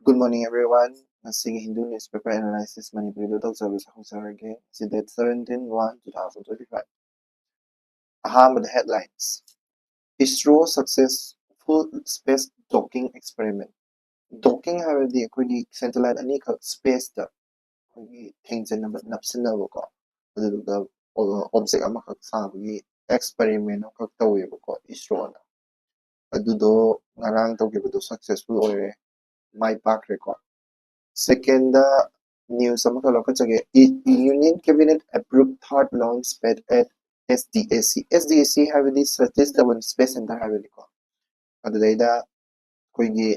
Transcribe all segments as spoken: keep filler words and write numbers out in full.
Good morning, everyone. ꯉꯁꯤꯒꯤ Hindu newspaper analysis ꯃꯅꯤꯄꯨꯔꯤꯗ ꯇꯧꯖꯕꯁꯦ ꯍꯧꯖꯔꯒꯦ꯫ ꯉꯁꯤ date seventeen one two thousand twenty five꯫ ꯑꯍꯥꯟꯕꯗ headlines: ISRO successful space docking experiment. Docking ꯍꯥꯏꯕꯗꯤ ꯑꯩꯈꯣꯏꯒꯤ satellite ꯑꯅꯤꯈꯛ spaceꯇ ꯑꯩꯈꯣꯏꯒꯤ ꯊꯦꯡꯖꯤꯟꯅꯕ, ꯅꯞꯁꯤꯟꯅꯕꯀꯣ, ꯑꯗꯨꯗꯨꯒ object ꯑꯃꯈꯛ ꯁꯥꯕꯒꯤ experiment ꯑꯃꯈꯛ ꯇꯧꯋꯦꯕꯀꯣ ISROꯅ꯫ ꯑꯗꯨꯗꯣ ꯉꯔꯥꯡ ꯇꯧꯈꯤꯕꯗꯣ successful ꯑꯣꯏꯔꯦ, ꯃꯥꯏ ꯄꯥꯛꯈ꯭ꯔꯦꯀꯣ꯫ Secondꯗ news ꯑꯃꯈꯛ ꯂꯧꯈꯠꯆꯒꯦ꯫ Union Cabinet approved third launch pad at SDAC꯫ SDAC ꯍꯥꯏꯕꯗꯤ Satish Dhawan Space Center ꯍꯥꯏꯕꯅꯤꯀꯣ꯫ ꯑꯗꯨꯗꯩꯗ ꯑꯩꯈꯣꯏꯒꯤ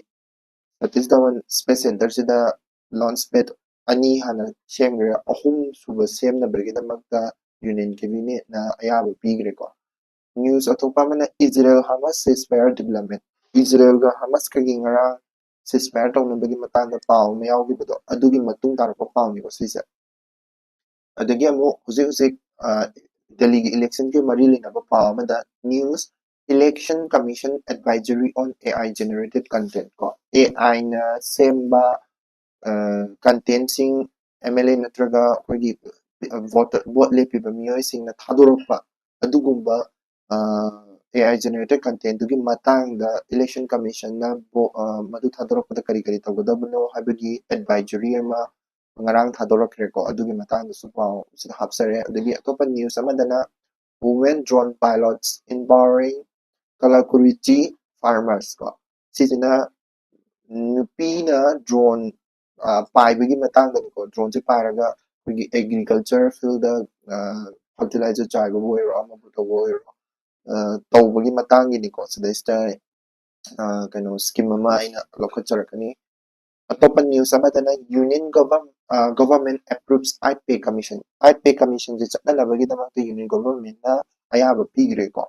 Satish Dhawan Space Centerꯁꯤꯗ launch pad ꯑꯅꯤ ꯍꯥꯟꯅ ꯁꯦꯝꯈ꯭ꯔꯦ, ꯑꯍꯨꯝ ꯁꯨꯕ ꯁꯦꯝꯅꯕꯒꯤꯗꯃꯛꯇ Union Cabinetꯅ ꯑꯌꯥꯕ ꯄꯤꯈ꯭ꯔꯦꯀꯣ꯫ News ꯑꯇꯣꯞꯄ ꯑꯃꯅ Israel Hamas ceasefire development꯫ ꯏꯖꯔꯦꯜꯒ ꯍꯃꯁꯀꯒꯤ ꯉꯔꯥꯡ ceasefire ꯇꯧꯅꯕꯒꯤ ꯃꯇꯥꯡꯗ ꯄꯥꯎ ꯑꯃ ꯌꯥꯎꯈꯤꯕꯗꯣ, ꯑꯗꯨꯒꯤ ꯃꯇꯨꯡ ꯇꯥꯔꯛꯄ ꯄꯥꯎꯅꯤꯀꯣ ꯁꯤꯁꯦ꯫ ꯑꯗꯒꯤ ꯑꯃꯨꯛ ꯍꯧꯖꯤꯛ ꯍꯧꯖꯤꯛ ꯗꯦꯜꯂꯤꯒꯤ electionꯒꯤ ꯃꯔꯤ ꯂꯩꯅꯕ ꯄꯥꯎ ꯑꯃꯗ news: Election Commission advisory on AI generated content꯫ ꯀꯣ, AIꯅ ꯁꯦꯝꯕ contentꯁꯤꯡ, MLA ꯅꯠꯇ꯭ꯔꯒ ꯑꯩꯈꯣꯏꯒꯤ voter, vote ꯂꯦꯞꯄꯤꯕ ꯃꯤꯑꯣꯏꯁꯤꯡꯅ ꯊꯥꯗꯣꯔꯛꯄ ꯑꯗꯨꯒꯨꯝꯕ AI generated contentꯗꯨꯒꯤ ꯃꯇꯥꯡꯗ Election Commissionꯅ ꯃꯗꯨ ꯊꯥꯗꯣꯔꯛꯄꯗ ꯀꯔꯤ ꯀꯔꯤ ꯇꯧꯒꯗꯕꯅꯣ ꯍꯥꯏꯕꯒꯤ advisory ꯑꯃ ꯉꯔꯥꯡ ꯊꯥꯗꯣꯔꯛꯈ꯭ꯔꯦꯀꯣ꯫ ꯑꯗꯨꯒꯤ ꯃꯇꯥꯡꯗꯁꯨ ꯄꯥꯎ ꯁꯤꯗ ꯍꯥꯞꯆꯔꯦ꯫ ꯑꯗꯒꯤ ꯑꯇꯣꯞꯄ news ꯑꯃꯗꯅ Women drone pilots empowering Kalakuruchi farmers꯫ ꯀꯣ, ꯁꯤꯁꯤꯅ ꯅꯨꯄꯤꯅ drone ꯄꯥꯏꯕꯒꯤ ꯃꯇꯥꯡꯗꯅꯤꯀꯣ꯫ Droneꯁꯦ ꯄꯥꯏꯔꯒ ꯑꯩꯈꯣꯏꯒꯤ agriculture fieldꯗ fertilizer ꯆꯥꯏꯕꯕꯨ ꯑꯣꯏꯔꯣ, ꯑꯃꯕꯨ ꯇꯧꯕ ꯑꯣꯏꯔꯣ, ꯇꯧꯕꯒꯤ ꯃꯇꯥꯡꯒꯤꯅꯤꯀꯣ꯫ ꯁꯤꯗꯩꯁꯤꯗ ꯀꯩꯅꯣ scheme ꯑꯃ ꯑꯩꯅ ꯂꯧꯈꯠꯆꯔꯛꯀꯅꯤ꯫ ꯑꯇꯣꯞꯄ news ꯑꯃꯗꯅ Union Government approves I pay commission꯫ I pay commissionꯁꯦ ꯆꯠꯅꯅꯕꯒꯤꯗꯃꯛꯇ Union Governmentꯅ ꯑꯌꯥꯕ ꯄꯤꯈ꯭ꯔꯦꯀꯣ꯫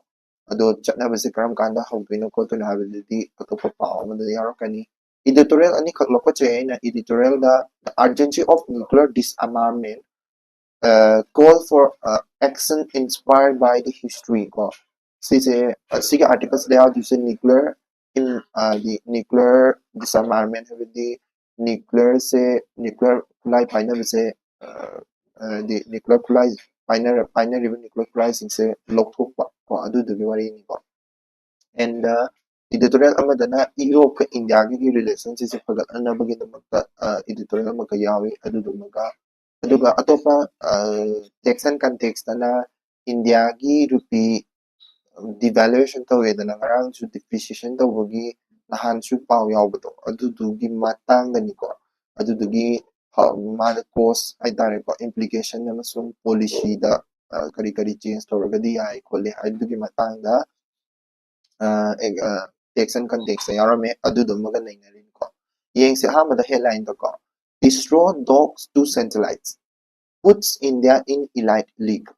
ꯑꯗꯣ ꯆꯠꯅꯕꯁꯦ ꯀꯔꯝ ꯀꯥꯟꯗ ꯍꯧꯗꯣꯏꯅꯣ ꯈꯣꯠꯇꯣꯏꯅꯣ ꯍꯥꯏꯕꯗꯨꯗꯤ ꯑꯇꯣꯞꯄ ꯄꯥꯎ ꯑꯃꯗ ꯌꯥꯎꯔꯛꯀꯅꯤ꯫ Editorial ꯑꯅꯤꯈꯛ ꯂꯧꯈꯠꯆꯩ ꯑꯩꯅ꯫ Editorialꯗ The Urgency of Nuclear Disarmament, Call for Action Inspired by the History꯫ ꯀꯣ, ꯁꯤꯁꯦ, ꯁꯤꯒꯤ articleꯁꯤꯗ ꯌꯥꯎꯗꯣꯏꯁꯦ nuclear in, ꯍꯥꯏꯗꯤ nuclear disarmament ꯍꯥꯏꯕꯗꯤ ꯅ꯭ꯌꯨꯀ꯭ꯂꯤꯌꯔꯁꯦ, ꯅ꯭ꯌꯨꯀ꯭ꯂꯤꯌꯔ ꯈꯨꯠꯂꯥꯏ ꯄꯥꯏꯅꯕꯁꯦ, ꯑ, ꯍꯥꯏꯗꯤ ꯅ꯭ꯌꯨꯀ꯭ꯂꯤꯌꯔ ꯈꯨꯠꯂꯥꯏ ꯄꯥꯏꯅꯔ-, ꯄꯥꯏꯅꯔꯤꯕ ꯅ꯭ꯌꯨꯀ꯭ꯂꯤꯌꯔ ꯈꯨꯠꯂꯥꯏꯁꯤꯡꯁꯦ ꯂꯧꯊꯣꯛꯄ ꯀꯣ, ꯑꯗꯨꯗꯨꯒꯤ ꯋꯥꯔꯤꯅꯤꯀꯣ꯫ And editorial ꯑꯃꯗꯅ ꯌꯨꯔꯣꯞꯀ ꯏꯟꯗꯤꯌꯥꯒꯤ ꯔꯤꯂꯦꯁꯟꯁꯤꯞꯁꯦ ꯐꯒꯠꯍꯟꯅꯕꯒꯤꯗꯃꯛꯇ editorial ꯑꯃꯈꯛ ꯌꯥꯎꯏ꯫ ꯑꯗꯨꯗꯨꯃꯒ, ꯑꯗꯨꯒ ꯑꯇꯣꯞꯄ tax and context ꯑꯅ ꯏꯟꯗꯤꯌꯥꯒꯤ ꯔꯨꯄꯤ devaluation ꯇꯧꯋꯦꯗꯅ, ꯉꯔꯥꯡꯁꯨ depreciation ꯇꯧꯕꯒꯤ ꯅꯍꯥꯟꯁꯨ ꯄꯥꯎ ꯌꯥꯎꯕꯗꯣ, ꯑꯗꯨꯗꯨꯒꯤ ꯃꯇꯥꯡꯗꯅꯤꯀꯣ꯫ ꯑꯗꯨꯗꯨꯒꯤ ꯍ-, ꯃꯥꯅ cause ꯍꯥꯏꯇꯥꯔꯦꯀꯣ, implication ꯑꯃꯁꯨꯡ ꯄꯣꯂꯤꯁꯤꯗ ꯀꯔꯤ ꯀꯔꯤ change ꯇꯧꯔꯒꯗꯤ ꯌꯥꯏ ꯈꯣꯠꯂꯤ ꯍꯥꯏꯕꯗꯨꯒꯤ ꯃꯇꯥꯡꯗ tax and context ꯌꯥꯎꯔꯝꯃꯦ꯫ ꯑꯗꯨꯗꯨꯃꯒ ꯅꯩꯅꯔꯤꯅꯤꯀꯣ꯫ ꯌꯦꯡꯁꯦ ꯑꯍꯥꯟꯕꯗ headline ꯗꯀꯣ, "ISRO docks two satellites, puts India in elite league."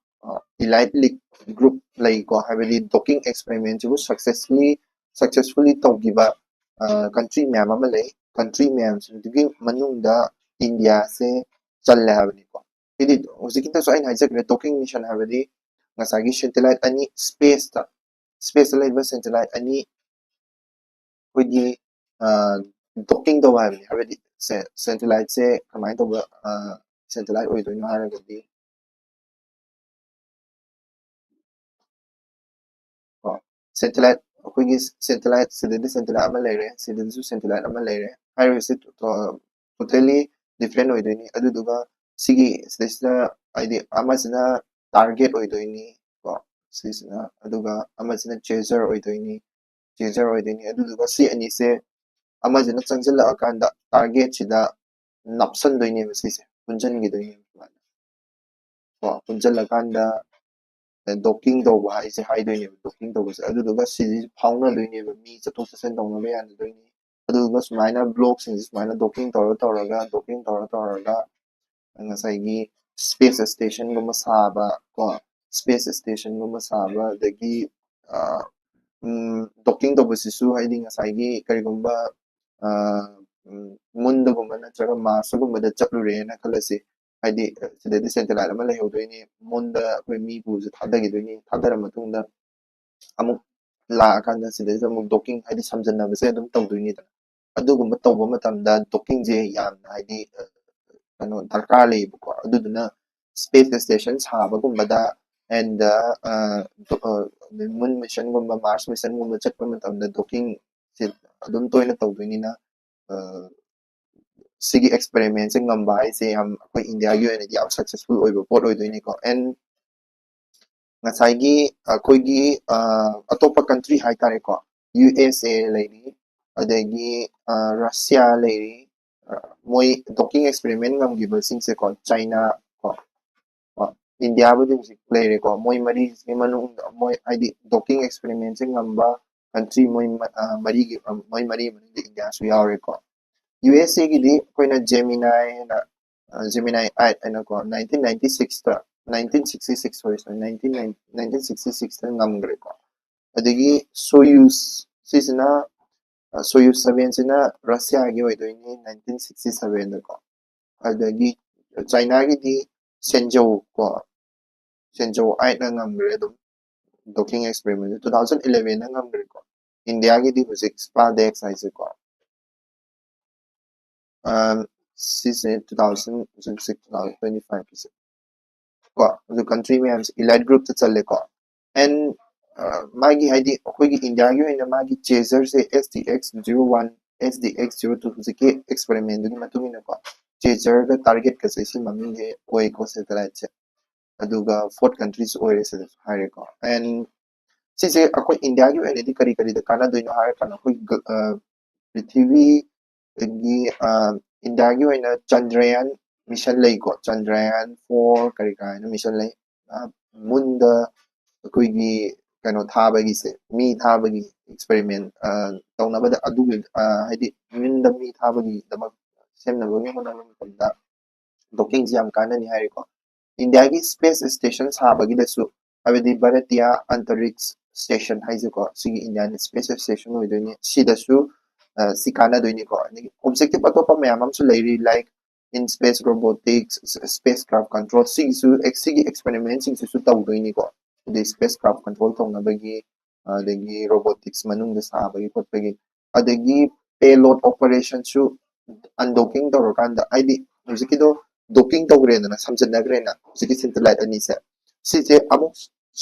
Elite league group ꯂꯩꯀꯣ, ꯍꯥꯏꯕꯗꯤ docking experiment ꯁꯤꯕꯨ successfully, successfully ꯇꯧꯈꯤꯕ country ꯃꯌꯥꯝ ꯑꯃ ꯂꯩ꯫ Country ꯃꯌꯥꯝꯁꯤꯡꯗꯨꯒꯤ ꯃꯅꯨꯡꯗ ꯏꯟꯗꯤꯌꯥꯁꯦ ꯆꯜꯂꯦ ꯍꯥꯏꯕꯅꯤꯀꯣ꯫ ꯍꯥꯏꯗꯤ ꯍꯧꯖꯤꯛꯀꯤꯗꯁꯨ ꯑꯩꯅ ꯍꯥꯏꯖꯈ꯭ꯔꯦ, docking mission ꯍꯥꯏꯕꯗꯤ ꯉꯁꯥꯏꯒꯤ satellite ꯑꯅꯤ space ꯇ, space ꯇ ꯂꯩꯕ satellite ꯑꯅꯤ ꯑꯩꯈꯣꯏꯒꯤ docking ꯇꯧꯕ ꯍꯥꯏꯕꯅꯤ꯫ ꯍꯥꯏꯕꯗꯤ satellite ꯁꯦ ꯀꯃꯥꯏꯅ ꯇꯧꯕ satellite ꯑꯣꯏꯗꯣꯏꯅꯣ ꯍꯥꯏꯔꯒꯗꯤ, ꯀꯣ, satellite, ꯑꯩꯈꯣꯏꯒꯤ satellite, ꯁꯤꯗꯗꯤ satellite ꯑꯃ ꯂꯩꯔꯦ, ꯁꯤꯗꯁꯨ satellite ꯑꯃ ꯂꯩꯔꯦ꯫ ꯍꯥꯏꯔꯤꯕꯁꯤ totally different ꯑꯣꯏꯗꯣꯏꯅꯤ꯫ ꯑꯗꯨꯗꯨꯒ ꯁꯤꯒꯤ ꯁꯤꯗꯩꯁꯤꯗ, ꯍꯥꯏꯗꯤ, ꯑꯃꯁꯤꯅ target ꯑꯣꯏꯗꯣꯏꯅꯤ ꯀꯣ, ꯁꯤꯁꯤꯅ, ꯑꯗꯨꯒ ꯑꯃꯁꯤꯅ chaser ꯑꯣꯏꯗꯣꯏꯅꯤ, chaser ꯑꯣꯏꯗꯣꯏꯅꯤ꯫ ꯑꯗꯨꯗꯨꯒ ꯁꯤ ꯑꯅꯤꯁꯦ ꯑꯃꯁꯤꯅ ꯆꯪꯁꯤꯜꯂꯛꯑꯀꯥꯟꯗ target ꯁꯤꯗ ꯅꯞꯁꯟꯗꯣꯏꯅꯦꯕ, ꯁꯤꯁꯦ ꯄꯨꯟꯁꯤꯟꯈꯤꯗꯣꯏꯅꯦꯕ ꯁꯨꯃꯥꯏꯅ ꯀꯣ꯫ ꯄꯨꯟꯁꯤꯜꯂꯀꯥꯟꯗ docking ꯇꯧꯕ ꯍꯥꯏꯁꯦ ꯍꯥꯏꯗꯣꯏꯅꯦꯕ, docking ꯇꯧꯕꯁꯦ꯫ ꯑꯗꯨꯗꯨꯒ ꯁꯤꯁꯦ ꯐꯥꯎꯅꯗꯣꯏꯅꯦꯕ, ꯃꯤ ꯆꯠꯊꯣꯛ ꯆꯠꯁꯤꯟ ꯇꯧꯅꯕ ꯌꯥꯅꯗꯣꯏꯅꯤ꯫ ꯑꯗꯨꯗꯨꯒ ꯁꯨꯃꯥꯏꯅ block ꯁꯤꯡꯁꯦ ꯁꯨꯃꯥꯏꯅ docking ꯇꯧꯔ ꯇꯧꯔꯒ, docking ꯇꯧꯔ ꯇꯧꯔꯒ ꯉꯁꯥꯏꯒꯤ space station ꯒꯨꯝꯕ ꯁꯥꯕ ꯀꯣ, space station ꯒꯨꯝꯕ ꯁꯥꯕ, ꯑꯗꯒꯤ docking ꯇꯧꯕꯁꯤꯁꯨ, ꯍꯥꯏꯗꯤ, ꯉꯁꯥꯏꯒꯤ ꯀꯔꯤꯒꯨꯝꯕ moon ꯗꯒꯨꯝꯕ ꯅꯠꯇ꯭ꯔꯒ Mars ꯒꯨꯝꯕꯗ ꯆꯠꯂꯨꯔꯦꯅ ꯈꯜꯂꯁꯤ, ꯍꯥꯏꯗꯤ ꯁꯤꯗꯗꯤ satellite ꯑꯃ ꯂꯩꯍꯧꯗꯣꯏꯅꯤ, moon ꯗ ꯑꯩꯈꯣꯏ ꯃꯤꯕꯨꯁꯨ ꯊꯥꯗꯈꯤꯗꯣꯏꯅꯤ, ꯊꯥꯗꯔ ꯃꯇꯨꯡꯗ ꯑꯃꯨꯛ ꯂꯥꯛꯑꯀꯥꯟꯗ ꯁꯤꯗꯩꯁꯤꯗ ꯑꯃꯨꯛ docking, ꯍꯥꯏꯗꯤ ꯁꯝꯖꯟꯅꯕꯁꯦ ꯑꯗꯨꯝ ꯇꯧꯗꯣꯏꯅꯤꯗꯅ꯫ ꯑꯗꯨꯒꯨꯝꯕ ꯇꯧꯕ ꯃꯇꯝꯗ docking ꯁꯦ ꯌꯥꯝꯅ ꯍꯥꯏꯗꯤ ꯀꯩꯅꯣ ꯗꯔꯀꯥꯔ ꯂꯩꯌꯦꯕꯀꯣ꯫ ꯑꯗꯨꯗꯨꯅ space station ꯁꯥꯕꯒꯨꯝꯕꯗ and moon mission ꯒꯨꯝꯕ, Mars mission ꯒꯨꯝꯕ ꯆꯠꯄ ꯃꯇꯝꯗ docking ꯁꯦ ꯑꯗꯨꯝ ꯇꯣꯏꯅ ꯇꯧꯗꯣꯏꯅꯤꯅ ꯁꯤꯒꯤ experiment ꯁꯦ ꯉꯝꯕ ꯍꯥꯏꯁꯦ ꯌꯥꯝ ꯑꯩꯈꯣꯏ ꯏꯟꯗꯤꯌꯥꯒꯤ ꯑꯣꯏꯅꯗꯤ ꯌꯥꯝ successful ꯑꯣꯏꯕ ꯄꯣꯠ ꯑꯣꯏꯗꯣꯏꯅꯤꯀꯣ꯫ And ꯉꯁꯥꯏꯒꯤ ꯑꯩꯈꯣꯏꯒꯤ ꯑꯇꯣꯞꯄ country ꯍꯥꯏꯇꯥꯔꯦꯀꯣ, U S A ꯂꯩꯔꯤ, ꯑꯗꯒꯤ Russia ꯂꯩꯔꯤ, ꯃꯣꯏ docking experiment ꯉꯝꯈꯤꯕꯁꯤꯡꯁꯦꯀꯣ, China ꯀꯣ, ꯏꯟꯗꯤꯌꯥꯕꯨꯗꯤ ꯍꯧꯖꯤꯛ ꯂꯩꯔꯦꯀꯣ꯫ ꯃꯣꯏ ꯃꯔꯤꯁꯤꯒꯤ ꯃꯅꯨꯡꯗ ꯃꯣꯏ ꯍꯥꯏꯗꯤ docking experiment ꯁꯦ ꯉꯝꯕ country ꯃꯣꯏ ꯃꯔꯤꯒꯤ ꯃꯣꯏ ꯃꯔꯤ ꯃꯅꯨꯡꯗ ꯏꯟꯗꯤꯌꯥꯁꯨ ꯌꯥꯎꯔꯦꯀꯣ꯫ U S A ꯒꯤꯗꯤ ꯑꯩꯈꯣꯏꯅ Gemini ꯍꯥꯏꯅ Gemini eight ꯍꯥꯏꯅꯀꯣ, nineteen ninety six ꯇ nineteen sixty six sorry sorry nineteen nineteen sixty six ꯇ ꯉꯝꯈ꯭ꯔꯦꯀꯣ꯫ ꯑꯗꯒꯤ Soyuz ꯁꯤꯁꯤꯅ Soyuz seven ꯁꯤꯅ Russia ꯒꯤ ꯑꯣꯏꯗꯣꯏꯅꯤ nineteen sixty seven ꯗꯀꯣ꯫ ꯑꯗꯒꯤ China ꯒꯤꯗꯤ Shenzhou ꯀꯣ, Shenzhou eight ꯅ ꯉꯝꯈ꯭ꯔꯦ ꯑꯗꯨꯝ docking experiment two thousand eleven ꯗ ꯉꯝꯈ꯭ꯔꯦꯀꯣ꯫ ꯏꯟꯗꯤꯌꯥꯒꯤꯗꯤ ꯍꯧꯖꯤꯛ SpaDeX ꯍꯥꯏꯁꯦꯀꯣ꯫ ꯁꯤꯁꯦ two thousand six two thousand twenty five ꯀꯤꯁꯦ ꯀꯣ꯫ ꯑꯗꯨ country ꯃꯌꯥꯝꯁꯦ elite group ꯇ ꯆꯜꯂꯦꯀꯣ꯫ And ꯃꯥꯒꯤ ꯍꯥꯏꯗꯤ ꯑꯩꯈꯣꯏꯒꯤ ꯏꯟꯗꯤꯌꯥꯒꯤ ꯑꯣꯏꯅ ꯃꯥꯒꯤ chaser ꯁꯦ S D X zero one S D X zero two ꯍꯧꯖꯤꯛꯀꯤ experiment ꯗꯨꯒꯤ ꯃꯇꯨꯡ ꯏꯟꯅꯀꯣ, chaser ꯒ target ꯀꯁꯦ ꯁꯤ ꯃꯃꯤꯡꯁꯦ ꯑꯣꯏꯀꯣ, satellite ꯁꯦ꯫ ꯑꯗꯨꯒ fourth country ꯁꯨ ꯑꯣꯏꯔꯦ ꯁꯤꯗꯁꯨ ꯍꯥꯏꯔꯦꯀꯣ꯫ And ꯁꯤꯁꯦ ꯑꯩꯈꯣꯏ ꯏꯟꯗꯤꯌꯥꯒꯤ ꯑꯣꯏꯅꯗꯤ ꯀꯔꯤ ꯀꯔꯤꯗ ꯀꯥꯟꯅꯗꯣꯏꯅꯣ ꯍꯥꯏꯔꯀꯥꯟꯗ ꯑꯩꯈꯣꯏ ꯄ꯭ꯔꯤꯊꯤꯕꯤꯗꯒꯤ ꯏꯟꯗꯤꯌꯥꯒꯤ ꯑꯣꯏꯅ Chandrayaan mission ꯂꯩꯀꯣ꯫ Chandrayaan four ꯀꯔꯤ ꯀꯔꯥ ꯍꯥꯏꯅ mission ꯂꯩ꯫ Moon ꯗ ꯑꯩꯈꯣꯏꯒꯤ ꯀꯩꯅꯣ ꯊꯥꯕꯒꯤꯁꯦ, ꯃꯤ ꯊꯥꯕꯒꯤ experiment ꯇꯧꯅꯕꯗ ꯑꯗꯨꯒꯤ ꯍꯥꯏꯗꯤ moon ꯗ ꯃꯤ ꯊꯥꯕꯒꯤꯗꯃꯛ ꯁꯦꯝꯅꯕꯒꯤ ꯍꯣꯠꯅꯕ ꯃꯇꯝꯗ docking ꯁꯦ ꯌꯥꯝ ꯀꯥꯟꯅꯅꯤ ꯍꯥꯏꯔꯦꯀꯣ꯫ ꯏꯟꯗꯤꯌꯥꯒꯤ space station ꯁꯥꯕꯒꯤꯗꯁꯨ, ꯍꯥꯏꯕꯗꯤ Bharatiya Antariksh Station ꯍꯥꯏꯁꯦꯀꯣ, ꯁꯤꯒꯤ ꯏꯟꯗꯤꯌꯥꯒꯤ space station ꯑꯣꯏꯗꯣꯏꯅꯤ꯫ ꯁꯤꯗꯁꯨ ꯁꯤ ꯀꯥꯟꯅꯗꯣꯏꯅꯤꯀꯣ꯫ ꯑꯗꯒꯤ objective ꯑꯇꯣꯞꯄ ꯃꯌꯥꯝ ꯑꯃꯁꯨ ꯂꯩꯔꯤ, like in space robotics, spacecraft control, ꯁꯤꯒꯤꯁꯨ ꯁꯤꯒꯤ experiment ꯁꯤꯡꯁꯤꯁꯨ ꯇꯧꯗꯣꯏꯅꯤꯀꯣ꯫ ꯑꯗꯩ spacecraft control ꯇꯧꯅꯕꯒꯤ, ꯑꯗꯒꯤ robotics ꯃꯅꯨꯡꯗ ꯁꯥꯕꯒꯤ ꯈꯣꯠꯄꯒꯤ, ꯑꯗꯒꯤ payload operationꯁꯨ undockingꯇꯧꯔꯀꯥꯟꯗ, ꯍꯥꯏꯗꯤ ꯍꯧꯖꯤꯛꯀꯤꯗꯣ docking ꯇꯧꯈ꯭ꯔꯦꯗꯅ, ꯁꯝꯖꯟꯅꯈ꯭ꯔꯦꯅ ꯍꯧꯖꯤꯛꯀꯤ satellite ꯑꯅꯤꯁꯦ, ꯁꯤꯁꯦ ꯑꯃꯨꯛ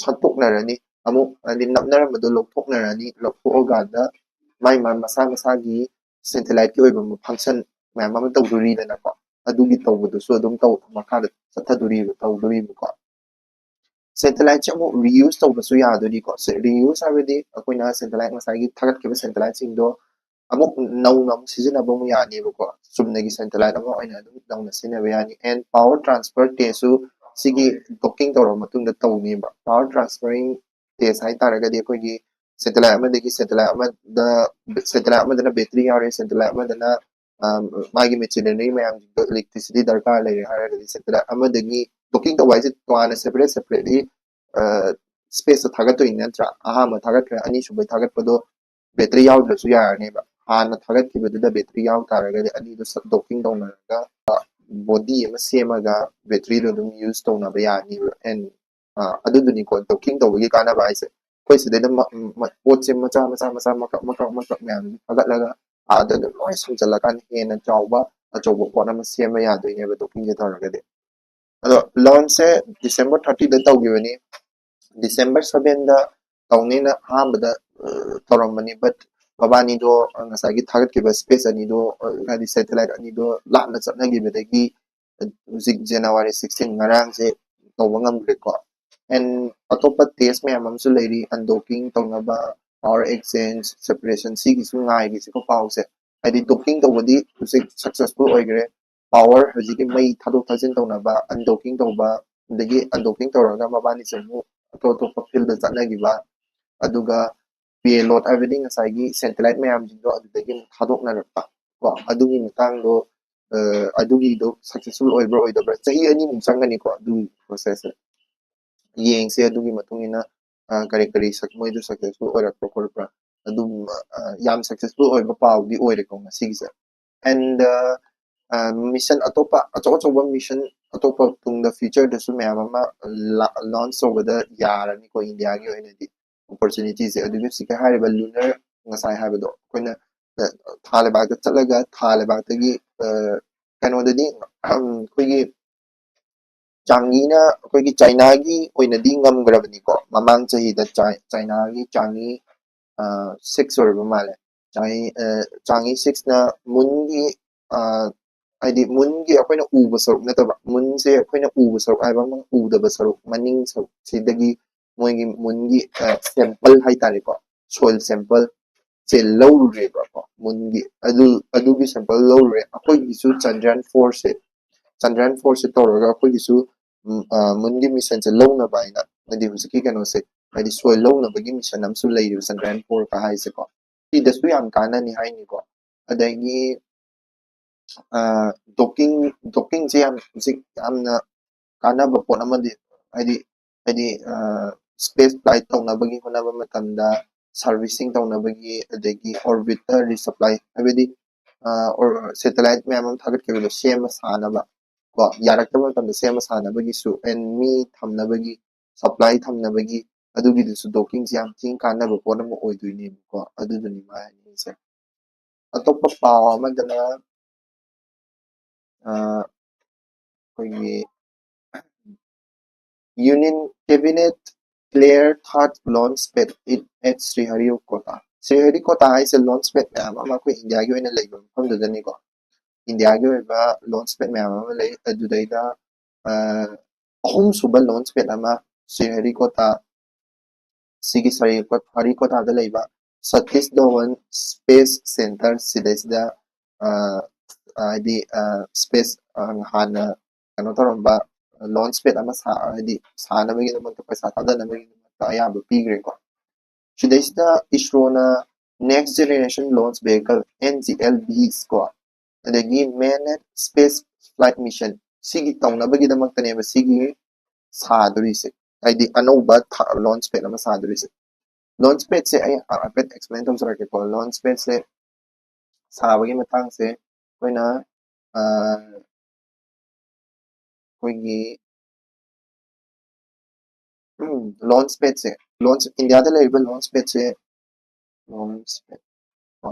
ꯁꯠꯇꯣꯛꯅꯔꯅꯤ, ꯑꯃꯨꯛ ꯍꯥꯏꯗꯤ ꯅꯞꯅꯔꯝꯕꯗꯣ ꯂꯧꯊꯣꯛꯅꯔꯅꯤ, ꯂꯧꯊꯣꯛꯑꯀꯥꯟꯗ ꯃꯥꯏ ꯃꯥ ꯃꯁꯥ ꯃꯁꯥꯒꯤ satelliteꯀꯤ ꯑꯣꯏꯕ function ꯃꯌꯥꯝ ꯑꯃ ꯇꯧꯗꯣꯔꯤꯗꯅꯀꯣ, ꯑꯗꯨꯒꯤ ꯇꯧꯕꯗꯨꯁꯨ ꯑꯗꯨꯝ ꯇꯧ ꯃꯈꯥꯗ ꯆꯠꯊꯗꯣꯔꯤꯕ ꯇꯧꯗꯣꯔꯤꯕꯀꯣ꯫ Satelliteꯁꯦ ꯑꯃꯨꯛ reuse ꯇꯧꯕꯁꯨ ꯌꯥꯗꯣꯏꯅꯤꯀꯣ꯫ Reuse ꯍꯥꯏꯕꯗꯤ ꯑꯩꯈꯣꯏꯅ satellite ꯉꯁꯥꯏꯒꯤ ꯊꯥꯒꯠꯈꯤꯕ satelliteꯁꯤꯡꯗꯣ ꯑꯃꯨꯛ ꯅꯧꯅ ꯑꯃꯨꯛ ꯁꯤꯖꯤꯟꯅꯕ ꯑꯃꯨꯛ ꯌꯥꯅꯦꯕꯀꯣ꯫ ꯆꯨꯝꯅꯒꯤ satellite ꯑꯃ ꯑꯣꯏꯅ ꯑꯗꯨꯝ ꯅꯧꯅ ꯁꯤꯖꯤꯟꯅꯕ ꯌꯥꯅꯤ꯫ And power transfer testꯁꯨ ꯁꯤꯒꯤ docking ꯇꯧꯔꯕ ꯃꯇꯨꯡꯗ ꯇꯧꯅꯦꯕ꯫ Power transferring test ꯍꯥꯏꯇꯥꯔꯒꯗꯤ ꯑꯩꯈꯣꯏꯒꯤ satellite ꯑꯃꯗꯒꯤ satellite ꯑꯃꯗ satellite ꯑꯃꯗꯅ battery ꯌꯥꯎꯔꯦ, satellite ꯑꯃꯗꯅ ꯃꯥꯒꯤ machinery ꯃꯌꯥꯝꯁꯤꯡꯗꯣ electricity ꯗꯔꯀꯥꯔ ꯂꯩꯔꯦ ꯍꯥꯏꯔꯒꯗꯤ satellite ꯑꯃꯗꯒꯤ docking ꯇꯧꯕ ꯍꯥꯏꯁꯦ ꯇꯣꯉꯥꯟꯅ separate separately spaceꯇ ꯊꯥꯒꯠꯇꯣꯏꯅꯤ ꯅꯠꯇ꯭ꯔꯥ? ꯑꯍꯥꯟꯕ ꯊꯥꯒꯠꯈ꯭ꯔꯦ, ꯑꯅꯤꯁꯨꯕꯩ ꯊꯥꯒꯠꯄꯗꯣ battery ꯌꯥꯎꯗ꯭ꯔꯁꯨ ꯌꯥꯔꯅꯦꯕ꯫ ꯍꯥꯟꯅ ꯊꯥꯒꯠꯈꯤꯕꯗꯨꯗ battery ꯌꯥꯎ ꯇꯥꯔꯒꯗꯤ ꯑꯅꯤꯗꯣ docking ꯇꯧꯅꯔꯒ body ꯑꯃ ꯁꯦꯝꯃꯒ batteryꯗꯣ ꯑꯗꯨꯝ use ꯇꯧꯅꯕ ꯌꯥꯅꯤꯕ꯫ And ꯑꯗꯨꯗꯨꯅꯤꯀꯣ docking ꯇꯧꯕꯒꯤ ꯀꯥꯟꯅꯕ ꯍꯥꯏꯁꯦ꯫ ꯑꯩꯈꯣꯏ ꯁꯤꯗꯩꯗ ꯄꯣꯠꯁꯦ ꯃꯆꯥ ꯃꯆꯥ ꯃꯆꯥ ꯃꯀꯛ ꯃꯀꯛ ꯃꯀꯛ ꯃꯌꯥꯝ ꯊꯥꯒꯠꯂꯒ ꯑꯥꯗ ꯑꯗꯨꯝ ꯂꯣꯏ ꯁꯝꯖꯜꯂꯀꯥꯟꯗ ꯍꯦꯟꯅ ꯆꯥꯎꯕ ꯑꯆꯧꯕ ꯄꯣꯠ ꯑꯃ ꯁꯦꯝꯕ ꯌꯥꯗꯣꯏꯅꯦꯕ dockingꯁꯦ ꯇꯧꯔꯒꯗꯤ꯫ ꯑꯗꯣ launchꯁꯦ December thirtyꯗ ꯇꯧꯈꯤꯕꯅꯤ꯫ December sevenꯗ ꯇꯧꯅꯤꯅ ꯑꯍꯥꯟꯕꯗ ꯇꯧꯔꯝꯕꯅꯤ, but ꯃꯕꯥꯅꯤꯗꯣ ꯉꯁꯥꯏꯒꯤ ꯊꯥꯒꯠꯈꯤꯕ space ꯑꯅꯤꯗꯣ, ꯍꯥꯏꯗꯤ satellite ꯑꯅꯤꯗꯣ ꯂꯥꯞꯅ ꯆꯠꯅꯈꯤꯕꯗꯒꯤ ꯍꯧꯖꯤꯛ January sixteen, ꯉꯔꯥꯡꯁꯦ ꯇꯧꯕ ꯉꯝꯈ꯭ꯔꯦꯀꯣ꯫ And ꯑꯇꯣꯞꯄ test ꯃꯌꯥꯝ ꯑꯃꯁꯨ ꯂꯩꯔꯤ, unlocking ꯇꯧꯅꯕ, power exchange, separation, ꯁꯤꯒꯤꯁꯨ ꯉꯥꯏꯔꯤꯁꯤꯀꯣ ꯄꯥꯎꯁꯦ꯫ ꯍꯥꯏꯗꯤ docking ꯇꯧꯕꯗꯤ ꯍꯧꯖꯤꯛ successful ꯑꯣꯏꯈ꯭ꯔꯦ, power ꯍꯧꯖꯤꯛꯀꯤ ꯃꯩ ꯊꯥꯗꯣꯛ ꯊꯥꯖꯤꯟ ꯇꯧꯅꯕ, unlocking ꯇꯧꯕ, ꯑꯗꯒꯤ unlocking ꯇꯧꯔꯒ ꯃꯕꯥꯅꯤꯁꯦ ꯑꯃꯨꯛ ꯑꯇꯣꯞ ꯑꯇꯣꯞꯄ fieldꯗ ꯆꯠꯅꯈꯤꯕ, ꯑꯗꯨꯒ payload ꯍꯥꯏꯕꯗꯤ ꯉꯁꯥꯏꯒꯤ satellite ꯃꯌꯥꯝꯁꯤꯡꯗꯣ ꯑꯗꯨꯗꯒꯤ ꯑꯃꯨꯛ ꯊꯥꯗꯣꯛꯅꯔꯛꯄ ꯀꯣ, ꯑꯗꯨꯒꯤ ꯃꯇꯥꯡꯗꯣ ꯑꯗꯨꯒꯤꯗꯣ successful ꯑꯣꯏꯕ꯭ꯔꯥ ꯑꯣꯏꯗꯕ꯭ꯔꯥ, ꯆꯍꯤ ꯑꯅꯤꯃꯨꯛ ꯆꯪꯒꯅꯤꯀꯣ ꯑꯗꯨꯒꯤ processꯁꯦ꯫ ꯌꯦꯡꯁꯦ ꯑꯗꯨꯒꯤ ꯃꯇꯨꯡ ꯏꯟꯅ ꯀꯔꯤ ꯀꯔꯤ ꯃꯣꯏꯗꯣ successful ꯑꯣꯏꯔꯛꯄ꯭ꯔꯥ ꯈꯣꯠꯂꯛꯄ꯭ꯔꯥ꯫ ꯑꯗꯨꯝ ꯌꯥꯝ successful ꯑꯣꯏꯕ ꯄꯥꯎꯗꯤ ꯑꯣꯏꯔꯦꯀꯣ ꯉꯁꯤꯒꯤꯁꯦ꯫ And mission ꯑꯇꯣꯞꯄ ꯑꯆꯧ ꯑꯆꯧꯕ mission ꯑꯇꯣꯞꯄ ꯇꯨꯡꯗ futureꯗꯁꯨ ꯃꯌꯥꯝ ꯑꯃ launch ꯇꯧꯕꯗ ꯌꯥꯔꯅꯤꯀꯣ ꯏꯟꯗꯤꯌꯥꯒꯤ ꯑꯣꯏꯅꯗꯤ opportunityꯁꯦ꯫ ꯑꯗꯨꯒ ꯍꯧꯖꯤꯛꯀꯤ ꯍꯥꯏꯔꯤꯕ lunar, ꯉꯁꯥꯏ ꯍꯥꯏꯕꯗꯣ ꯑꯩꯈꯣꯏꯅ ꯊꯥ ꯂꯩꯕꯥꯛꯇ ꯆꯠꯂꯒ ꯊꯥ ꯂꯩꯕꯥꯛꯇꯒꯤ ꯀꯩꯅꯣꯗꯗꯤ ꯑꯩꯈꯣꯏꯒꯤ ꯆꯥꯡꯉꯤꯅ ꯑꯩꯈꯣꯏꯒꯤ ꯆꯥꯏꯅꯥꯒꯤ ꯑꯣꯏꯅꯗꯤ ꯉꯝꯈ꯭ꯔꯕꯅꯤꯀꯣ꯫ ꯃꯃꯥꯡ ꯆꯍꯤꯗ ꯆꯥꯏꯅꯥꯒꯤ ꯆꯥꯡꯉꯤ ꯁꯤꯛꯁ ꯑꯣꯏꯔꯕ ꯃꯥꯜꯂꯦ꯫ ꯆꯥꯡꯉꯤ ꯆꯥꯡꯉꯤ ꯁꯤꯛꯁꯅ ꯃꯨꯟꯒꯤ ꯍꯥꯏꯗꯤ ꯃꯨꯟꯒꯤ ꯑꯩꯈꯣꯏꯅ ꯎꯕ ꯁꯔꯨꯛ ꯅꯠꯇꯕ, ꯃꯨꯟꯁꯦ ꯑꯩꯈꯣꯏꯅ ꯎꯕ ꯁꯔꯨꯛ ꯍꯥꯏꯕ ꯑꯃ, ꯎꯗꯕ ꯁꯔꯨꯛ, ꯃꯅꯤꯡ ꯁꯔꯨꯛꯁꯤꯗꯒꯤ ꯃꯣꯏꯒꯤ ꯃꯨꯟꯒꯤ ꯁꯦꯝꯄꯜ ꯍꯥꯏꯇꯥꯔꯦꯀꯣ, ꯁꯣꯏꯜ ꯁꯦꯝꯄꯜ ꯁꯦ ꯂꯧꯔꯨꯔꯦꯕꯀꯣ꯫ ꯃꯨꯟꯒꯤ ꯑꯗꯨ ꯑꯗꯨꯒꯤ ꯁꯦꯝꯄꯜ ꯂꯧꯔꯨꯔꯦ꯫ ꯑꯩꯈꯣꯏꯒꯤꯁꯨ ꯆꯟꯗ꯭ꯔꯌꯥꯟ ꯐꯣꯔꯁꯦ ꯆꯟꯗ꯭ꯔꯌꯥꯟ ꯐꯣꯔꯁꯦ ꯇꯧꯔꯒ ꯑꯩꯈꯣꯏꯒꯤꯁꯨ ꯃꯨꯟꯒꯤ ꯃꯤꯁꯟꯁꯦ ꯂꯧꯅꯕ ꯍꯥꯏꯅ, ꯍꯥꯏꯗꯤ ꯍꯧꯖꯤꯛꯀꯤ ꯀꯩꯅꯣꯁꯦ, ꯍꯥꯏꯗꯤ ꯁꯣꯏꯜ ꯂꯧꯅꯕꯒꯤ ꯃꯤꯁꯟ ꯑꯃꯁꯨ ꯂꯩꯔꯤꯕ ꯆꯟꯗ꯭ꯔꯌꯥꯟ ꯐꯣꯔꯒ ꯍꯥꯏꯁꯦꯀꯣ꯫ ꯁꯤꯗꯁꯨ ꯌꯥꯝ ꯀꯥꯟꯅꯅꯤ ꯍꯥꯏꯅꯤꯀꯣ꯫ ꯑꯗꯒꯤ ꯗꯣꯀꯤꯡ ꯗꯣꯀꯤꯡꯁꯦ ꯌꯥꯝ ꯍꯧꯖꯤꯛ ꯌꯥꯝꯅ ꯀꯥꯟꯅꯕ ꯄꯣꯠ ꯑꯃꯗꯤ, ꯍꯥꯏꯗꯤ ꯍꯥꯏꯗꯤ ꯁ꯭ꯄꯦꯁ ꯐ꯭ꯂꯥꯏꯠ ꯇꯧꯅꯕꯒꯤ ꯍꯣꯠꯅꯕ ꯃꯇꯝꯗ, ꯁꯥꯔꯚꯤꯁꯤꯡ ꯇꯧꯅꯕꯒꯤ, ꯑꯗꯒꯤ ꯑꯣꯔꯕꯤꯠꯇ ꯔꯤꯁꯄ꯭ꯂꯥꯏ, ꯍꯥꯏꯕꯗꯤ ꯁꯦꯇꯦꯂꯥꯏꯠ ꯃꯌꯥꯝ ꯑꯃ ꯊꯥꯒꯠꯈꯤꯕꯗꯣ ꯁꯦꯝꯕ ꯁꯥꯅꯕ ꯀꯣ, ꯌꯥꯔꯛꯇꯕ ꯃꯇꯝꯗ ꯁꯦꯝꯕ ꯁꯥꯅꯕꯒꯤꯁꯨ, ꯑꯦꯟ ꯃꯤ ꯊꯝꯅꯕꯒꯤ, ꯁꯄ꯭ꯂꯥꯏ ꯊꯝꯅꯕꯒꯤ, ꯑꯗꯨꯒꯤꯗꯨꯁꯨ ꯗꯣꯀꯤꯡꯁꯦ ꯌꯥꯝ ꯊꯤꯅ ꯀꯥꯟꯅꯕ ꯄꯣꯠ ꯑꯃ ꯑꯣꯏꯗꯣꯏꯅꯦꯕꯀꯣ꯫ ꯑꯗꯨꯗꯨꯅꯤ ꯃꯥ ꯍꯥꯏꯅꯤꯡꯉꯤꯁꯦ꯫ ꯑꯇꯣꯞꯄ ꯄꯥꯎ ꯑꯃꯗꯅ ꯑꯩꯈꯣꯏꯒꯤ Union Cabinet clear third launch pad at Sriharikota. ꯁ꯭ꯔꯤꯍꯔꯤꯀꯣꯇꯥ ꯍꯥꯏꯁꯦ ꯂꯣꯟꯆ ꯄꯦꯗ ꯃꯌꯥꯝ ꯑꯃ ꯑꯩꯈꯣꯏ ꯏꯟꯗꯤꯌꯥꯒꯤ ꯑꯣꯏꯅ ꯂꯩꯕ ꯃꯐꯝꯗꯨꯗꯅꯤꯀꯣ꯫ ꯏꯟꯗꯤꯌꯥꯒꯤ ꯑꯣꯏꯕ ꯂꯣꯟꯆ ꯄꯦꯗ ꯃꯌꯥꯝ ꯑꯃ ꯂꯩ꯫ ꯑꯗꯨꯗꯩꯗ ꯑꯍꯨꯝꯁꯨꯕ ꯂꯣꯟꯆ ꯄꯦꯗ ꯑꯃ ꯁ꯭ꯔꯤꯍꯔꯤꯀꯣꯇꯥ ꯁꯤꯒꯤ ꯁꯔꯤꯀꯣꯇꯥꯗ ꯂꯩꯕ ꯁꯇꯤꯁ ꯙꯋꯟ ꯁ꯭ꯄꯦꯁ ꯁꯦꯟꯇꯔ ꯁꯤꯗꯩꯁꯤꯗ ꯍꯥꯏꯗꯤ ꯁ꯭ꯄꯦꯁ ꯍꯥꯟꯅ ꯀꯩꯅꯣ ꯇꯧꯔꯝꯕ ꯂꯣꯟꯆ ꯄꯦꯗ ꯑꯃ ꯁꯥ ꯍꯥꯏꯗꯤ ꯁꯥꯅꯕꯒꯤꯗꯃꯛꯇ ꯄꯩꯁꯥ ꯊꯥꯗꯅꯕꯒꯤꯗꯃꯛꯇ ꯑꯌꯥꯕ ꯄꯤꯈ꯭ꯔꯦꯀꯣ꯫ ꯁꯤꯗꯩꯁꯤꯗ ꯏꯁꯔꯣꯅ next generation launch vehicle N G L Vs ꯀꯣ, ꯑꯗꯒꯤ manned space flight mission ꯁꯤꯒꯤ ꯇꯧꯅꯕꯒꯤꯗꯃꯛꯇꯅꯦꯕ ꯁꯤꯒꯤ ꯁꯥꯗꯣꯔꯤꯁꯦ, ꯍꯥꯏꯗꯤ ꯑꯅꯧꯕ ꯂꯣꯟꯆ ꯄꯦꯗ ꯑꯃ ꯁꯥꯗꯣꯔꯤꯁꯦ꯫ ꯂꯣꯟꯆ ꯄꯦꯗꯁꯦ ꯑꯩ ꯍꯥꯏꯐꯦꯠ ꯑꯦꯛꯁꯄ꯭ꯂꯦꯟ ꯇꯧꯖꯔꯛꯀꯦꯀꯣ꯫ ꯂꯣꯟꯆ ꯄꯦꯗꯁꯦ ꯁꯥꯕꯒꯤ ꯃꯇꯥꯡꯁꯦ ꯑꯩꯈꯣꯏꯅ ꯑꯩꯈꯣꯏꯒꯤ ꯂꯣꯟꯆ ꯄꯦꯗꯁꯦ, ꯂꯣꯟꯆ ꯏꯟꯗꯤꯌꯥꯗ ꯂꯩꯔꯤꯕ ꯂꯣꯟꯆ ꯄꯦꯗꯁꯦ, ꯂꯣꯟꯆ ꯄꯦꯗ ꯀꯣ,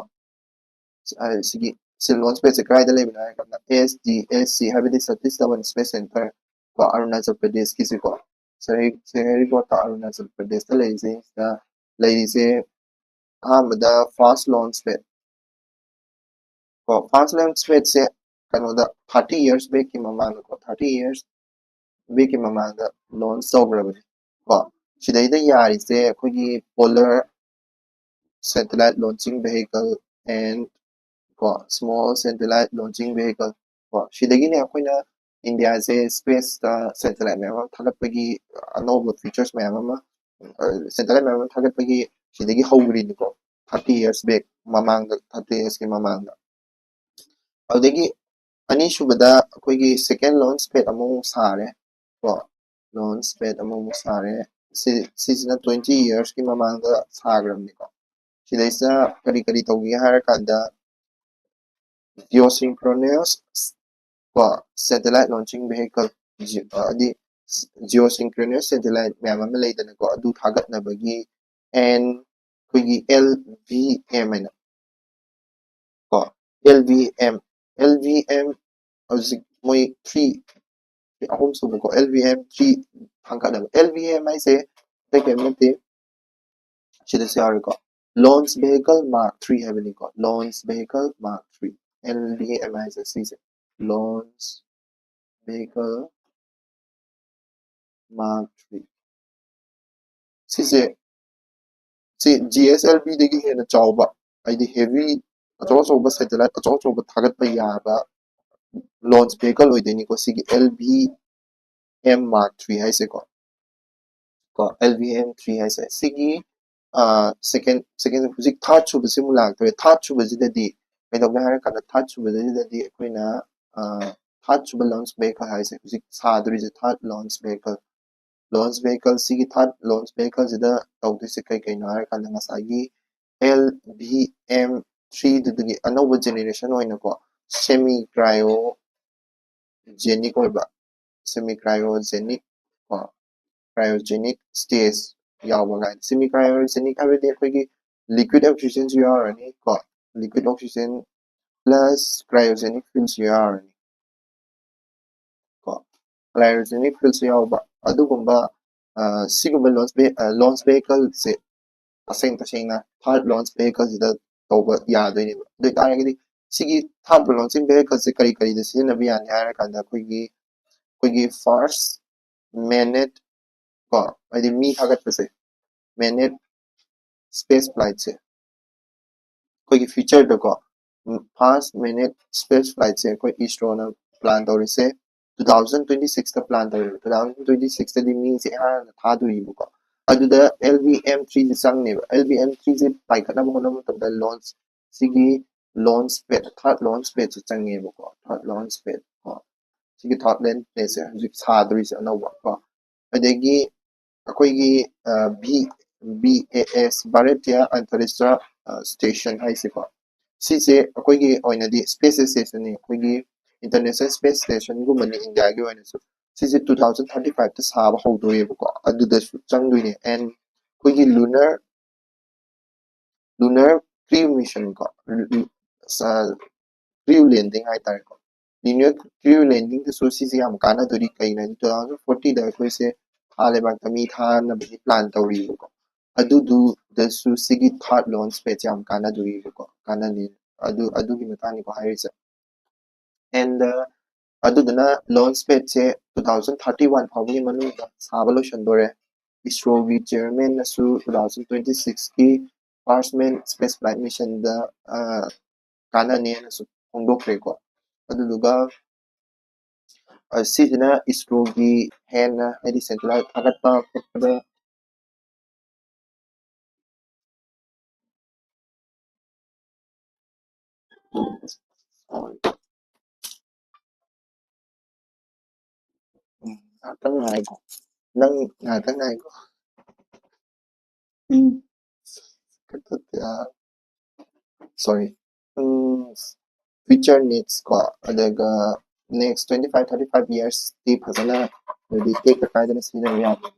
ꯁꯤꯒꯤ ꯁꯤ ꯂꯣꯟꯆ ꯄꯦꯗꯁꯦ ꯀꯗꯥꯏꯗ ꯂꯩꯕꯅꯣ ꯍꯥꯏꯔ ꯀꯥꯟꯗ ꯑꯦꯁ ꯗꯤ ꯑꯦꯁ ꯁꯤ ꯍꯥꯏꯕꯗꯤ ꯁꯇꯤꯁ ꯙꯋꯟ ꯁ꯭ꯄꯦꯁ ꯁꯦꯟꯇꯔ ꯀꯣ, ꯑꯔꯨꯅꯥꯆꯜ ꯄ꯭ꯔꯗꯦꯁꯀꯤꯁꯤꯀꯣ, ꯁ꯭ꯔꯤꯍꯔꯤꯀꯣꯇꯥ, ꯑꯔꯨꯅꯥꯆꯜ ꯄ꯭ꯔꯗꯦꯁꯇ ꯂꯩꯔꯤꯁꯤꯗ ꯂꯩꯔꯤꯁꯦ꯫ ꯑꯍꯥꯟꯕꯗ ꯐꯥꯔꯁ ꯂꯣꯟꯆ ꯄꯦꯗ ꯀꯣ, ꯐꯥꯔꯁ ꯂꯣꯟꯆ ꯄꯦꯗꯁꯦ ꯀꯩꯅꯣꯗ ꯊꯥꯔꯇꯤ ꯏꯌꯔꯁ ꯕꯦꯛꯀꯤ ꯃꯃꯥꯡꯗꯀꯣ, ꯊꯥꯔꯇꯤ ꯏꯌꯔꯁ ꯕꯦꯛꯀꯤ ꯃꯃꯥꯡꯗ ꯂꯣꯟꯆ ꯇꯧꯈ꯭ꯔꯕꯅꯤ ꯀꯣ꯫ ꯁꯤꯗꯩꯗ ꯌꯥꯔꯤꯁꯦ ꯑꯩꯈꯣꯏꯒꯤ polar satellite launching vehicle and ꯀꯣ, small satellite launching vehicle ꯀꯣ꯫ ꯁꯤꯗꯒꯤꯅꯦ ꯑꯩꯈꯣꯏꯅ ꯏꯟꯗꯤꯌꯥꯁꯦ ꯁ꯭ꯄꯦꯁꯇ ꯁꯦꯇꯦꯂꯥꯏꯠ ꯃꯌꯥꯝ ꯑꯃ ꯊꯥꯒꯠꯄꯒꯤ ꯑꯅꯧꯕ ꯐꯤꯆꯔꯁ ꯃꯌꯥꯝ ꯑꯃ, ꯁꯦꯇꯦꯂꯥꯏꯠ ꯃꯌꯥꯝ ꯑꯃ ꯊꯥꯒꯠꯄꯒꯤ ꯁꯤꯗꯒꯤ ꯍꯧꯈ꯭ꯔꯤꯅꯤꯀꯣ, ꯊꯥꯔꯇꯤ ꯏꯌꯔꯁ ꯕꯦꯛ ꯃꯃꯥꯡꯗ, ꯊꯥꯔꯇꯤ ꯏꯌꯔꯁꯀꯤ ꯃꯃꯥꯡꯗ꯫ ꯑꯗꯨꯗꯒꯤ ꯑꯅꯤꯁꯨꯕꯗ ꯑꯩꯈꯣꯏꯒꯤ ꯁꯦꯀꯦꯟ ꯂꯣꯟꯆ ꯄꯦꯗ ꯑꯃꯃꯨꯛ ꯁꯥꯔꯦ ꯀꯣ, ꯂꯣꯟꯆ ꯄꯦꯗ ꯑꯃꯃꯨꯛ ꯁꯥꯔꯦ꯫ ꯁꯤ ꯁꯤꯁꯤꯅ ꯇ꯭ꯋꯦꯟꯇꯤ ꯏꯌꯔꯁꯀꯤ ꯃꯃꯥꯡꯗ ꯁꯥꯈ꯭ꯔꯕꯅꯤꯀꯣ꯫ ꯁꯤꯗꯩꯁꯤꯗ ꯀꯔꯤ ꯀꯔꯤ ꯇꯧꯒꯦ ꯍꯥꯏꯔ ꯀꯥꯟꯗ geosynchronous ꯀꯣ, satellite launching vehicle, ꯍꯥꯏꯗꯤ geosynchronous satellite ꯃꯌꯥꯝ ꯑꯃ ꯂꯩꯗꯅꯀꯣ, ꯑꯗꯨ ꯊꯥꯒꯠꯅꯕꯒꯤ and ꯑꯩꯈꯣꯏꯒꯤ L V M ꯍꯥꯏꯅ ꯀꯣ, L V M, L V M ꯍꯧꯖꯤꯛ ꯃꯣꯏ ꯊ꯭ꯔꯤ, ꯑꯍꯨꯝ ꯁꯨꯕꯀꯣ, L V M three ꯊꯥꯡꯒꯠꯅꯕ꯫ L V M ꯍꯥꯏꯁꯦ ꯑꯇꯩ ꯀꯔꯤꯝ ꯅꯠꯇꯦ, ꯁꯤꯗꯁꯨ ꯌꯥꯎꯔꯦꯀꯣ, launch vehicle mark three ꯍꯥꯏꯕꯅꯤꯀꯣ, launch vehicle mark three, L V M ꯍꯥꯏꯁꯦ ꯁꯤꯁꯦ, launch vehicle mark three꯫ ꯁꯤꯁꯦ ꯁꯤ G S L V ꯗꯒꯤ ꯍꯦꯟꯅ ꯆꯥꯎꯕ, ꯍꯥꯏꯗꯤ heavy, ꯑꯆꯧ ꯑꯆꯧꯕ satellite, ꯑꯆꯧ ꯑꯆꯧꯕ ꯊꯥꯒꯠꯄ ꯌꯥꯕ launch vehicle ꯑꯣꯏꯗꯣꯏꯅꯤꯀꯣ, ꯁꯤꯒꯤ L V M mark three ꯍꯥꯏꯁꯦꯀꯣ꯫ ꯀꯣ, L V M three ꯍꯥꯏꯁꯦ ꯁꯤꯒꯤ, ꯑ, second, second, ꯍꯧꯖꯤꯛ ꯊꯥꯔꯠ ꯁꯨꯕꯁꯤꯃꯨꯛ ꯂꯥꯛꯇꯣꯔꯦ꯫ ꯊꯥꯔꯠ ꯁꯨꯕꯁꯤꯗꯗꯤ ꯀꯩꯗꯧꯒꯦ ꯍꯥꯏꯔ ꯀꯥꯟꯗ, ꯊꯥꯔꯠ ꯁꯨꯕꯁꯤꯗꯗꯤ ꯑꯩꯈꯣꯏꯅ, ꯑ, ꯊꯥꯔꯠ ꯁꯨꯕ launch vehicle ꯍꯥꯏꯁꯦ, ꯍꯧꯖꯤꯛ ꯁꯥꯗꯣꯔꯤꯁꯦ ꯊꯥꯔꯠ launch vehicle, launch vehicle, ꯁꯤꯒꯤ ꯊꯥꯔꯠ launch vehicle ꯁꯤꯗ ꯇꯧꯗꯣꯏꯁꯦ ꯀꯩ ꯀꯩꯅꯣ ꯍꯥꯏꯔ ꯀꯥꯟꯗ, ꯉꯁꯥꯏꯒꯤ L V M three ꯗꯨꯗꯒꯤ ꯑꯅꯧꯕ generation ꯑꯣꯏꯅꯀꯣ, semi cryogenic ꯑꯣꯏꯕ, semi cryogenic ꯀꯣ, cryogenic stage ꯌꯥꯎꯕ ꯀꯥꯏꯅ꯫ Semi cryogenic ꯍꯥꯏꯕꯗꯤ ꯑꯩꯈꯣꯏꯒꯤ liquid oxygen ꯁꯨ ꯌꯥꯎꯔꯅꯤ ꯀꯣ, liquid oxygen plus cryogenic fuels ꯁꯨ ꯌꯥꯎꯔꯅꯤ꯫ ꯀꯣ, cryogenic fuels ꯁꯨ ꯌꯥꯎꯕ ꯑꯗꯨꯒꯨꯝꯕ, ꯑ, ꯁꯤꯒꯨꯝꯕ launch ve-, ꯑ, launch vehicle ꯁꯦ ꯇꯁꯦꯡ ꯇꯁꯦꯡꯅ third launch vehicle ꯁꯤꯗ ꯇꯧꯕ ꯌꯥꯗꯣꯏꯅꯦꯕ꯫ ꯑꯗꯨ ꯑꯣꯏꯇꯥꯔꯒꯗꯤ ꯁꯤꯒꯤ third launching vehicle ꯁꯦ ꯀꯔꯤ ꯀꯔꯤꯗ ꯁꯤꯖꯤꯟꯅꯕ ꯌꯥꯅꯤ ꯍꯥꯏꯔꯀꯥꯟꯗ ꯑꯩꯈꯣꯏꯒꯤ, ꯑꯩꯈꯣꯏꯒꯤ first manned, ꯀꯣ, ꯍꯥꯏꯗꯤ ꯃꯤ ꯊꯥꯒꯠꯄꯁꯦ, manned space flight ꯁꯦ, ꯑꯩꯈꯣꯏꯒꯤ future ꯗꯀꯣ, first manned space flight ꯁꯦ ꯑꯩꯈꯣꯏ ISRO ꯅ plan ꯇꯧꯔꯤꯁꯦ two thousand twenty six ꯇ plan ꯇꯧꯔꯤꯕ꯫ Two thousand twenty six ꯇꯗꯤ ꯃꯤꯁꯦ ꯏꯍꯥꯟ ꯍꯥꯟꯅ ꯊꯥꯗꯣꯔꯤꯕꯀꯣ꯫ ꯑꯗꯨꯗ LVM three ꯁꯦ ꯆꯪꯅꯦꯕ꯫ LVM three ꯁꯦ ꯄꯥꯏꯈꯠꯅꯕ ꯍꯣꯠꯅꯕ ꯃꯇꯝꯗ launch, ꯁꯤꯒꯤ launch pad, third launch pad ꯁꯦ ꯆꯪꯉꯦꯕꯀꯣ꯫ Third launch pad ꯀꯣ, ꯁꯤꯒꯤ third launch pad ꯁꯦ ꯍꯧꯖꯤꯛ ꯁꯥꯗꯣꯔꯤꯁꯦ ꯑꯅꯧꯕ ꯀꯣ꯫ ꯑꯗꯒꯤ ꯑꯩꯈꯣꯏꯒꯤ, ꯑ, B-, B A S, Bharatiya Antariksh, ꯑ, ꯁ꯭ꯇꯦꯁꯟ ꯍꯥꯏꯁꯦꯀꯣ꯫ ꯁꯤꯁꯦ ꯑꯩꯈꯣꯏꯒꯤ ꯑꯣꯏꯅꯗꯤ space station ꯅꯤ, ꯑꯩꯈꯣꯏꯒꯤ International Space Station ꯒꯨꯝꯕꯅꯤ ꯏꯟꯗꯤꯌꯥꯒꯤ ꯑꯣꯏꯅꯁꯨ꯫ ꯁꯤꯁꯦ two thousand thirty five ꯇ ꯁꯥꯕ ꯍꯧꯗꯣꯔꯤꯕꯀꯣ, ꯑꯗꯨꯗꯁꯨ ꯆꯪꯗꯣꯏꯅꯦ꯫ And ꯑꯩꯈꯣꯏꯒꯤ lunar, lunar crew mission ꯀꯣ, crew landing ꯍꯥꯏꯇꯥꯔꯦꯀꯣ, lunar crew landing ꯗꯁꯨ ꯁꯤꯁꯦ ꯌꯥꯝ ꯀꯥꯟꯅꯗꯣꯔꯤ꯫ ꯀꯩꯅꯣ ꯍꯥꯏꯗꯤ two thousand forty ꯗ ꯑꯩꯈꯣꯏꯁꯦ ꯊꯥ ꯂꯩꯕꯥꯛꯇ ꯃꯤ ꯊꯥꯅꯕꯒꯤ plan ꯇꯧꯔꯤꯕꯀꯣ, ꯑꯗꯨꯗꯨꯗꯁꯨ ꯁꯤꯒꯤ third launch pad ꯁꯦ ꯌꯥꯝ ꯀꯥꯟꯅꯗꯣꯔꯤꯕꯀꯣ, ꯀꯥꯟꯅꯅꯤ꯫ ꯑꯗꯨ, ꯑꯗꯨꯒꯤ ꯃꯇꯥꯡꯅꯤꯀꯣ ꯍꯥꯏꯔꯤꯁꯦ꯫ And, uh, ꯑꯗꯨꯗꯨꯅ launch pad ꯁꯦ two thousand thirty one ꯐꯥꯎꯕꯒꯤ ꯃꯅꯨꯡꯗ ꯁꯥꯕ ꯂꯣꯏꯁꯤꯟꯗꯣꯔꯦ꯫ ISRO ꯒꯤ chairman ꯅꯁꯨ two thousand twenty six ꯀꯤ first manned space flight mission ꯗ, ꯑ, ꯀꯥꯟꯅꯅꯦꯅꯁꯨ ꯐꯣꯡꯗꯣꯛꯈ꯭ꯔꯦꯀꯣ꯫ ꯑꯗꯨꯗꯨꯒ, ꯑ, ꯁꯤꯁꯤꯅ ISRO ꯒꯤ ꯍꯦꯟꯅ, ꯍꯥꯏꯗꯤ central ꯊꯥꯒꯠꯄ ꯈꯣꯠꯄꯗ ꯎꯝ, ꯉꯥꯛꯇꯪ ꯉꯥꯏꯈꯣ꯫ ꯅꯪ ꯉꯥꯛꯇꯪ ꯉꯥꯏꯈꯣ꯫ ꯎꯝ꯫ ꯀꯛꯊꯠꯇꯦ, ꯑ, sorry꯫ ꯎꯝ, future needs ꯀꯣ, ꯑꯗꯨꯒ next twenty five, thirty five years T ꯐꯖꯅ, ꯍꯥꯏꯗꯤ ꯇꯦꯛꯇ ꯀꯥꯏꯗꯅ ꯁꯤꯖꯤꯟꯅꯕ ꯌꯥꯕ꯫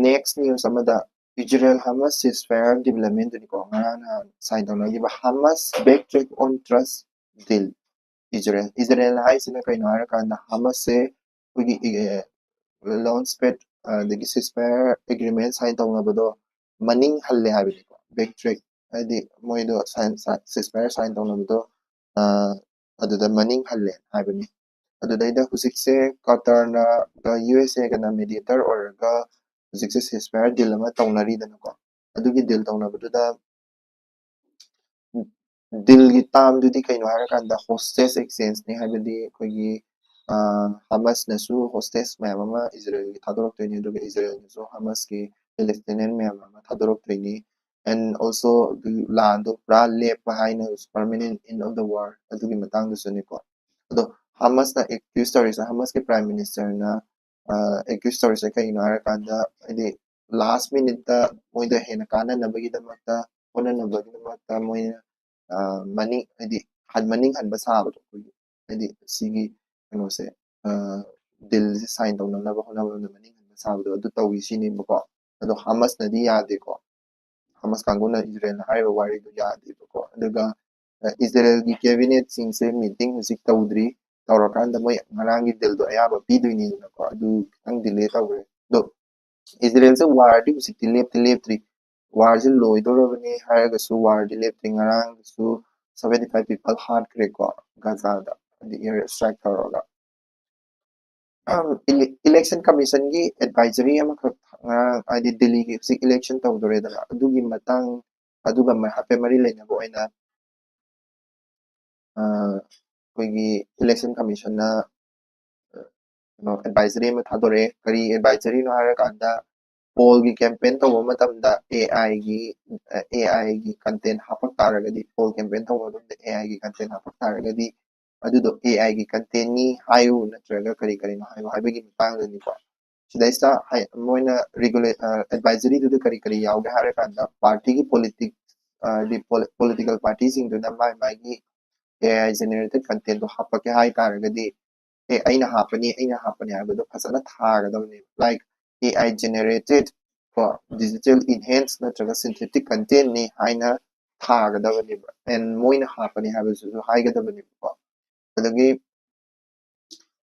Next news ꯑꯃꯗ Israel Hamas ceasefire development ꯗꯨꯅꯤꯀꯣ, ꯉꯔꯥꯡ ꯅꯍꯥꯟ sign ꯇꯧꯅꯈꯤꯕ Hamas backtrack on truce deal꯫ Israel Israel ꯍꯥꯏꯁꯤꯅ ꯀꯩꯅꯣ ꯍꯥꯏꯔꯀꯥꯟꯗ, Hamas ꯁꯦ ꯑꯩꯈꯣꯏꯒꯤ launch pad ꯑꯗꯒꯤ ceasefire agreement sign ꯇꯧꯅꯕꯗꯣ ꯃꯅꯤꯡ ꯍꯜꯂꯦ ꯍꯥꯏꯕꯅꯤꯀꯣ꯫ Backtrack ꯍꯥꯏꯗꯤ ꯃꯣꯏꯗꯣ ceasefire sign ꯇꯧꯅꯕꯗꯣ ꯑꯗꯨꯗ ꯃꯅꯤꯡ ꯍꯜꯂꯦ ꯍꯥꯏꯕꯅꯤ꯫ ꯑꯗꯨꯗꯩꯗ ꯍꯧꯖꯤꯛꯁꯦ ꯀꯇꯔꯅ ꯌꯨ ꯑꯦꯁ ꯑꯦꯒꯅ mediator ꯑꯣꯏꯔꯒ ꯍꯧꯖꯤꯛꯁꯦ ceasefire deal ꯑꯃ ꯇꯧꯅꯔꯤꯗꯅꯀꯣ꯫ ꯑꯗꯨꯒꯤ deal ꯇꯧꯅꯕꯗꯨꯗ deal ꯒꯤ term ꯗꯨꯗꯤ ꯀꯩꯅꯣ ꯍꯥꯏꯔꯀꯥꯟꯗ hostage exchange ꯅꯤ꯫ ꯍꯥꯏꯕꯗꯤ ꯑꯩꯈꯣꯏꯒꯤ ꯍꯃꯁꯅꯁꯨ hostage ꯃꯌꯥꯝ ꯑꯃ ꯏꯖꯔꯦꯜꯒꯤ ꯊꯥꯗꯣꯔꯛꯇꯣꯏꯅꯤ, ꯑꯗꯨꯒ ꯏꯖꯔꯦꯜꯅꯁꯨ ꯍꯃꯁꯀꯤ Palestinian ꯃꯌꯥꯝ ꯑꯃ ꯊꯥꯗꯣꯔꯛꯇꯣꯏꯅꯤ꯫ And also ꯂꯥꯟꯗꯣ ꯄꯨꯔꯥ ꯂꯦꯞꯄ ꯍꯥꯏꯅ permanent end of the war ꯑꯗꯨꯒꯤ ꯃꯇꯥꯡꯗꯁꯨꯅꯤꯀꯣ꯫ ꯑꯗꯣ ꯍꯃꯁꯅ accuse ꯇꯧꯔꯤꯁꯦ, ꯍꯃꯁꯀꯤ prime minister ꯅ accuse ꯇꯧꯔꯤꯁꯦ ꯀꯩꯒꯤꯅꯣ ꯍꯥꯏꯔꯀꯥꯟꯗ, ꯍꯥꯏꯗꯤ last minute ꯇ ꯃꯣꯏꯗ ꯍꯦꯟꯅ ꯀꯥꯟꯅꯅꯕꯒꯤꯗꯃꯛꯇ, ꯍꯣꯠꯅꯅꯕꯒꯤꯗꯃꯛꯇ ꯃꯣꯏꯅ ꯃꯅꯤꯡ, ꯍꯥꯏꯗꯤ ꯃꯅꯤꯡ ꯍꯟꯕ ꯁꯥꯕꯗꯣ, ꯑꯩꯈꯣꯏꯒꯤ ꯍꯥꯏꯗꯤ ꯁꯤꯒꯤ ꯀꯩꯅꯣꯁꯦ, deal ꯁꯦ sign ꯇꯧꯅꯅꯕ ꯍꯣꯠꯅꯕꯗ ꯃꯅꯤꯡ ꯍꯟꯕ ꯁꯥꯕꯗꯣ ꯑꯗꯨ ꯇꯧꯏ ꯁꯤꯅꯦꯕꯀꯣ꯫ ꯑꯗꯣ ꯍꯃꯁꯅꯗꯤ ꯌꯥꯗꯦꯀꯣ, ꯍꯃꯁ ꯀꯥꯡꯕꯨꯅ ꯏꯖꯔꯦꯜꯅ ꯍꯥꯏꯔꯤꯕ ꯋꯥꯔꯤꯗꯨ ꯌꯥꯗꯦꯕꯀꯣ꯫ ꯑꯗꯨꯒ ꯏꯖꯔꯦꯜꯒꯤ cabinet ꯁꯤꯡꯁꯦ meeting ꯍꯧꯖꯤꯛ ꯇꯧꯗ꯭ꯔꯤ, ꯇꯧꯔꯀꯥꯟꯗ ꯃꯣꯏ ꯉꯔꯥꯡꯒꯤ deal ꯗꯣ ꯑꯌꯥꯕ ꯄꯤꯗꯣꯏꯅꯤꯗꯅꯀꯣ꯫ ꯑꯗꯨ ꯈꯤꯇꯪ delay ꯇꯧꯈ꯭ꯔꯦ꯫ ꯑꯗꯣ ꯏꯖꯔꯦꯜꯁꯦ war ꯗꯤ ꯍꯧꯖꯤꯛꯇꯤ ꯂꯦꯞꯇꯤ ꯂꯦꯞꯇ꯭ꯔꯤ꯫ War ꯁꯦ ꯂꯣꯏꯗꯧꯔꯕꯅꯤ ꯍꯥꯏꯔꯒꯁꯨ war ꯗꯤ ꯂꯦꯞꯇ꯭ꯔꯤ꯫ ꯉꯔꯥꯡꯁꯨ seventy five people ꯍꯥꯠꯈ꯭ꯔꯦꯀꯣ ꯒꯖꯥꯗ, ꯍꯥꯏꯗꯤ air strike ꯇꯧꯔꯒ꯫ Election commission ꯒꯤ advisory ꯑꯃꯈꯛ ꯉꯔꯥꯡ, ꯍꯥꯏꯗꯤ ꯗꯤꯜꯂꯤꯒꯤ ꯍꯧꯖꯤꯛ election ꯇꯧꯗꯣꯔꯦꯗꯅ, ꯑꯗꯨꯒꯤ ꯃꯇꯥꯡ, ꯑꯗꯨꯒ ꯍꯥꯏꯐꯦꯠ ꯃꯔꯤ ꯂꯩꯅꯕ ꯑꯣꯏꯅ ꯑꯩꯈꯣꯏꯒꯤ election commission ꯅ ꯀꯩꯅꯣ advisory ꯑꯃ ꯊꯥꯗꯣꯔꯛꯑꯦ꯫ ꯀꯔꯤ advisory ꯅꯣ ꯍꯥꯏꯔꯀꯥꯟꯗ, poll ꯒꯤ campaign ꯇꯧꯕ ꯃꯇꯝꯗ AI ꯒꯤ AI ꯒꯤ content ꯍꯥꯞꯄꯛ ꯇꯥꯔꯒꯗꯤ, poll campaign ꯇꯧꯕ ꯃꯇꯝꯗ AI ꯒꯤ content ꯍꯥꯞꯄꯛ ꯇꯥꯔꯒꯗꯤ, ꯑꯗꯨꯗꯣ AI ꯒꯤ content ꯅꯤ ꯍꯥꯏꯌꯨ, ꯅꯠꯇ꯭ꯔꯒ ꯀꯔꯤ ꯀꯔꯤꯅꯣ ꯍꯥꯏꯌꯨ ꯍꯥꯏꯕꯒꯤ ꯃꯇꯥꯡꯗꯅꯤꯀꯣ꯫ ꯁꯤꯗꯩꯁꯤꯗ ꯃꯣꯏꯅ regulate advisory ꯗꯨꯗ ꯀꯔꯤ ꯀꯔꯤ ꯌꯥꯎꯒꯦ ꯍꯥꯏꯔꯀꯥꯟꯗ, party ꯒꯤ politics, ꯍꯥꯏꯗꯤ political party ꯁꯤꯡꯗꯨꯅ ꯃꯥꯏ ꯃꯥꯏꯒꯤ AI generated content ꯗꯣ ꯍꯥꯞꯄꯛꯀꯦ ꯍꯥꯏ ꯇꯥꯔꯒꯗꯤ, ꯑꯦ ꯑꯩꯅ ꯍꯥꯞꯄꯅꯤ, ꯑꯩꯅ ꯍꯥꯞꯄꯅꯤ ꯍꯥꯏꯕꯗꯣ ꯐꯖꯅ ꯊꯥꯒꯗꯕꯅꯦ꯫ Like, AI generated ꯀꯣ, digital enhance ꯅꯠꯇ꯭ꯔꯒ synthetic content ꯅꯤ ꯍꯥꯏꯅ ꯊꯥꯒꯗꯕꯅꯦꯕ, and ꯃꯣꯏꯅ ꯍꯥꯞꯄꯅꯤ ꯍꯥꯏꯕꯁꯤꯁꯨ ꯍꯥꯏꯒꯗꯕꯅꯦꯕꯀꯣ꯫ ꯑꯗꯒꯤ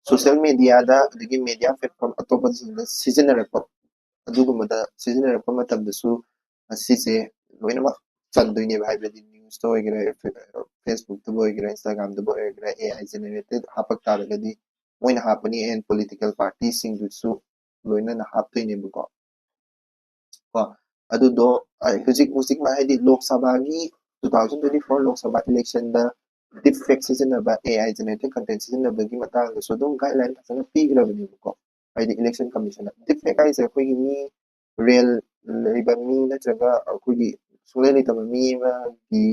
social media ꯗ, ꯑꯗꯒꯤ media platform ꯑꯇꯣꯞꯄꯁꯤꯡꯗ ꯁꯤꯖꯤꯟꯅꯔꯛꯄ, ꯑꯗꯨꯒꯨꯝꯕꯗ ꯁꯤꯖꯤꯟꯅꯔꯛꯄ ꯃꯇꯝꯗꯁꯨ ꯑꯁꯤꯁꯦ ꯂꯣꯏꯅꯃꯛ ꯆꯟꯗꯣꯏꯅꯦꯕ꯫ ꯍꯥꯏꯕꯗꯤ news ꯇ ꯑꯣꯏꯒꯦꯔꯥ, Facebook ꯇꯕꯨ ꯑꯣꯏꯒꯦꯔꯥ, Instagram ꯗꯕꯨ ꯑꯣꯏꯒꯦꯔꯥ, A I generated ꯍꯥꯞꯄꯛ ꯇꯥꯔꯒꯗꯤ ꯃꯣꯏꯅ ꯍꯥꯞꯄꯅꯤ, and political party ꯁꯤꯡꯗꯨꯁꯨ ꯂꯣꯏꯅꯅ ꯍꯥꯞꯇꯣꯏꯅꯦꯕꯀꯣ꯫ ꯀꯣ, ꯑꯗꯨꯗꯣ ꯑꯩ ꯍꯧꯖꯤꯛ, ꯍꯧꯖꯤꯛ ꯍꯥꯏꯗꯤ ꯂꯣꯛ ꯁꯚꯥꯒꯤ two thousand twenty four Lok Sabha election ꯗ deepfake ꯁꯤꯖꯤꯟꯅꯕ, A I generated content ꯁꯤꯖꯤꯟꯅꯕꯒꯤ ꯃꯇꯥꯡꯗꯁꯨ ꯑꯗꯨꯝ guideline ꯐꯖꯅ ꯄꯤꯈ꯭ꯔꯕꯅꯦꯕꯀꯣ꯫ ꯍꯥꯏꯗꯤ election commission ꯅ deepfake ꯍꯥꯏꯁꯦ ꯑꯩꯈꯣꯏꯒꯤ ꯃꯤ, real ꯂꯩꯕ ꯃꯤ ꯅꯠꯇ꯭ꯔꯒ ꯑꯩꯈꯣꯏꯒꯤ ꯁꯨꯡꯂꯩ ꯂꯩꯇꯕ ꯃꯤ ꯑꯃꯒꯤ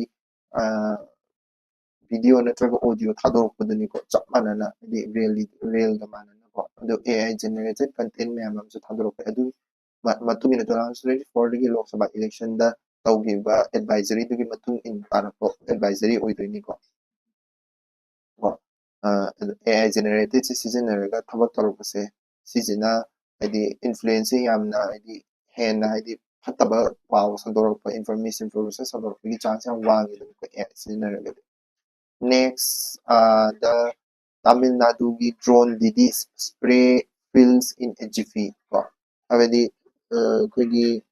video ꯅꯠꯇ꯭ꯔꯒ audio ꯊꯥꯗꯣꯔꯛꯄꯗꯨꯅꯤꯀꯣ, ꯆꯞ ꯃꯥꯟꯅꯅ, ꯍꯥꯏꯗꯤ real, real ꯒ ꯃꯥꯟꯅꯅꯀꯣ꯫ ꯑꯗꯣ A I generated content ꯃꯌꯥꯝ ꯑꯃꯁꯨ ꯊꯥꯗꯣꯔꯛꯄ, ꯑꯗꯨ ꯃ-, ꯃꯇꯨꯡ ꯏꯟꯅ two thousand twenty four ꯗꯒꯤ ꯂꯣꯛ ꯁꯚꯥ election ꯗ ꯇꯧꯈꯤꯕ advisory ꯗꯨꯒꯤ ꯃꯇꯨꯡ ꯏꯟ ꯇꯥꯔꯛꯄ advisory ꯑꯣꯏꯗꯣꯏꯅꯤꯀꯣ꯫ ꯀꯣ, ꯑ, ꯑꯗꯨ A I generated ꯁꯤ ꯁꯤꯖꯤꯟꯅꯔꯒ ꯊꯕꯛ ꯇꯧꯔꯛꯄꯁꯦ, ꯁꯤꯁꯤꯅ ꯍꯥꯏꯗꯤ influence ꯁꯦ ꯌꯥꯝꯅ, ꯍꯥꯏꯗꯤ ꯍꯦꯟꯅ, ꯍꯥꯏꯗꯤ ꯐꯠꯇꯕ ꯄꯥꯎ ꯁꯟꯗꯣꯔꯛꯄ, information, information ꯁꯟꯗꯣꯔꯛꯄꯒꯤ chance ꯌꯥꯝ ꯋꯥꯡꯉꯤꯗꯅꯀꯣ, A I ꯁꯤꯖꯤꯟꯅꯔꯒꯗꯤ꯫ Next, ꯑ, the ꯇꯥꯃꯤꯜ ꯅꯥꯗꯨꯒꯤ drone ꯗꯤꯗꯤ spray fills in a jiffy ꯀꯣ, ꯍꯥꯏꯕꯗꯤ, ꯑ, ꯑꯩꯈꯣꯏꯒꯤ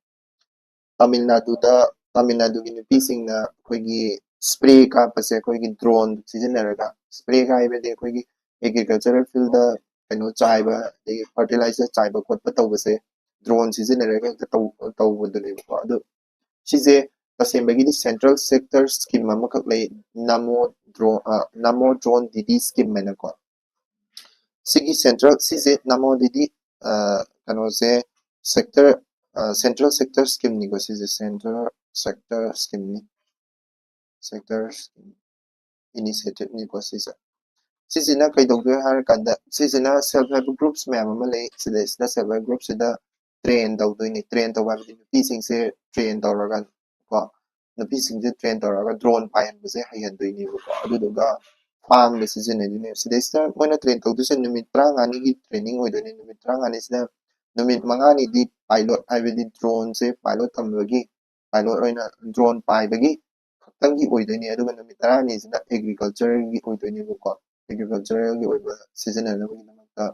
ꯇꯥꯃꯤꯜ ꯅꯥꯗꯨꯗ, ꯇꯥꯃꯤꯜ ꯅꯥꯗꯨꯒꯤ ꯅꯨꯄꯤꯁꯤꯡꯅ ꯑꯩꯈꯣꯏꯒꯤ spray ꯀꯥꯞꯄꯁꯦ ꯑꯩꯈꯣꯏꯒꯤ drone ꯁꯤꯖꯤꯟꯅꯔꯒ, spray ꯀꯥꯞꯄ ꯍꯥꯏꯕꯗꯤ ꯑꯩꯈꯣꯏꯒꯤ agricultural field ꯗ ꯀꯩꯅꯣ ꯆꯥꯏꯕ, ꯑꯗꯒꯤ fertilizer ꯆꯥꯏꯕ ꯈꯣꯠꯄ ꯇꯧꯕꯁꯦ drone ꯁꯤꯖꯤꯟꯅꯔꯒ ꯍꯦꯛꯇ ꯇꯧ-, ꯇꯧꯕꯗꯨꯅꯦꯕꯀꯣ꯫ ꯑꯗꯨ ꯁꯤꯁꯦ ꯇꯁꯦꯡꯕꯒꯤꯗꯤ central sector scheme ꯑꯃꯈꯛ ꯂꯩ, ꯅꯃꯣ drone, ꯑ, ꯅꯃꯣ drone ꯗꯤꯗꯤ scheme ꯍꯥꯏꯅꯀꯣ꯫ ꯁꯤꯒꯤ central, ꯁꯤꯁꯦ ꯅꯃꯣ ꯗꯤꯗꯤ, ꯑ, ꯀꯩꯅꯣꯁꯦ sector, ꯑ, central sector scheme ꯅꯤꯀꯣ꯫ ꯁꯤꯁꯦ central sector scheme ꯅꯤ, sector scheme initiative ꯅꯤꯀꯣ ꯁꯤꯁꯦ꯫ ꯁꯤꯁꯤꯅ ꯀꯩꯗꯧꯗꯣꯏ ꯍꯥꯏꯔꯀꯥꯟꯗ, ꯁꯤꯁꯤꯅ self help groups ꯃꯌꯥꯝ ꯑꯃ ꯂꯩ꯫ ꯁꯤꯗꯩꯁꯤꯗ self help group ꯁꯤꯗ train ꯇꯧꯗꯣꯏꯅꯤ꯫ Train ꯇꯧꯕ ꯍꯥꯏꯕꯗꯤ ꯅꯨꯄꯤꯁꯤꯡꯁꯦ train ꯇꯧꯔꯒ ꯀꯣ, ꯅꯨꯄꯤꯁꯤꯡꯁꯦ train ꯇꯧꯔꯒ drone ꯄꯥꯏꯍꯟꯕꯁꯦ ꯍꯩꯍꯟꯗꯣꯏꯅꯦꯕꯀꯣ꯫ ꯑꯗꯨꯗꯨꯒ farm ꯗ ꯁꯤꯖꯤꯟꯅꯗꯣꯏꯅꯦ꯫ ꯁꯤꯗꯩꯁꯤꯗ ꯃꯣꯏꯅ train ꯇꯧꯗꯣꯏꯁꯦ ꯅꯨꯃꯤꯠ ꯇꯔꯥꯃꯉꯥꯅꯤꯒꯤ training ꯑꯣꯏꯗꯣꯏꯅꯦ꯫ ꯅꯨꯃꯤꯠ ꯇꯔꯥꯃꯉꯥꯅꯤꯁꯤꯗ ꯅꯨꯃꯤꯠ ꯃꯉꯥꯅꯤꯗꯤ ꯄꯥꯏꯂꯣꯠ, ꯍꯥꯏꯕꯗꯤ ꯗ꯭ꯔꯣꯟꯁꯦ ꯄꯥꯏꯂꯣꯠ ꯇꯝꯕꯒꯤ, ꯄꯥꯏꯂꯣꯠ ꯑꯣꯏꯅ ꯗ꯭ꯔꯣꯟ ꯄꯥꯏꯕꯒꯤ ꯈꯛꯇꯪꯒꯤ ꯑꯣꯏꯗꯣꯏꯅꯤ꯫ ꯑꯗꯨꯒ ꯅꯨꯃꯤꯠ ꯇꯔꯥꯅꯤꯁꯤꯅ ꯑꯦꯒ꯭ꯔꯤꯀꯜꯆꯔꯒꯤ ꯑꯣꯏꯗꯣꯏꯅꯦꯕꯀꯣ꯫ ꯑꯦꯒ꯭ꯔꯤꯀꯜꯆꯔꯒꯤ ꯑꯣꯏꯕ ꯁꯤꯖꯤꯟꯅꯅꯕꯒꯤꯗꯃꯛꯇ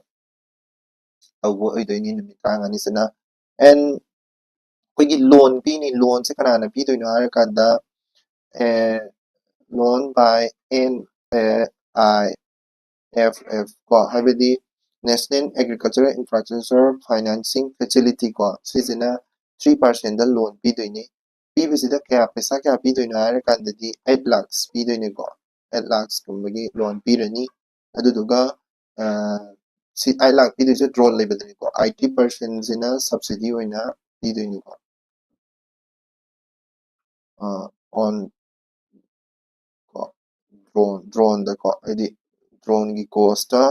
ꯇꯧꯕ ꯑꯣꯏꯗꯣꯏꯅꯤ ꯅꯨꯃꯤꯠ ꯇꯔꯥꯃꯉꯥꯅꯤꯁꯤꯅ꯫ ꯑꯦꯟ ꯑꯩꯈꯣꯏꯒꯤ ꯂꯣꯟ ꯄꯤꯅꯤ꯫ ꯂꯣꯟꯁꯦ ꯀꯅꯥꯅ ꯄꯤꯗꯣꯏꯅꯣ ꯍꯥꯏꯔꯀꯥꯟꯗ, loan by N A I F F ꯀꯣ, ꯍꯥꯏꯕꯗꯤ National Agricultural Infrastructure Financing Facility ꯀꯣ, ꯁꯤꯁꯤꯅ ꯊ꯭ꯔꯤ ꯄꯥꯔꯁꯦꯟꯗ ꯂꯣꯟ ꯄꯤꯗꯣꯏꯅꯤ꯫ ꯄꯤꯕꯁꯤꯗ ꯀꯌꯥ, ꯄꯩꯁꯥ ꯀꯌꯥ ꯄꯤꯗꯣꯏꯅꯣ ꯍꯥꯏꯔꯀꯥꯟꯗꯗꯤ ꯑꯩꯠ ꯂꯥꯛꯁ ꯄꯤꯗꯣꯏꯅꯤꯀꯣ꯫ ꯑꯩꯠ ꯂꯥꯛꯁꯀꯨꯝꯕꯒꯤ ꯂꯣꯟ ꯄꯤꯔꯅꯤ꯫ ꯑꯗꯨꯗꯨꯒ ꯁꯤ ꯑꯩꯠ ꯂꯥꯛ ꯄꯤꯗꯣꯏꯁꯦ ꯗ꯭ꯔꯣꯟ ꯂꯩꯕꯗꯅꯤꯀꯣ꯫ ꯑꯥꯏꯠꯇꯤ ꯄꯥꯔꯁꯦꯟꯁꯤꯅ ꯁꯕꯁꯤꯗꯤ ꯑꯣꯏꯅ ꯄꯤꯗꯣꯏꯅꯤꯀꯣ꯫ ꯑꯣꯟ ꯀꯣ, ꯗ꯭ꯔꯣꯟ ꯗ꯭ꯔꯣꯟꯗꯀꯣ, ꯍꯥꯏꯗꯤ ꯗ꯭ꯔꯣꯟꯒꯤ ꯀꯣꯁꯇ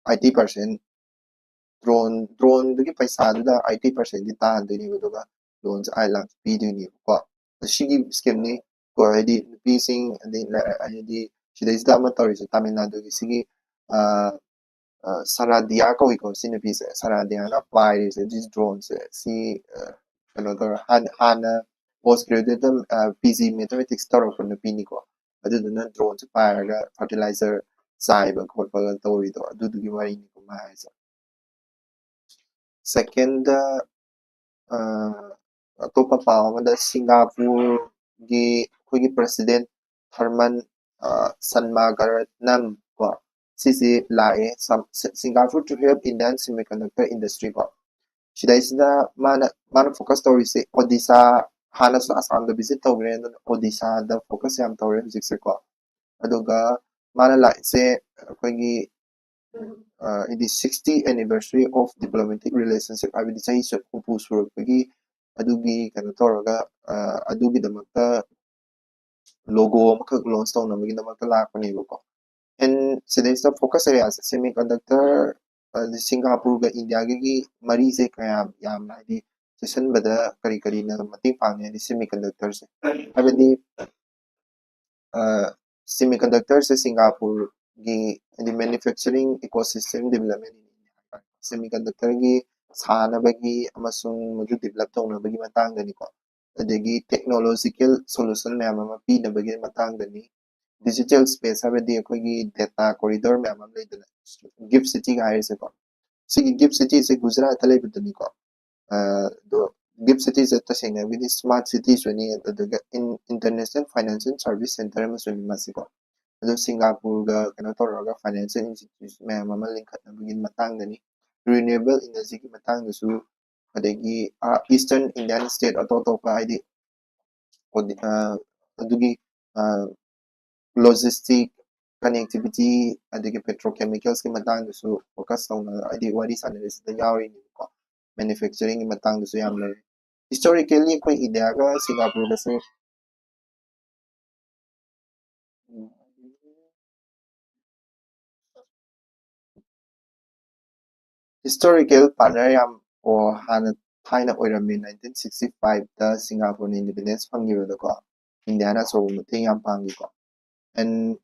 ꯑꯥꯏꯠꯇꯤ ꯄꯥꯔꯁꯦꯟ, ꯗ꯭ꯔꯣꯟ ꯗ꯭ꯔꯣꯟꯗꯨꯒꯤ ꯄꯩꯁꯥꯗꯨꯗ ꯑꯥꯏꯠꯇꯤ ꯄꯥꯔꯁꯦꯟꯗꯤ ꯇꯥꯍꯟꯗꯣꯏꯅꯦꯕ꯫ ꯑꯗꯨꯒ ꯂꯣꯟꯁꯦ ꯑꯥꯏꯠ ꯂꯥꯛ ꯄꯤꯗꯣꯏꯅꯦꯕꯀꯣ꯫ ꯁꯤꯒꯤ ꯁ꯭ꯀꯤꯝꯅꯤ ꯀꯣ, ꯍꯥꯏꯗꯤ ꯅꯨꯄꯤꯁꯤꯡ, ꯑꯗꯩ ꯍꯥꯏꯗꯤ ꯁꯤꯗꯩꯁꯤꯗ ꯑꯃ ꯇꯧꯔꯤꯁꯦ, ꯇꯥꯃꯤꯜ ꯅꯥꯗꯨꯒꯤ ꯁꯤꯒꯤ ꯁꯔꯥꯗꯤꯌꯥ ꯀꯧꯏꯀꯣ꯫ ꯁꯤ ꯅꯨꯄꯤꯁꯦ, ꯁꯔꯥꯗꯤꯌꯥꯅ ꯄꯥꯏꯔꯤꯁꯦ ꯁꯤ ꯗ꯭ꯔꯣꯟꯁꯦ꯫ ꯁꯤ ꯀꯩꯅꯣ ꯇꯧꯔ, ꯍꯥꯟꯅ ꯄꯣꯁ ꯒ꯭ꯔꯦꯖꯨꯑꯦꯠꯇ ꯄꯤ ꯖꯤ ꯃꯦꯊꯃꯦꯇꯤꯛꯁ ꯇꯧꯔꯛꯄ ꯅꯨꯄꯤꯅꯤꯀꯣ꯫ ꯑꯗꯨꯗꯨꯅ ꯗ꯭ꯔꯣꯟꯁꯦ ꯄꯥꯏꯔꯒ ꯐꯔꯇꯤꯂꯥꯏꯖꯔ ꯆꯥꯏꯕ ꯈꯣꯠꯄꯒ ꯇꯧꯔꯤꯗꯣ, ꯑꯗꯨꯗꯨꯒꯤ ꯋꯥꯔꯤꯅꯤꯀꯣ ꯃꯥ ꯍꯥꯏꯁꯦ꯫ ꯁꯦꯀꯦꯟꯗ, ꯑꯇꯣꯞꯄ ꯄꯥꯎ ꯑꯃꯗ ꯁꯤꯡꯒꯥꯄꯨꯔꯒꯤ ꯑꯩꯈꯣꯏꯒꯤ ꯄ꯭ꯔꯁꯤꯗꯦꯟ ꯊꯔꯃꯟ ꯁꯟꯃꯥꯒꯔꯠꯅꯝ ꯀꯣ, ꯁꯤꯁꯤ ꯂꯥꯛꯑꯦ꯫ Singapore to help Indian semiconductor industry ꯀꯣ꯫ ꯁꯤꯗꯩꯁꯤꯗ ꯃꯥꯅ ꯃꯥꯅ ꯐꯣꯀꯁ ꯇꯧꯔꯤꯁꯦ ꯑꯣꯗꯤꯁꯥ, ꯍꯥꯟꯅꯁꯨ ꯑꯁꯥꯝꯗ ꯚꯤꯖꯤꯠ ꯇꯧꯈ꯭ꯔꯦ, ꯑꯗꯨꯅ ꯑꯣꯗꯤꯁꯥꯗ ꯐꯣꯀꯁ ꯌꯥꯝ ꯇꯧꯔꯦ ꯍꯧꯖꯤꯛꯁꯦꯀꯣ꯫ ꯑꯗꯨꯒ ꯃꯥꯅ ꯂꯥꯛꯏꯁꯦ ꯑꯩꯈꯣꯏꯒꯤ ꯍꯥꯏꯗꯤ sixty anniversary of diplomatic relationship, ꯍꯥꯏꯕꯗꯤ ꯆꯍꯤ ꯍꯨꯝꯐꯨ ꯁꯨꯔꯛꯄꯒꯤ ꯑꯗꯨꯒꯤ ꯀꯩꯅꯣ ꯇꯧꯔꯒ, ꯑꯗꯨꯒꯤꯗꯃꯛꯇ ꯂꯣꯒꯣ ꯑꯃꯈꯛ ꯂꯣꯟꯆ ꯇꯧꯅꯕꯒꯤꯗꯃꯛꯇ ꯂꯥꯛꯄꯅꯦꯕꯀꯣ꯫ ꯑꯦꯟ ꯁꯤꯗꯩꯁꯤꯗ ꯐꯣꯀꯁ ꯑꯦꯔꯤꯌꯥꯁꯦ ꯁꯦꯃꯤ ꯀꯟꯗꯛꯇꯔ, ꯁꯤꯡꯒꯥꯄꯨꯔꯒ ꯏꯟꯗꯤꯌꯥꯒꯤ ꯃꯔꯤꯁꯦ ꯀꯌꯥꯝ ꯌꯥꯝꯅ, ꯍꯥꯏꯗꯤ ꯆꯦꯁꯤꯟꯕꯗ ꯀꯔꯤ ꯀꯔꯤꯅ ꯃꯇꯦꯡ ꯄꯥꯡꯉꯤ ꯍꯥꯏꯗꯤ ꯁꯦꯃꯤ ꯀꯟꯗꯛꯇꯔꯁꯦ, ꯍꯥꯏꯕꯗꯤ ꯁꯦꯃꯤ ꯀꯟꯗꯛꯇꯔꯁꯦ ꯁꯤꯡꯒꯥꯄꯨꯔ ꯒꯤ ꯍꯥꯏꯗꯤ manufacturing ecosystem development, semiconductor ꯒꯤ ꯁꯥꯅꯕꯒꯤ ꯑꯃꯁꯨꯡ ꯃꯗꯨ develop ꯇꯧꯅꯕꯒꯤ ꯃꯇꯥꯡꯗꯅꯤꯀꯣ꯫ ꯑꯗꯒꯤ technological solution ꯃꯌꯥꯝ ꯑꯃ ꯄꯤꯅꯕꯒꯤ ꯃꯇꯥꯡꯗꯅꯤ꯫ Digital space ꯍꯥꯏꯕꯗꯤ ꯑꯩꯈꯣꯏꯒꯤ data corridor ꯃꯌꯥꯝ ꯑꯃ ꯂꯩꯗꯅ, GIFT City ꯒ ꯍꯥꯏꯔꯤꯁꯦꯀꯣ꯫ ꯁꯤꯒꯤ GIFT City ꯁꯦ ꯒꯨꯖꯔꯥꯠꯇ ꯂꯩꯕꯗꯨꯅꯤꯀꯣ꯫ ꯑꯗꯣ GIFT City ꯁꯦ ꯇꯁꯦꯡꯅ ꯍꯥꯏꯔꯒꯗꯤ smart city ꯁꯨꯅꯤ, ꯑꯗꯨꯒ international financial service center ꯑꯃꯁꯨꯅꯤ ꯃꯁꯤꯀꯣ꯫ ꯑꯗꯣ ꯁꯤꯡꯒꯥꯄꯨꯔꯒ ꯀꯩꯅꯣ ꯇꯧꯔꯒ financial institution ꯃꯌꯥꯝ ꯑꯃ ꯂꯤꯡꯈꯠꯅꯕꯒꯤ ꯃꯇꯥꯡꯗꯅꯤ꯫ Renewable energy ꯒꯤ ꯃꯇꯥꯡꯗꯁꯨ, ꯑꯗꯒꯤ Eastern Indian state ꯑꯇꯣꯞ ꯑꯇꯣꯞꯄ ꯍꯥꯏꯗꯤ ꯑꯗꯨꯒꯤ logistic, connectivity, ꯑꯗꯒꯤ petrochemicals ꯀꯤ ꯃꯇꯥꯡꯗꯁꯨ focus ꯇꯧꯅ ꯍꯥꯏꯗꯤ ꯋꯥꯔꯤ ꯁꯥꯟꯅꯔꯤꯁꯤꯗ ꯌꯥꯎꯔꯤꯅꯦꯕꯀꯣ꯫ Manufacturing ꯒꯤ ꯃꯇꯥꯡꯗꯁꯨ ꯌꯥꯝ ꯂꯩꯔꯦ꯫ Historically ꯑꯩꯈꯣꯏ ꯏꯟꯗꯤꯌꯥꯒ ꯁꯤꯡꯒꯥꯄꯨꯔꯒꯁꯦ historical partner ꯌꯥꯝ, ꯑꯣ, ꯍꯥꯟꯅ ꯊꯥꯏꯅ ꯑꯣꯏꯔꯝꯃꯤ꯫ Nineteen sixty five ꯗ ꯁꯤꯡꯒꯥꯄꯨꯔꯅ independence ꯐꯪꯈꯤꯕꯗꯀꯣ ꯏꯟꯗꯤꯌꯥꯅ ꯑꯆꯧꯕ ꯃꯇꯦꯡ ꯌꯥꯝ ꯄꯥꯡꯈꯤꯀꯣ꯫ And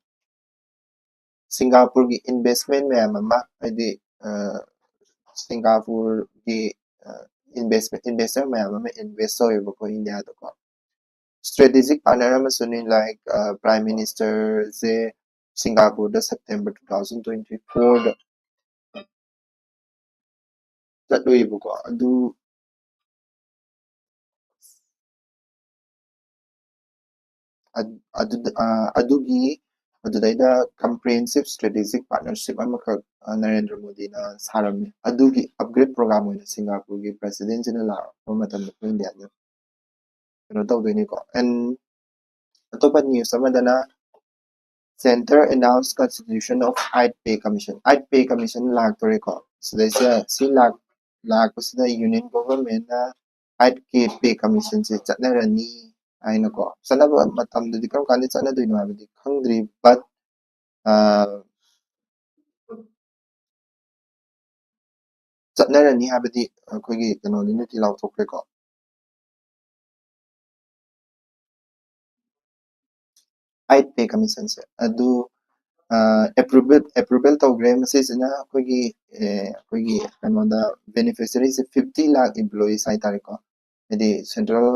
ꯁꯤꯡꯒꯥꯄꯨꯔꯒꯤ investment ꯃꯌꯥꯝ ꯑꯃ, ꯍꯥꯏꯗꯤ ꯁꯤꯡꯒꯥꯄꯨꯔꯒꯤ investment, investor ꯃꯌꯥꯝ ꯑꯃ invest ꯇꯧꯋꯦꯕꯀꯣ ꯏꯟꯗꯤꯌꯥꯗꯀꯣ꯫ Strategic partner ꯑꯃꯁꯨꯅꯤ꯫ Like Prime Minister ꯁꯦ ꯁꯤꯡꯒꯥꯄꯨꯔꯗ September two thousand twenty four ꯗ ꯆꯠꯂꯨꯏꯕꯀꯣ꯫ ꯑꯗꯨ ꯑꯗꯨꯗ ꯑꯗꯨꯒꯤ ꯑꯗꯨꯗꯩꯗ comprehensive strategic partnership ꯑꯃꯈꯛ ꯅꯔꯦꯟꯗ꯭ꯔ ꯃꯣꯗꯤꯅ ꯁꯥꯔꯝꯃꯤ꯫ ꯑꯗꯨꯒꯤ upgrade program ꯑꯣꯏꯅ ꯁꯤꯡꯒꯥꯄꯨꯔꯒꯤ president ꯁꯤꯅ ꯂꯥꯛꯄ ꯃꯇꯝꯗ ꯑꯩꯈꯣꯏ ꯏꯟꯗꯤꯌꯥꯗ ꯀꯩꯅꯣ ꯇꯧꯗꯣꯏꯅꯤꯀꯣ꯫ And ꯑꯇꯣꯞꯄ news ꯑꯃꯗꯅ Centre announce constitution of eight pay commission. Eight pay commission ꯂꯥꯛꯇꯣꯔꯦꯀꯣ꯫ ꯁꯤꯗꯩꯁꯤꯗ ꯁꯤ ꯂꯥꯛ ꯂꯥꯛꯄꯁꯤꯗ Union Government ꯅ eight ꯀꯤ pay commission ꯁꯦ ꯆꯠꯅꯔꯅꯤ ꯍꯥꯏꯅꯀꯣ꯫ ꯆꯠꯅꯕ ꯃꯇꯝꯗꯨꯗꯤ ꯀꯔꯝ ꯀꯥꯟꯗ ꯆꯠꯅꯗꯣꯏꯅꯣ ꯍꯥꯏꯕꯗꯤ ꯈꯪꯗ꯭ꯔꯤ, but ꯆꯠꯅꯔꯅꯤ ꯍꯥꯏꯕꯗꯤ ꯑꯩꯈꯣꯏꯒꯤ ꯀꯩꯅꯣꯗꯨꯅꯗꯤ ꯂꯥꯎꯊꯣꯛꯈ꯭ꯔꯦꯀꯣ꯫ Eight pay commission ꯁꯦ ꯑꯗꯨ ꯑꯦꯄ꯭ꯔꯨꯚꯦꯜ ꯑꯦꯄ꯭ꯔꯨꯚꯦꯜ ꯇꯧꯈ꯭ꯔꯦ꯫ ꯃꯁꯤꯁꯤꯅ ꯑꯩꯈꯣꯏꯒꯤ ꯑꯦ, ꯑꯩꯈꯣꯏꯒꯤ ꯀꯩꯅꯣꯗ ꯕꯦꯅꯤꯐꯤꯁꯔꯤꯁꯦ ꯐꯤꯐꯇꯤ ꯂꯥꯛ ꯏꯝꯄ꯭ꯂꯣꯌꯤꯁ ꯍꯥꯏꯇꯥꯔꯦꯀꯣ, ꯍꯥꯏꯗꯤ ꯁꯦꯟꯇ꯭ꯔꯦꯜ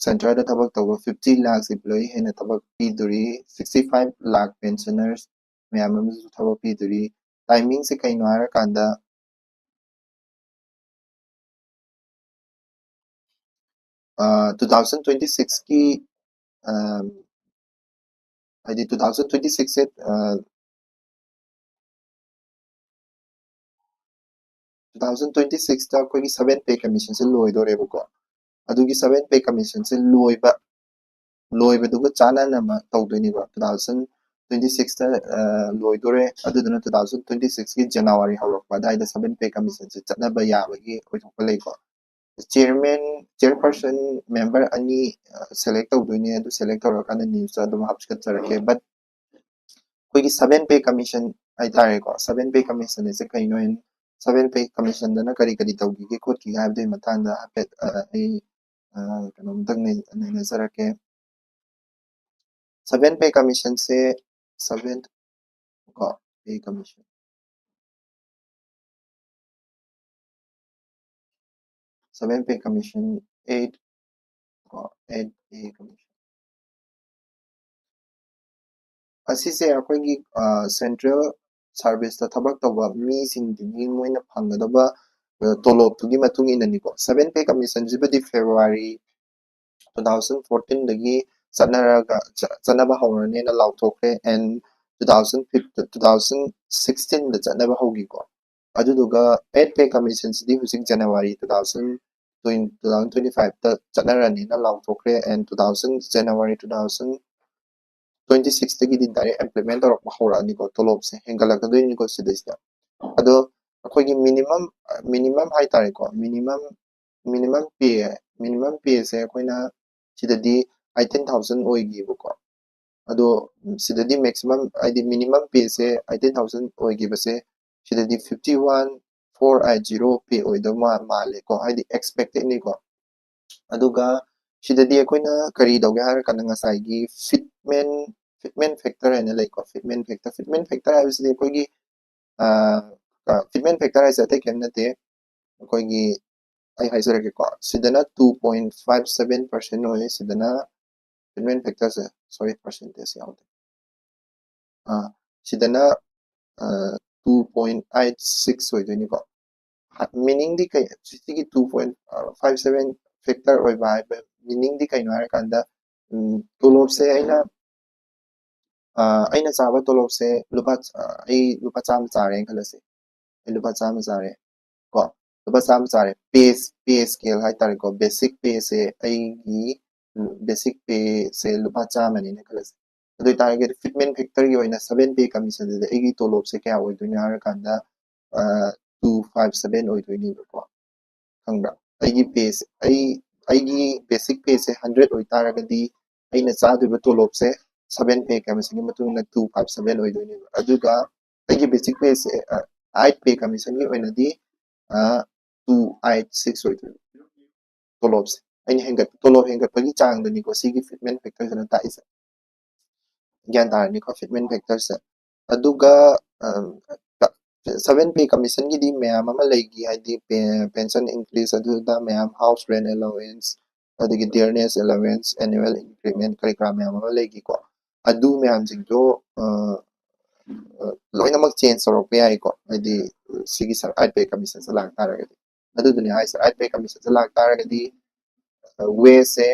ꯁꯦꯟꯇ꯭ꯔꯦꯜꯗ ꯊꯕꯛ ꯇꯧꯕ ꯐꯤꯐꯇꯤ ꯂꯥꯛ ꯏꯝꯄ꯭ꯂꯣꯌꯤ ꯍꯦꯟꯅ ꯊꯕꯛ ꯄꯤꯗꯣꯔꯤ, ꯁꯤꯛꯁꯇꯤ ꯐꯥꯏꯚ ꯂꯥꯛ ꯄꯦꯟꯁꯅꯔꯁ ꯃꯌꯥꯝ ꯑꯃꯁꯨ ꯊꯕꯛ ꯄꯤꯗꯣꯔꯤ꯫ ꯇꯥꯏꯃꯤꯡꯁꯦ ꯀꯩꯅꯣ ꯍꯥꯏꯔꯀꯥꯟꯗ ꯇꯨ ꯊꯥꯎꯖꯟ ꯇ꯭ꯋꯦꯟꯇꯤ ꯁꯤꯛꯁꯀꯤ ꯍꯥꯏꯗꯤ ꯇꯨ ꯊꯥꯎꯖꯟ ꯇ꯭ꯋꯦꯟꯇꯤ ꯁꯤꯛꯁꯁꯦ ꯇꯨ ꯊꯥꯎꯖꯟ ꯇ꯭ꯋꯦꯟꯇꯤ ꯁꯤꯛꯁꯇ ꯑꯩꯈꯣꯏꯒꯤ ꯁꯚꯦꯟ ꯄꯦ ꯀꯃꯤꯁꯟꯁꯦ ꯂꯣꯏꯗꯣꯔꯦꯕꯀꯣ꯫ ꯑꯗꯨꯒꯤ ꯁꯚꯦꯟ ꯄꯦ ꯀꯃꯤꯁꯟꯁꯦ ꯂꯣꯏꯕ ꯂꯣꯏꯕꯗꯨꯒ ꯆꯥꯟꯅꯅꯕ ꯇꯧꯗꯣꯏꯅꯦꯕ꯫ ꯇꯨ ꯊꯥꯎꯖꯟ ꯇ꯭ꯋꯦꯟꯇꯤ ꯁꯤꯛꯁꯇ ꯂꯣꯏꯗꯣꯔꯦ, ꯑꯗꯨꯗꯨꯅ ꯇꯨ ꯊꯥꯎꯖꯟ ꯇ꯭ꯋꯦꯟꯇꯤ ꯁꯤꯛꯁꯀꯤ ꯖꯅꯋꯥꯔꯤ ꯍꯧꯔꯛꯄ ꯑꯗꯨꯋꯥꯏꯗ ꯁꯚꯦꯟ ꯄꯦ ꯀꯃꯤꯁꯟꯁꯦ ꯆꯠꯅꯕ ꯌꯥꯕꯒꯤ ꯑꯣꯏꯊꯣꯛꯄ ꯂꯩꯀꯣ꯫ ꯆꯤꯌꯔꯃꯦꯟ ꯆꯤꯌꯔꯄꯔꯁꯟ ꯃꯦꯝꯕꯔ ꯑꯅꯤ ꯁꯦꯂꯦꯛ ꯇꯧꯗꯣꯏꯅꯦ꯫ ꯑꯗꯨ ꯁꯦꯂꯦꯛ ꯇꯧꯔꯀꯥꯟꯗ ꯅ꯭ꯌꯨꯁꯇ ꯑꯗꯨꯝ ꯍꯥꯞꯀꯠꯆꯔꯛꯀꯦ꯫ ꯕꯠ ꯑꯩꯈꯣꯏꯒꯤ ꯁꯚꯦꯟ ꯄꯦ ꯀꯃꯤꯁꯟ ꯍꯥꯏꯇꯥꯔꯦꯀꯣ, ꯁꯚꯦꯟ ꯄꯦ ꯀꯃꯤꯁꯟ ꯑꯁꯦ ꯀꯩꯅꯣ, ꯁꯚꯦꯟ ꯄꯦ ꯀꯃꯤꯁꯟꯗꯅ ꯀꯔꯤ ꯀꯔꯤ ꯇꯧꯈꯤꯒꯦ ꯈꯣꯠꯈꯤꯒꯦ ꯍꯥꯏꯕꯗꯨꯒꯤ ꯃꯇꯥꯡꯗ ꯍꯥꯏꯐꯦꯠ ꯑ, ꯑꯩ ꯑ, ꯀꯩꯅꯣꯝꯇꯪ ꯅꯩ- ꯅꯩꯅꯖꯔꯛꯀꯦ꯫ ꯁꯚꯦꯟ ꯄꯦ ꯀꯃꯤꯁꯟꯁꯦ ꯁꯚꯦꯟ ꯀꯣ ꯄꯦ ꯀꯃꯤꯁꯟ ꯁꯚꯦꯟ ꯄꯦ ꯀꯃꯤꯁꯟ ꯑꯩꯠ ꯀꯣ ꯑꯩꯠ ꯄꯦ ꯀꯃꯤꯁꯟ ꯑꯁꯤꯁꯦ ꯑꯩꯈꯣꯏꯒꯤ ꯁꯦꯟꯇ꯭ꯔꯦꯜ ꯁꯥꯔꯚꯤꯁꯇ ꯊꯕꯛ ꯇꯧꯕ ꯃꯤꯁꯤꯡꯗꯨꯒꯤ ꯃꯣꯏꯅ ꯐꯪꯒꯗꯕ ꯑ, ꯇꯣꯂꯣꯞꯇꯨꯒꯤ ꯃꯇꯨꯡ ꯏꯟꯅꯅꯤꯀꯣ꯫ ꯁꯚꯦꯟ ꯄꯦ ꯀꯃꯤꯁꯟꯁꯤꯕꯨꯗꯤ ꯐꯦꯕ꯭ꯔꯨꯋꯥꯔꯤ ꯇꯨ ꯊꯥꯎꯖꯟ ꯐꯣꯔꯇꯤꯟꯗꯒꯤ ꯆꯠꯅꯔꯒ ꯆ- ꯆꯠꯅꯕ ꯍꯧꯔꯅꯦꯅ ꯂꯥꯎꯊꯣꯛꯈ꯭ꯔꯦ꯫ ꯑꯦꯟ two thousand fif two thousand ꯁꯤꯛꯁꯇꯤꯟꯗ ꯆꯠꯅꯕ ꯍꯧꯈꯤꯀꯣ꯫ ꯑꯗꯨꯗꯨꯒ ꯑꯩꯠ ꯄꯦ ꯀꯃꯤꯁꯟꯁꯤꯗꯤ ꯍꯧꯖꯤꯛ January two thousand twenty two thousand twenty ꯐꯥꯏꯚꯇ ꯆꯠꯅꯔꯅꯤꯅ ꯂꯥꯎꯊꯣꯛꯈ꯭ꯔꯦ꯫ ꯑꯦꯟ two thousand January two thousand twenty ꯁꯤꯛꯁꯇꯒꯤꯗꯤ ꯗꯥꯏꯔꯦꯛ ꯏꯝꯄ꯭ꯂꯤꯃꯦꯟ ꯇꯧꯔꯛꯄ ꯍꯧꯔꯛꯑꯅꯤꯀꯣ꯫ ꯇꯣꯂꯣꯞꯁꯦ ꯍꯦꯟꯒꯠꯂꯛꯀꯗꯣꯏꯅꯤꯀꯣ ꯁꯤꯗꯩꯁꯤꯗ꯫ ꯑꯗꯣ ꯑꯩꯈꯣꯏꯒꯤ ꯃꯤꯅꯤꯃꯝ ꯃꯤꯅꯤꯃꯝ ꯍꯥꯏꯇꯥꯔꯦꯀꯣ, ꯃꯤꯅꯤꯃꯝ ꯃꯤꯅꯤꯃꯝ ꯄꯦ ꯃꯤꯅꯤꯃꯝ ꯄꯦꯁꯦ ꯑꯩꯈꯣꯏꯅ ꯁꯤꯗꯗꯤ ꯑꯩꯠꯇꯤꯟ ꯊꯥꯎꯖꯟ ꯑꯣꯏꯈꯤꯕꯀꯣ꯫ ꯑꯗꯣ ꯁꯤꯗꯗꯤ ꯃꯦꯛꯁꯤꯃꯝ ꯍꯥꯏꯗꯤ ꯃꯤꯅꯤꯃꯝ ꯄꯦꯁꯦ ꯑꯩꯠꯇꯤꯟ ꯊꯥꯎꯖꯟ ꯑꯣꯏꯈꯤꯕꯁꯦ ꯁꯤꯗꯗꯤ fifty one four eight zero pay ꯑꯣꯏꯗꯧ ꯃꯥꯜꯂꯦꯀꯣ, ꯍꯥꯏꯗꯤ ꯑꯦꯛꯁꯄꯦꯛꯇꯦꯠꯅꯤꯀꯣ꯫ ꯑꯗꯨꯒ ꯁꯤꯗꯗꯤ ꯑꯩꯈꯣꯏꯅ ꯀꯔꯤ ꯇꯧꯒꯦ ꯍꯥꯏꯔꯀꯥꯟꯗ ꯉꯁꯥꯏꯒꯤ ꯐꯤꯠꯃꯦꯟ Fitment factor ꯍꯥꯏꯅ ꯂꯩꯀꯣ꯫ Fitment factor, fitment factor ꯍꯥꯏꯕꯁꯤꯗꯤ ꯑꯩꯈꯣꯏꯒꯤ, ꯐꯤꯠꯃꯦꯟ ꯐꯦꯛꯇꯔ ꯍꯥꯏꯁꯦ ꯑꯇꯩ ꯀꯔꯤꯝ ꯅꯠꯇꯦ꯫ ꯑꯩꯈꯣꯏꯒꯤ, ꯑꯩ ꯍꯥꯏꯖꯔꯛꯀꯦꯀꯣ, ꯁꯤꯗꯅ two point five seven percent ꯑꯣꯏ, ꯁꯤꯗꯅ, ꯐꯤꯠꯃꯦꯟ ꯐꯦꯛꯇꯔꯁꯦ, ꯁꯣꯔꯤ, ꯄꯥꯔꯁꯦꯟꯇꯦꯖ ꯌꯥꯎꯗꯦ꯫ ꯑꯥ, ꯁꯤꯗꯅ two point eight six ꯑꯣꯏꯗꯣꯏꯅꯤꯀꯣ꯫ ꯃꯤꯅꯤꯡꯗꯤ ꯀꯩ, ꯁꯤꯒꯤ two point five seven factor ꯑꯣꯏꯕ ꯍꯥꯏꯕ ꯃꯤꯅꯤꯡꯗꯤ ꯀꯩꯅꯣ ꯍꯥꯏꯔꯀꯥꯟꯗ, ꯎꯝ, ꯇꯣꯂꯣꯞꯁꯦ ꯑꯩꯅ, ꯑꯥ, ꯑꯩꯅ ꯆꯥꯕ ꯇꯣꯂꯣꯞꯁꯦ ꯂꯨꯄꯥ, ꯑꯥ, ꯑꯩ ꯂꯨꯄꯥ ꯆꯥꯝꯃ ꯆꯥꯔꯦꯅ ꯈꯜꯂꯁꯦ꯫ ꯑꯩ ꯂꯨꯄꯥ ꯆꯥꯝꯃ ꯆꯥꯔꯦ ꯀꯣ, ꯂꯨꯄꯥ ꯆꯥꯝꯃ ꯆꯥꯔꯦ꯫ ꯄꯦ, ꯄꯦ ꯁ꯭ꯀꯦꯜ ꯍꯥꯏꯇꯥꯔꯦꯀꯣ, ꯕꯦꯁꯤꯛ ꯄꯦꯁꯦ, ꯑꯩꯒꯤ ꯕꯦꯁꯤꯛ ꯄꯦꯁꯦ ꯂꯨꯄꯥ ꯆꯥꯝꯃꯅꯤꯅ ꯈꯜꯂꯁꯦ꯫ ꯑꯗꯨ ꯑꯣꯏꯇꯥꯔꯒꯗꯤ ꯐꯤꯠꯃꯦꯟ ꯐꯦꯛꯇꯔꯒꯤ ꯑꯣꯏꯅ ꯁꯚꯦꯟ ꯄꯦ ꯀꯃꯤꯁꯟꯁꯤꯗ ꯑꯩꯒꯤ ꯇꯣꯂꯣꯞꯁꯦ ꯀꯌꯥ ꯑꯣꯏꯗꯣꯏꯅꯣ ꯍꯥꯏꯔꯀꯥꯟꯗ, two five seven ꯑꯣꯏꯗꯣꯏꯅꯦꯕꯀꯣ꯫ ꯈꯪꯕ꯭ꯔꯥ? ꯑꯩꯒꯤ ꯄꯦꯁꯦ, ꯑꯩ, ꯑꯩꯒꯤ ꯕꯦꯁꯤꯛ ꯄꯦꯁꯦ ꯍꯟꯗ꯭ꯔꯦꯠ ꯑꯣꯏꯇꯥꯔꯒꯗꯤ ꯑꯩꯅ ꯆꯥꯗꯣꯏꯕ ꯇꯣꯂꯣꯞꯁꯦ ꯁꯚꯦꯟ ꯄꯦ ꯀꯃꯤꯁꯟꯒꯤ ꯃꯇꯨꯡ ꯏꯟꯅ two five seven ꯑꯣꯏꯗꯣꯏꯅꯦꯕ꯫ ꯑꯗꯨꯒ ꯑꯩꯒꯤ ꯕꯦꯁꯤꯛ ꯄꯦꯁꯦ, ꯑꯩꯠ ꯄꯦ ꯀꯃꯤꯁꯟꯒꯤ ꯑꯣꯏꯅꯗꯤ two eight six ꯑꯣꯏꯗꯣꯏꯅꯦ ꯇꯣꯂꯣꯞꯁꯦ꯫ ꯑꯩꯅ ꯍꯦꯟꯒꯠ, ꯇꯣꯂꯣꯞ ꯍꯦꯟꯒꯠꯄꯒꯤ ꯆꯥꯡꯗꯨꯅꯤꯀꯣ ꯁꯤꯒꯤ ꯐꯤꯠꯃꯦꯟ ꯐꯦꯛꯇꯔꯁꯤꯅ ꯇꯥꯛꯏꯁꯦ꯫ ꯒ꯭ꯌꯥꯟ ꯇꯥꯔꯅꯤꯀꯣ ꯐꯤꯠꯃꯦꯟ ꯐꯦꯛꯇꯔꯁꯦ꯫ ꯑꯗꯨꯒ ꯁꯚꯦꯟ ꯄꯦ ꯀꯃꯤꯁꯟꯒꯤꯗꯤ ꯃꯌꯥꯝ ꯑꯃ ꯂꯩꯈꯤ, ꯍꯥꯏꯗꯤ ꯄꯦꯟꯁꯟ ꯏꯟꯀ꯭ꯔꯤꯁ, ꯑꯗꯨꯗ ꯃꯌꯥꯝ, ꯍꯥꯎꯁ ꯔꯦꯟ ꯑꯦꯂꯥꯎꯋꯦꯟꯁ, ꯑꯗꯒꯤ ꯗꯤꯌꯔꯅꯦꯁ ꯑꯦꯂꯥꯎꯋꯦꯟꯁ, ꯑꯦꯅꯨꯋꯦꯜ ꯏꯟꯀ꯭ꯔꯤꯃꯦꯟ, ꯀꯔꯤ ꯀꯔꯥ ꯃꯌꯥꯝ ꯑꯃ ꯂꯩꯈꯤꯀꯣ꯫ ꯑꯗꯨ ꯃꯌꯥꯝꯁꯤꯡꯗꯣ, ꯑ, ꯑ, ꯂꯣꯏꯅꯃꯛ ꯆꯦꯟꯖ ꯇꯧꯔꯛꯄ ꯌꯥꯏꯀꯣ, ꯍꯥꯏꯗꯤ ꯁꯤꯒꯤ ꯑꯩꯠ ꯄꯦ ꯀꯃꯤꯁꯟꯁꯦ ꯂꯥꯛꯇꯥꯔꯒꯗꯤ꯫ ꯑꯗꯨꯗꯨꯅꯤ ꯍꯥꯏꯁꯦ, ꯑꯩꯠ ꯄꯦ ꯀꯃꯤꯁꯟꯁꯦ ꯂꯥꯛꯇꯥꯔꯒꯗꯤ ꯋꯦꯁꯁꯦ,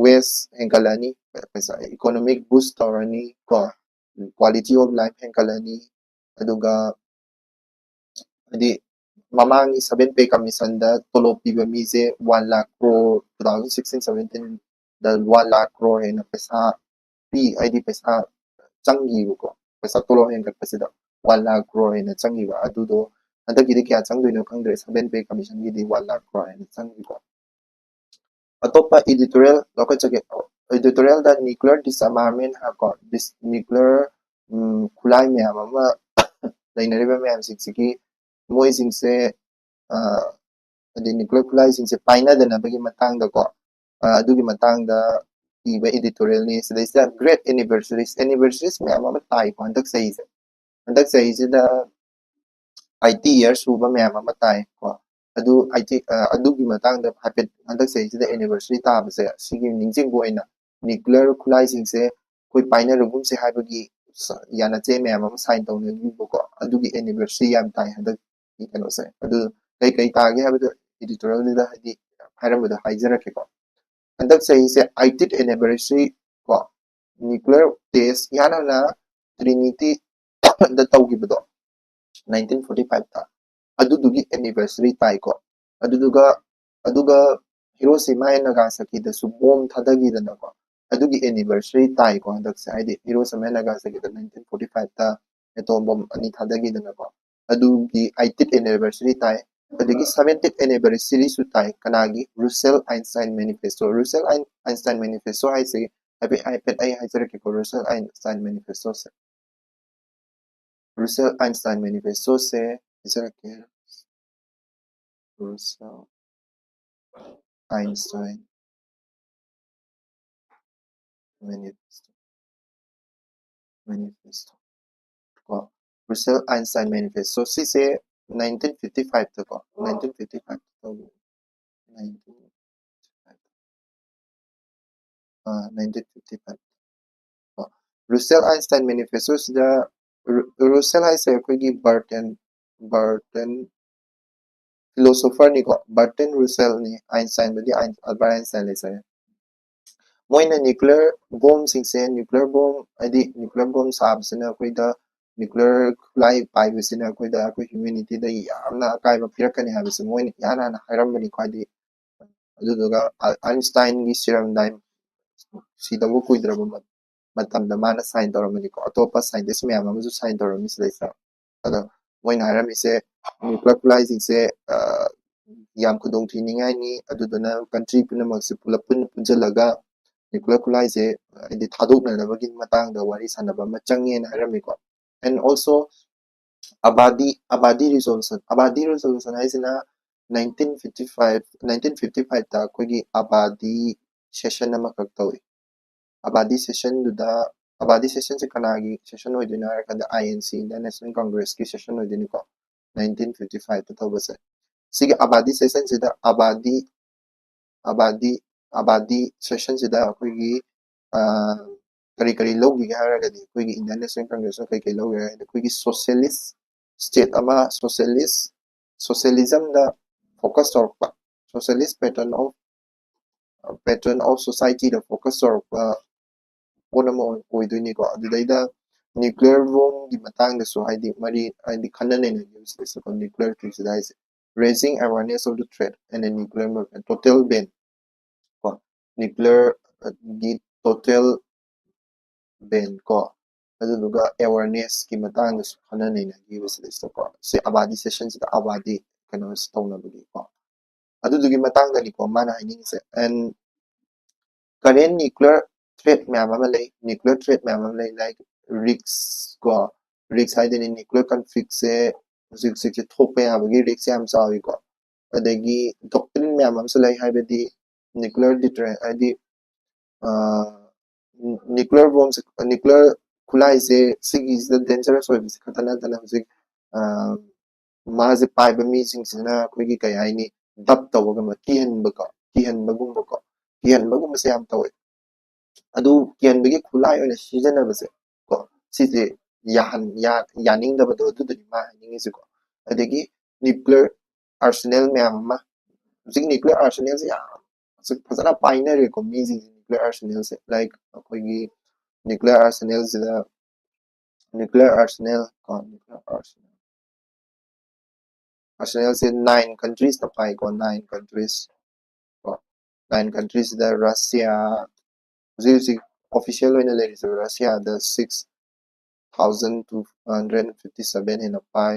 ꯋꯦꯁ ꯍꯦꯟꯒꯠꯂꯅꯤ, ꯄꯩꯁꯥ, ꯏꯀꯣꯅꯣꯃꯤꯛ ꯕꯨꯁ ꯇꯧꯔꯅꯤ ꯀꯣ, ꯀ꯭ꯋꯥꯂꯤꯇꯤ ꯑꯣꯐ ꯂꯥꯏꯐ ꯍꯦꯟꯒꯠꯂꯅꯤ꯫ ꯑꯗꯨꯒ ꯍꯥꯏꯗꯤ ꯃꯃꯥꯡꯒꯤ ꯁꯚꯦꯟ ꯄꯦ ꯀꯃꯤꯁꯟꯗ ꯇꯣꯂꯣꯞ ꯄꯤꯕ ꯃꯤꯁꯦ one lakh crore, two thousand sixteen seventeen ꯗ ꯋꯥꯟ ꯂꯥꯈ ꯀ꯭ꯔꯣꯔ ꯍꯦꯟꯅ ꯄꯩꯁꯥ ꯄꯤ, ꯍꯥꯏꯗꯤ ꯄꯩꯁꯥ ꯆꯪꯈꯤꯕꯀꯣ, ꯄꯩꯁꯥ ꯇꯣꯂꯣꯞ ꯍꯦꯟꯒꯠꯄꯁꯤꯗ ꯋꯥꯟ ꯂꯥꯈ ꯀ꯭ꯔꯣꯔ ꯍꯦꯟꯅ ꯆꯪꯈꯤꯕ꯫ ꯑꯗꯨꯗꯣ ꯍꯟꯗꯛꯀꯤꯗꯤ ꯀꯌꯥ ꯆꯪꯗꯣꯏꯅꯣ ꯈꯪꯗ꯭ꯔꯦ, ꯁꯚꯦꯟ ꯄꯦ ꯀꯃꯤꯁꯟꯒꯤꯗꯤ ꯋꯥꯟ ꯂꯥꯈ ꯀ꯭ꯔꯣꯔ ꯍꯦꯟꯅ ꯆꯪꯈꯤꯀꯣ꯫ ꯑꯇꯣꯞꯄ ꯏꯗꯤꯇꯣꯔꯤꯌꯦꯜ ꯂꯧꯈꯠꯆꯒꯦ꯫ ꯏꯗꯤꯇꯣꯔꯤꯌꯦꯜꯗ ꯅ꯭ꯌꯨꯀ꯭ꯂꯤꯌꯔ ꯗꯤꯁꯑꯥꯔꯃꯔꯃꯦꯟ ꯍꯥꯏꯀꯣ, ꯗꯤꯁ-, ꯅ꯭ꯌꯨꯀ꯭ꯂꯤꯌꯔ, ꯎꯝ, ꯈꯨꯠꯂꯥꯏ ꯃꯌꯥꯝ ꯑꯃ ꯂꯩꯅꯔꯤꯕ ꯃꯌꯥꯝꯁꯤꯡꯁꯤꯒꯤ, ꯃꯣꯏꯁꯤꯡꯁꯦ, ꯑ, ꯍꯥꯏꯗꯤ ꯅ꯭ꯌꯨꯀ꯭ꯂꯤꯌꯔ ꯈꯨꯠꯂꯥꯏꯁꯤꯡꯁꯦ ꯄꯥꯏꯅꯗꯅꯕꯒꯤ ꯃꯇꯥꯡꯗꯀꯣ, ꯑ, ꯑꯗꯨꯒꯤ ꯃꯇꯥꯡꯗ ꯏꯕ editorialꯅꯤ꯫ ꯁꯤꯗꯩꯁꯤꯗ great anniversaries, anniversaries ꯃꯌꯥꯝ ꯑꯃ ꯇꯥꯏꯀꯣ ꯍꯟꯗꯛ ꯆꯍꯤꯁꯦ꯫ ꯍꯟꯗꯛ ꯆꯍꯤꯁꯤꯗ eighty years ꯁꯨꯕ ꯃꯌꯥꯝ ꯑꯃ ꯇꯥꯏꯀꯣ꯫ ꯑꯗꯨ ꯑꯩꯗꯤ, ꯑ, ꯑꯗꯨꯒꯤ ꯃꯇꯥꯡꯗ ꯍꯥꯏꯐꯦꯠ ꯍꯟꯗꯛ ꯆꯍꯤꯁꯤꯗ anniversary ꯇꯥꯕꯁꯦ, ꯁꯤꯒꯤ ꯅꯤꯡꯁꯤꯡꯕ ꯑꯣꯏꯅ nuclear ꯈꯨꯠꯂꯥꯏꯁꯤꯡꯁꯦ ꯑꯩꯈꯣꯏ ꯄꯥꯏꯅꯔꯒꯨꯝꯁꯦ ꯍꯥꯏꯕꯒꯤ ꯁ-, ꯌꯥꯅꯆꯦ ꯃꯌꯥꯝ ꯑꯃ sign ꯇꯧꯅꯈꯤꯕꯀꯣ꯫ ꯑꯗꯨꯒꯤ anniversary ꯌꯥꯝ ꯇꯥꯏ ꯍꯟꯗꯛꯀꯤ ꯀꯩꯅꯣꯁꯦ꯫ ꯑꯗꯨ ꯀꯩ ꯀꯩ ꯇꯥꯒꯦ ꯍꯥꯏꯕꯗꯣ editorialꯗꯨꯗ ꯍꯥꯏꯗꯤ ꯍꯥꯏꯔꯝꯕꯗꯣ ꯍꯥꯏꯖꯔꯛꯀꯦꯀꯣ꯫ ꯍꯟꯗꯛ ꯆꯍꯤꯁꯦ eightieth anniversary ꯀꯣ, nuclear test ꯏꯍꯥꯟ ꯍꯥꯟꯅ Trinityꯗ ꯇꯧꯈꯤꯕꯗꯣ nineteen forty fiveꯇ, ꯑꯗꯨꯗꯨꯒꯤ anniversary ꯇꯥꯏꯀꯣ꯫ ꯑꯗꯨꯗꯨꯒ, ꯑꯗꯨꯒ Hiroshima and Nagasakiꯗꯁꯨ bomb ꯊꯥꯗꯈꯤꯗꯅꯀꯣ, ꯑꯗꯨꯒꯤ anniversary ꯇꯥꯏꯀꯣ ꯍꯟꯗꯛꯁꯦ꯫ ꯍꯥꯏꯗꯤ Hiroshima and Nagasakiꯗ nineteen forty fiveꯇ atom bomb ꯑꯅꯤ ꯊꯥꯗꯈꯤꯗꯅꯀꯣ, ꯑꯗꯨꯒꯤ eightieth anniversary ꯇꯥꯏ꯫ ꯑꯗꯒꯤ seventieth anniversaryꯁꯨ ꯇꯥꯏ꯫ ꯀꯅꯥꯒꯤ? Russell Einstein manifesto꯫ Russell Ein-, Einstein manifesto ꯍꯥꯏꯁꯦ ꯍꯥꯏꯐꯦꯠ, ꯍꯥꯏꯐꯦꯠ ꯑꯩ ꯍꯥꯏꯖꯔꯛꯀꯦꯀꯣ, Russell Einstein manifestoꯁꯦ꯫ Russell Einstein manifestoꯁꯦ ꯍꯥꯏꯖꯔꯛꯀꯦ꯫ Russell Einstein manifesto, manifesto ꯀꯣ, Russell Einstein manifesto ꯁꯤꯁꯦ nineteen fifty fiveꯇ ꯀꯣ, nineteen fifty fiveꯇ ꯇꯧꯕꯅꯦ꯫ nineteen fifty five꯫ ꯑꯥ, nineteen fifty five꯫ ꯀꯣ, Russell Einstein manifestoꯁꯤꯗ, ꯔꯨ-, Russell ꯍꯥꯏꯁꯦ ꯑꯩꯈꯣꯏꯒꯤ Bertrand, Bertrand philosopherꯅꯤꯀꯣ, Bertrand Russellꯅꯤ꯫ Einsteinꯕꯨꯗꯤ Ein-, Albert Einstein ꯂꯩꯖꯔꯦ꯫ ꯃꯣꯏꯅ nuclear bombꯁꯤꯡꯁꯦ, nuclear bomb, ꯍꯥꯏꯗꯤ nuclear bomb ꯁꯥꯕꯁꯤꯅ ꯑꯩꯈꯣꯏꯗ nuclear ꯈꯨꯠꯂꯥꯏ ꯄꯥꯏꯕꯁꯤꯅ ꯑꯩꯈꯣꯏꯗ, ꯑꯩꯈꯣꯏ humanityꯗ ꯌꯥꯝꯅ ꯑꯀꯥꯏꯕ ꯄꯤꯔꯛꯀꯅꯤ ꯍꯥꯏꯕꯁꯦ ꯃꯣꯏꯅ ꯏꯍꯥꯟ ꯍꯥꯟꯅ ꯍꯥꯏꯔꯝꯕꯅꯤꯀꯣ꯫ ꯍꯥꯏꯗꯤ ꯑꯗꯨꯗꯨꯒ ꯑ-, Einsteinꯒꯤ serum dime ꯁꯤꯗꯕꯨ ꯀꯨꯏꯗ꯭ꯔꯕ ꯃ-, ꯃꯇꯝꯗ ꯃꯥꯅ sign ꯇꯧꯔꯝꯕꯅꯤꯀꯣ꯫ ꯑꯇꯣꯞꯄ scientist ꯃꯌꯥꯝ ꯑꯃꯁꯨ sign ꯇꯧꯔꯝꯃꯤ ꯁꯤꯗꯩꯁꯤꯗ꯫ ꯑꯗꯣ ꯃꯣꯏꯅ ꯍꯥꯏꯔꯝꯃꯤꯁꯦ nuclear ꯈꯨꯠꯂꯥꯏꯁꯤꯡꯁꯦ, ꯑ, ꯌꯥꯝ ꯈꯨꯗꯣꯡ ꯊꯤꯅꯤꯡꯉꯥꯏꯅꯤ, ꯑꯗꯨꯗꯨꯅ country ꯄꯨꯝꯅꯃꯛꯁꯦ ꯄꯨꯂꯞ ꯄꯨꯟꯅ ꯄꯨꯟꯁꯤꯜꯂꯒ nuclear ꯈꯨꯠꯂꯥꯏꯁꯦ ꯍꯥꯏꯗꯤ ꯊꯥꯗꯣꯛꯅꯅꯕꯒꯤ ꯃꯇꯥꯡꯗ ꯋꯥꯔꯤ ꯁꯥꯟꯅꯕ ꯑꯃ ꯆꯪꯉꯦꯅ ꯍꯥꯏꯔꯝꯃꯤꯀꯣ꯫ And also Abadi, Abadi resolution, Abadi resolution ꯍꯥꯏꯁꯤꯅ nineteen fifty five, nineteen fifty fiveꯇ ꯑꯩꯈꯣꯏꯒꯤ Abadi session ꯑꯃꯈꯛ ꯇꯧꯏ꯫ ꯑꯕꯥꯗꯤ ꯁꯦꯁꯟꯗꯨꯗ, ꯑꯕꯥꯗꯤ ꯁꯦꯁꯟꯁꯦ ꯀꯅꯥꯒꯤ ꯁꯦꯁꯟ ꯑꯣꯏꯗꯣꯏꯅꯣ ꯍꯥꯏꯔꯀꯥꯟꯗ, I N C, Indian national ꯀꯪꯒ꯭ꯔꯦꯁꯀꯤ ꯁꯦꯁꯟ ꯑꯣꯏꯗꯣꯏꯅꯤꯀꯣ, ꯅꯥꯏꯟꯇꯤꯟ ꯐꯤꯐꯇꯤ ꯐꯥꯏꯚꯇ ꯇꯧꯕꯁꯦ꯫ ꯁꯤꯒꯤ ꯑꯕꯥꯗꯤ ꯁꯦꯁꯟꯁꯤꯗ, ꯑꯕꯥꯗꯤ ꯑꯕꯥꯗꯤ ꯑꯕꯥꯗꯤ ꯁꯦꯁꯟꯁꯤꯗ ꯑꯩꯈꯣꯏꯒꯤ ꯀꯔꯤ ꯀꯔꯤ ꯂꯧꯈꯤꯒꯦ ꯍꯥꯏꯔꯒꯗꯤ, ꯑꯩꯈꯣꯏꯒꯤ ꯏꯟꯗꯤꯌꯟ ꯅꯦꯁꯅꯦꯜ ꯀꯪꯒ꯭ꯔꯦꯁꯅ ꯀꯔꯤ ꯀꯔꯤ ꯂꯧꯈꯤꯒꯦ ꯍꯥꯏꯔꯒꯗꯤ, ꯑꯩꯈꯣꯏꯒꯤ ꯁꯣꯁꯤꯌꯦꯂꯤꯁ ꯁ꯭ꯇꯦꯠ ꯑꯃ, ꯁꯣꯁꯤꯌꯦꯂꯤꯁ ꯁꯣꯁꯤꯌꯦꯂꯤꯖꯝꯗ ꯐꯣꯀꯁ ꯇꯧꯔꯛꯄ, socialist pattern of pattern of ꯁꯣꯁꯥꯏꯇꯤꯗ ꯐꯣꯀꯁ ꯇꯧꯔꯛꯄ ꯄꯣꯠ ꯑꯃ ꯑꯣꯏ- ꯑꯣꯏꯗꯣꯏꯅꯤꯀꯣ꯫ ꯑꯗꯨꯗꯩꯗ ꯅ꯭ꯌꯨꯀ꯭ꯂꯤꯌꯔ ꯕꯣꯝꯒꯤ ꯃꯇꯥꯡꯗꯁꯨ, ꯍꯥꯏꯗꯤ ꯃꯔꯤ, ꯍꯥꯏꯗꯤ ꯈꯟꯅ ꯅꯩꯅꯈꯤꯕꯁꯤꯗꯩꯁꯤꯗꯀꯣ, ꯅ꯭ꯌꯨꯀ꯭ꯂꯤꯌꯔ ꯊ꯭ꯔꯦꯠꯁꯤꯗ ꯍꯥꯏꯁꯦ, raising awareness of the threat and a nuclear weapon, total ban ꯀꯣ, ꯅ꯭ꯌꯨꯀ꯭ꯂꯤꯌꯔꯒꯤ ꯇꯣꯇꯦꯜ ꯕꯦꯟ ꯀꯣ, ꯑꯗꯨꯗꯨꯒ ꯑꯦꯋꯥꯔꯅꯦꯁꯀꯤ ꯃꯇꯥꯡꯗꯁꯨ ꯈꯟꯅ ꯅꯩꯅꯈꯤꯕꯁꯤꯗꯩꯁꯤꯗꯀꯣ, ꯁꯤ ꯑꯕꯥꯗꯤ ꯁꯦꯁꯟꯁꯤꯗ ꯑꯕꯥꯗꯤ ꯀꯩꯅꯣꯁꯤ ꯇꯧꯅꯕꯒꯤꯀꯣ, ꯑꯗꯨꯗꯨꯒꯤ ꯃꯇꯥꯡꯗꯅꯤꯀꯣ ꯃꯥꯅ ꯍꯥꯏꯅꯤꯡꯉꯤꯁꯦ꯫ And current nuclear threat ꯃꯌꯥꯝ ꯑꯃ ꯂꯩ, ꯅ꯭ꯌꯨꯀ꯭ꯂꯤꯌꯔ ꯊ꯭ꯔꯦꯠ ꯃꯌꯥꯝ ꯑꯃ ꯂꯩ, like ꯔꯤꯛꯁ ꯀꯣ, ꯔꯤꯛꯁ ꯍꯥꯏꯗꯣꯏꯅꯤ, ꯅ꯭ꯌꯨꯀ꯭ꯂꯤꯌꯔ ꯀꯟꯐ꯭ꯂꯤꯛꯁꯦ ꯍꯧꯖꯤꯛ ꯍꯧꯖꯤꯛꯁꯦ ꯊꯣꯛꯄ ꯌꯥꯕꯒꯤ ꯔꯤꯛꯁ ꯌꯥꯝ ꯆꯥꯎꯋꯤꯀꯣ꯫ ꯑꯗꯒꯤ ꯗꯣꯛꯇ꯭ꯔꯤꯟ ꯃꯌꯥꯝ ꯑꯃꯁꯨ ꯂꯩ, ꯍꯥꯏꯕꯗꯤ ꯅ꯭ꯌꯨꯀ꯭ꯂꯤꯌꯔ ꯗꯤꯇꯔꯦꯟ, ꯍꯥꯏꯗꯤ ꯅ꯭ꯌꯨꯀ꯭ꯂꯤꯌꯔ ꯕꯣꯝꯁꯦ, ꯅ꯭ꯌꯨꯀ꯭ꯂꯤꯌꯔ ꯈꯨꯠꯂꯥꯏꯁꯦ ꯁꯤꯒꯤꯁꯤꯗ ꯗꯦꯟꯖꯔꯁ ꯑꯣꯏꯕꯁꯦ ꯈꯛꯇ ꯅꯠꯇꯅ, ꯍꯧꯖꯤꯛ ꯃꯥꯁꯦ ꯄꯥꯏꯕ ꯃꯤꯁꯤꯡꯁꯤꯅ ꯑꯩꯈꯣꯏꯒꯤ ꯀꯩ ꯍꯥꯏꯅꯤ, ꯗꯞ ꯇꯧꯕꯒꯨꯝꯕ, ꯀꯤꯍꯟꯕꯀꯣ, ꯀꯤꯍꯟꯕꯒꯨꯝꯕꯀꯣ, ꯀꯤꯍꯟꯕꯒꯨꯝꯕꯁꯦ ꯌꯥꯝ ꯇꯧꯋꯦ꯫ ꯑꯗꯨ ꯀꯤꯍꯟꯕꯒꯤ ꯈꯨꯠꯂꯥꯏ ꯑꯣꯏꯅ ꯁꯤꯖꯤꯟꯅꯕꯁꯦ ꯀꯣ, ꯁꯤꯁꯦ ꯌꯥꯍꯟ ꯌꯥ- ꯌꯥꯅꯤꯡꯗꯕꯗꯣ, ꯑꯗꯨꯗꯨꯅꯤ ꯃꯥ ꯍꯥꯏꯅꯤꯡꯉꯤꯁꯦꯀꯣ꯫ ꯑꯗꯒꯤ ꯅ꯭ꯌꯨꯀ꯭ꯂꯤꯌꯔ ꯑꯥꯔꯁꯦꯅꯦꯜ ꯃꯌꯥꯝ ꯑꯃ, ꯍꯧꯖꯤꯛ ꯅ꯭ꯌꯨꯀ꯭ꯂꯤꯌꯔ ꯑꯥꯔꯁꯦꯅꯦꯜꯁꯦ ꯌꯥꯝ ꯍꯧꯖꯤꯛ ꯐꯖꯅ ꯄꯥꯏꯅꯔꯦꯀꯣ ꯃꯤꯁꯤꯡꯁꯦ, ꯅ꯭ꯌꯨꯀ꯭ꯂꯤꯌꯔ ꯑꯥꯔꯁꯦꯅꯦꯜꯁꯦ, ꯂꯥꯏꯛ ꯑꯩꯈꯣꯏꯒꯤ ꯅ꯭ꯌꯨꯀ꯭ꯂꯤꯌꯔ ꯑꯥꯔꯁꯦꯅꯦꯜꯁꯤꯗ, ꯅ꯭ꯌꯨꯀ꯭ꯂꯤꯌꯔ ꯑꯥꯔꯁꯦꯅꯦꯜ ꯀꯣ, ꯅ꯭ꯌꯨꯀ꯭ꯂꯤꯌꯔ ꯑꯥꯔꯁꯦꯅꯦꯜ ꯑꯥꯔꯁꯦꯅꯦꯜꯁꯦ ꯅꯥꯏꯟ ꯀꯟꯇ꯭ꯔꯤꯁꯇ ꯄꯥꯏꯀꯣ, ꯅꯥꯏꯟ ꯀꯟꯇ꯭ꯔꯤꯁ ꯀꯣ, ꯅꯥꯏꯟ ꯀꯟꯇ꯭ꯔꯤꯁꯤꯗ ꯔꯁꯤꯌꯥ, ꯍꯧꯖꯤꯛ ꯍꯧꯖꯤꯛ ꯑꯣꯐꯤꯁꯤꯌꯦꯜ ꯑꯣꯏꯅ ꯂꯩꯔꯤꯁꯦ ꯔꯁꯤꯌꯥꯗ six thousand two hundred fifty seven ꯍꯦꯟꯅ ꯄꯥꯏ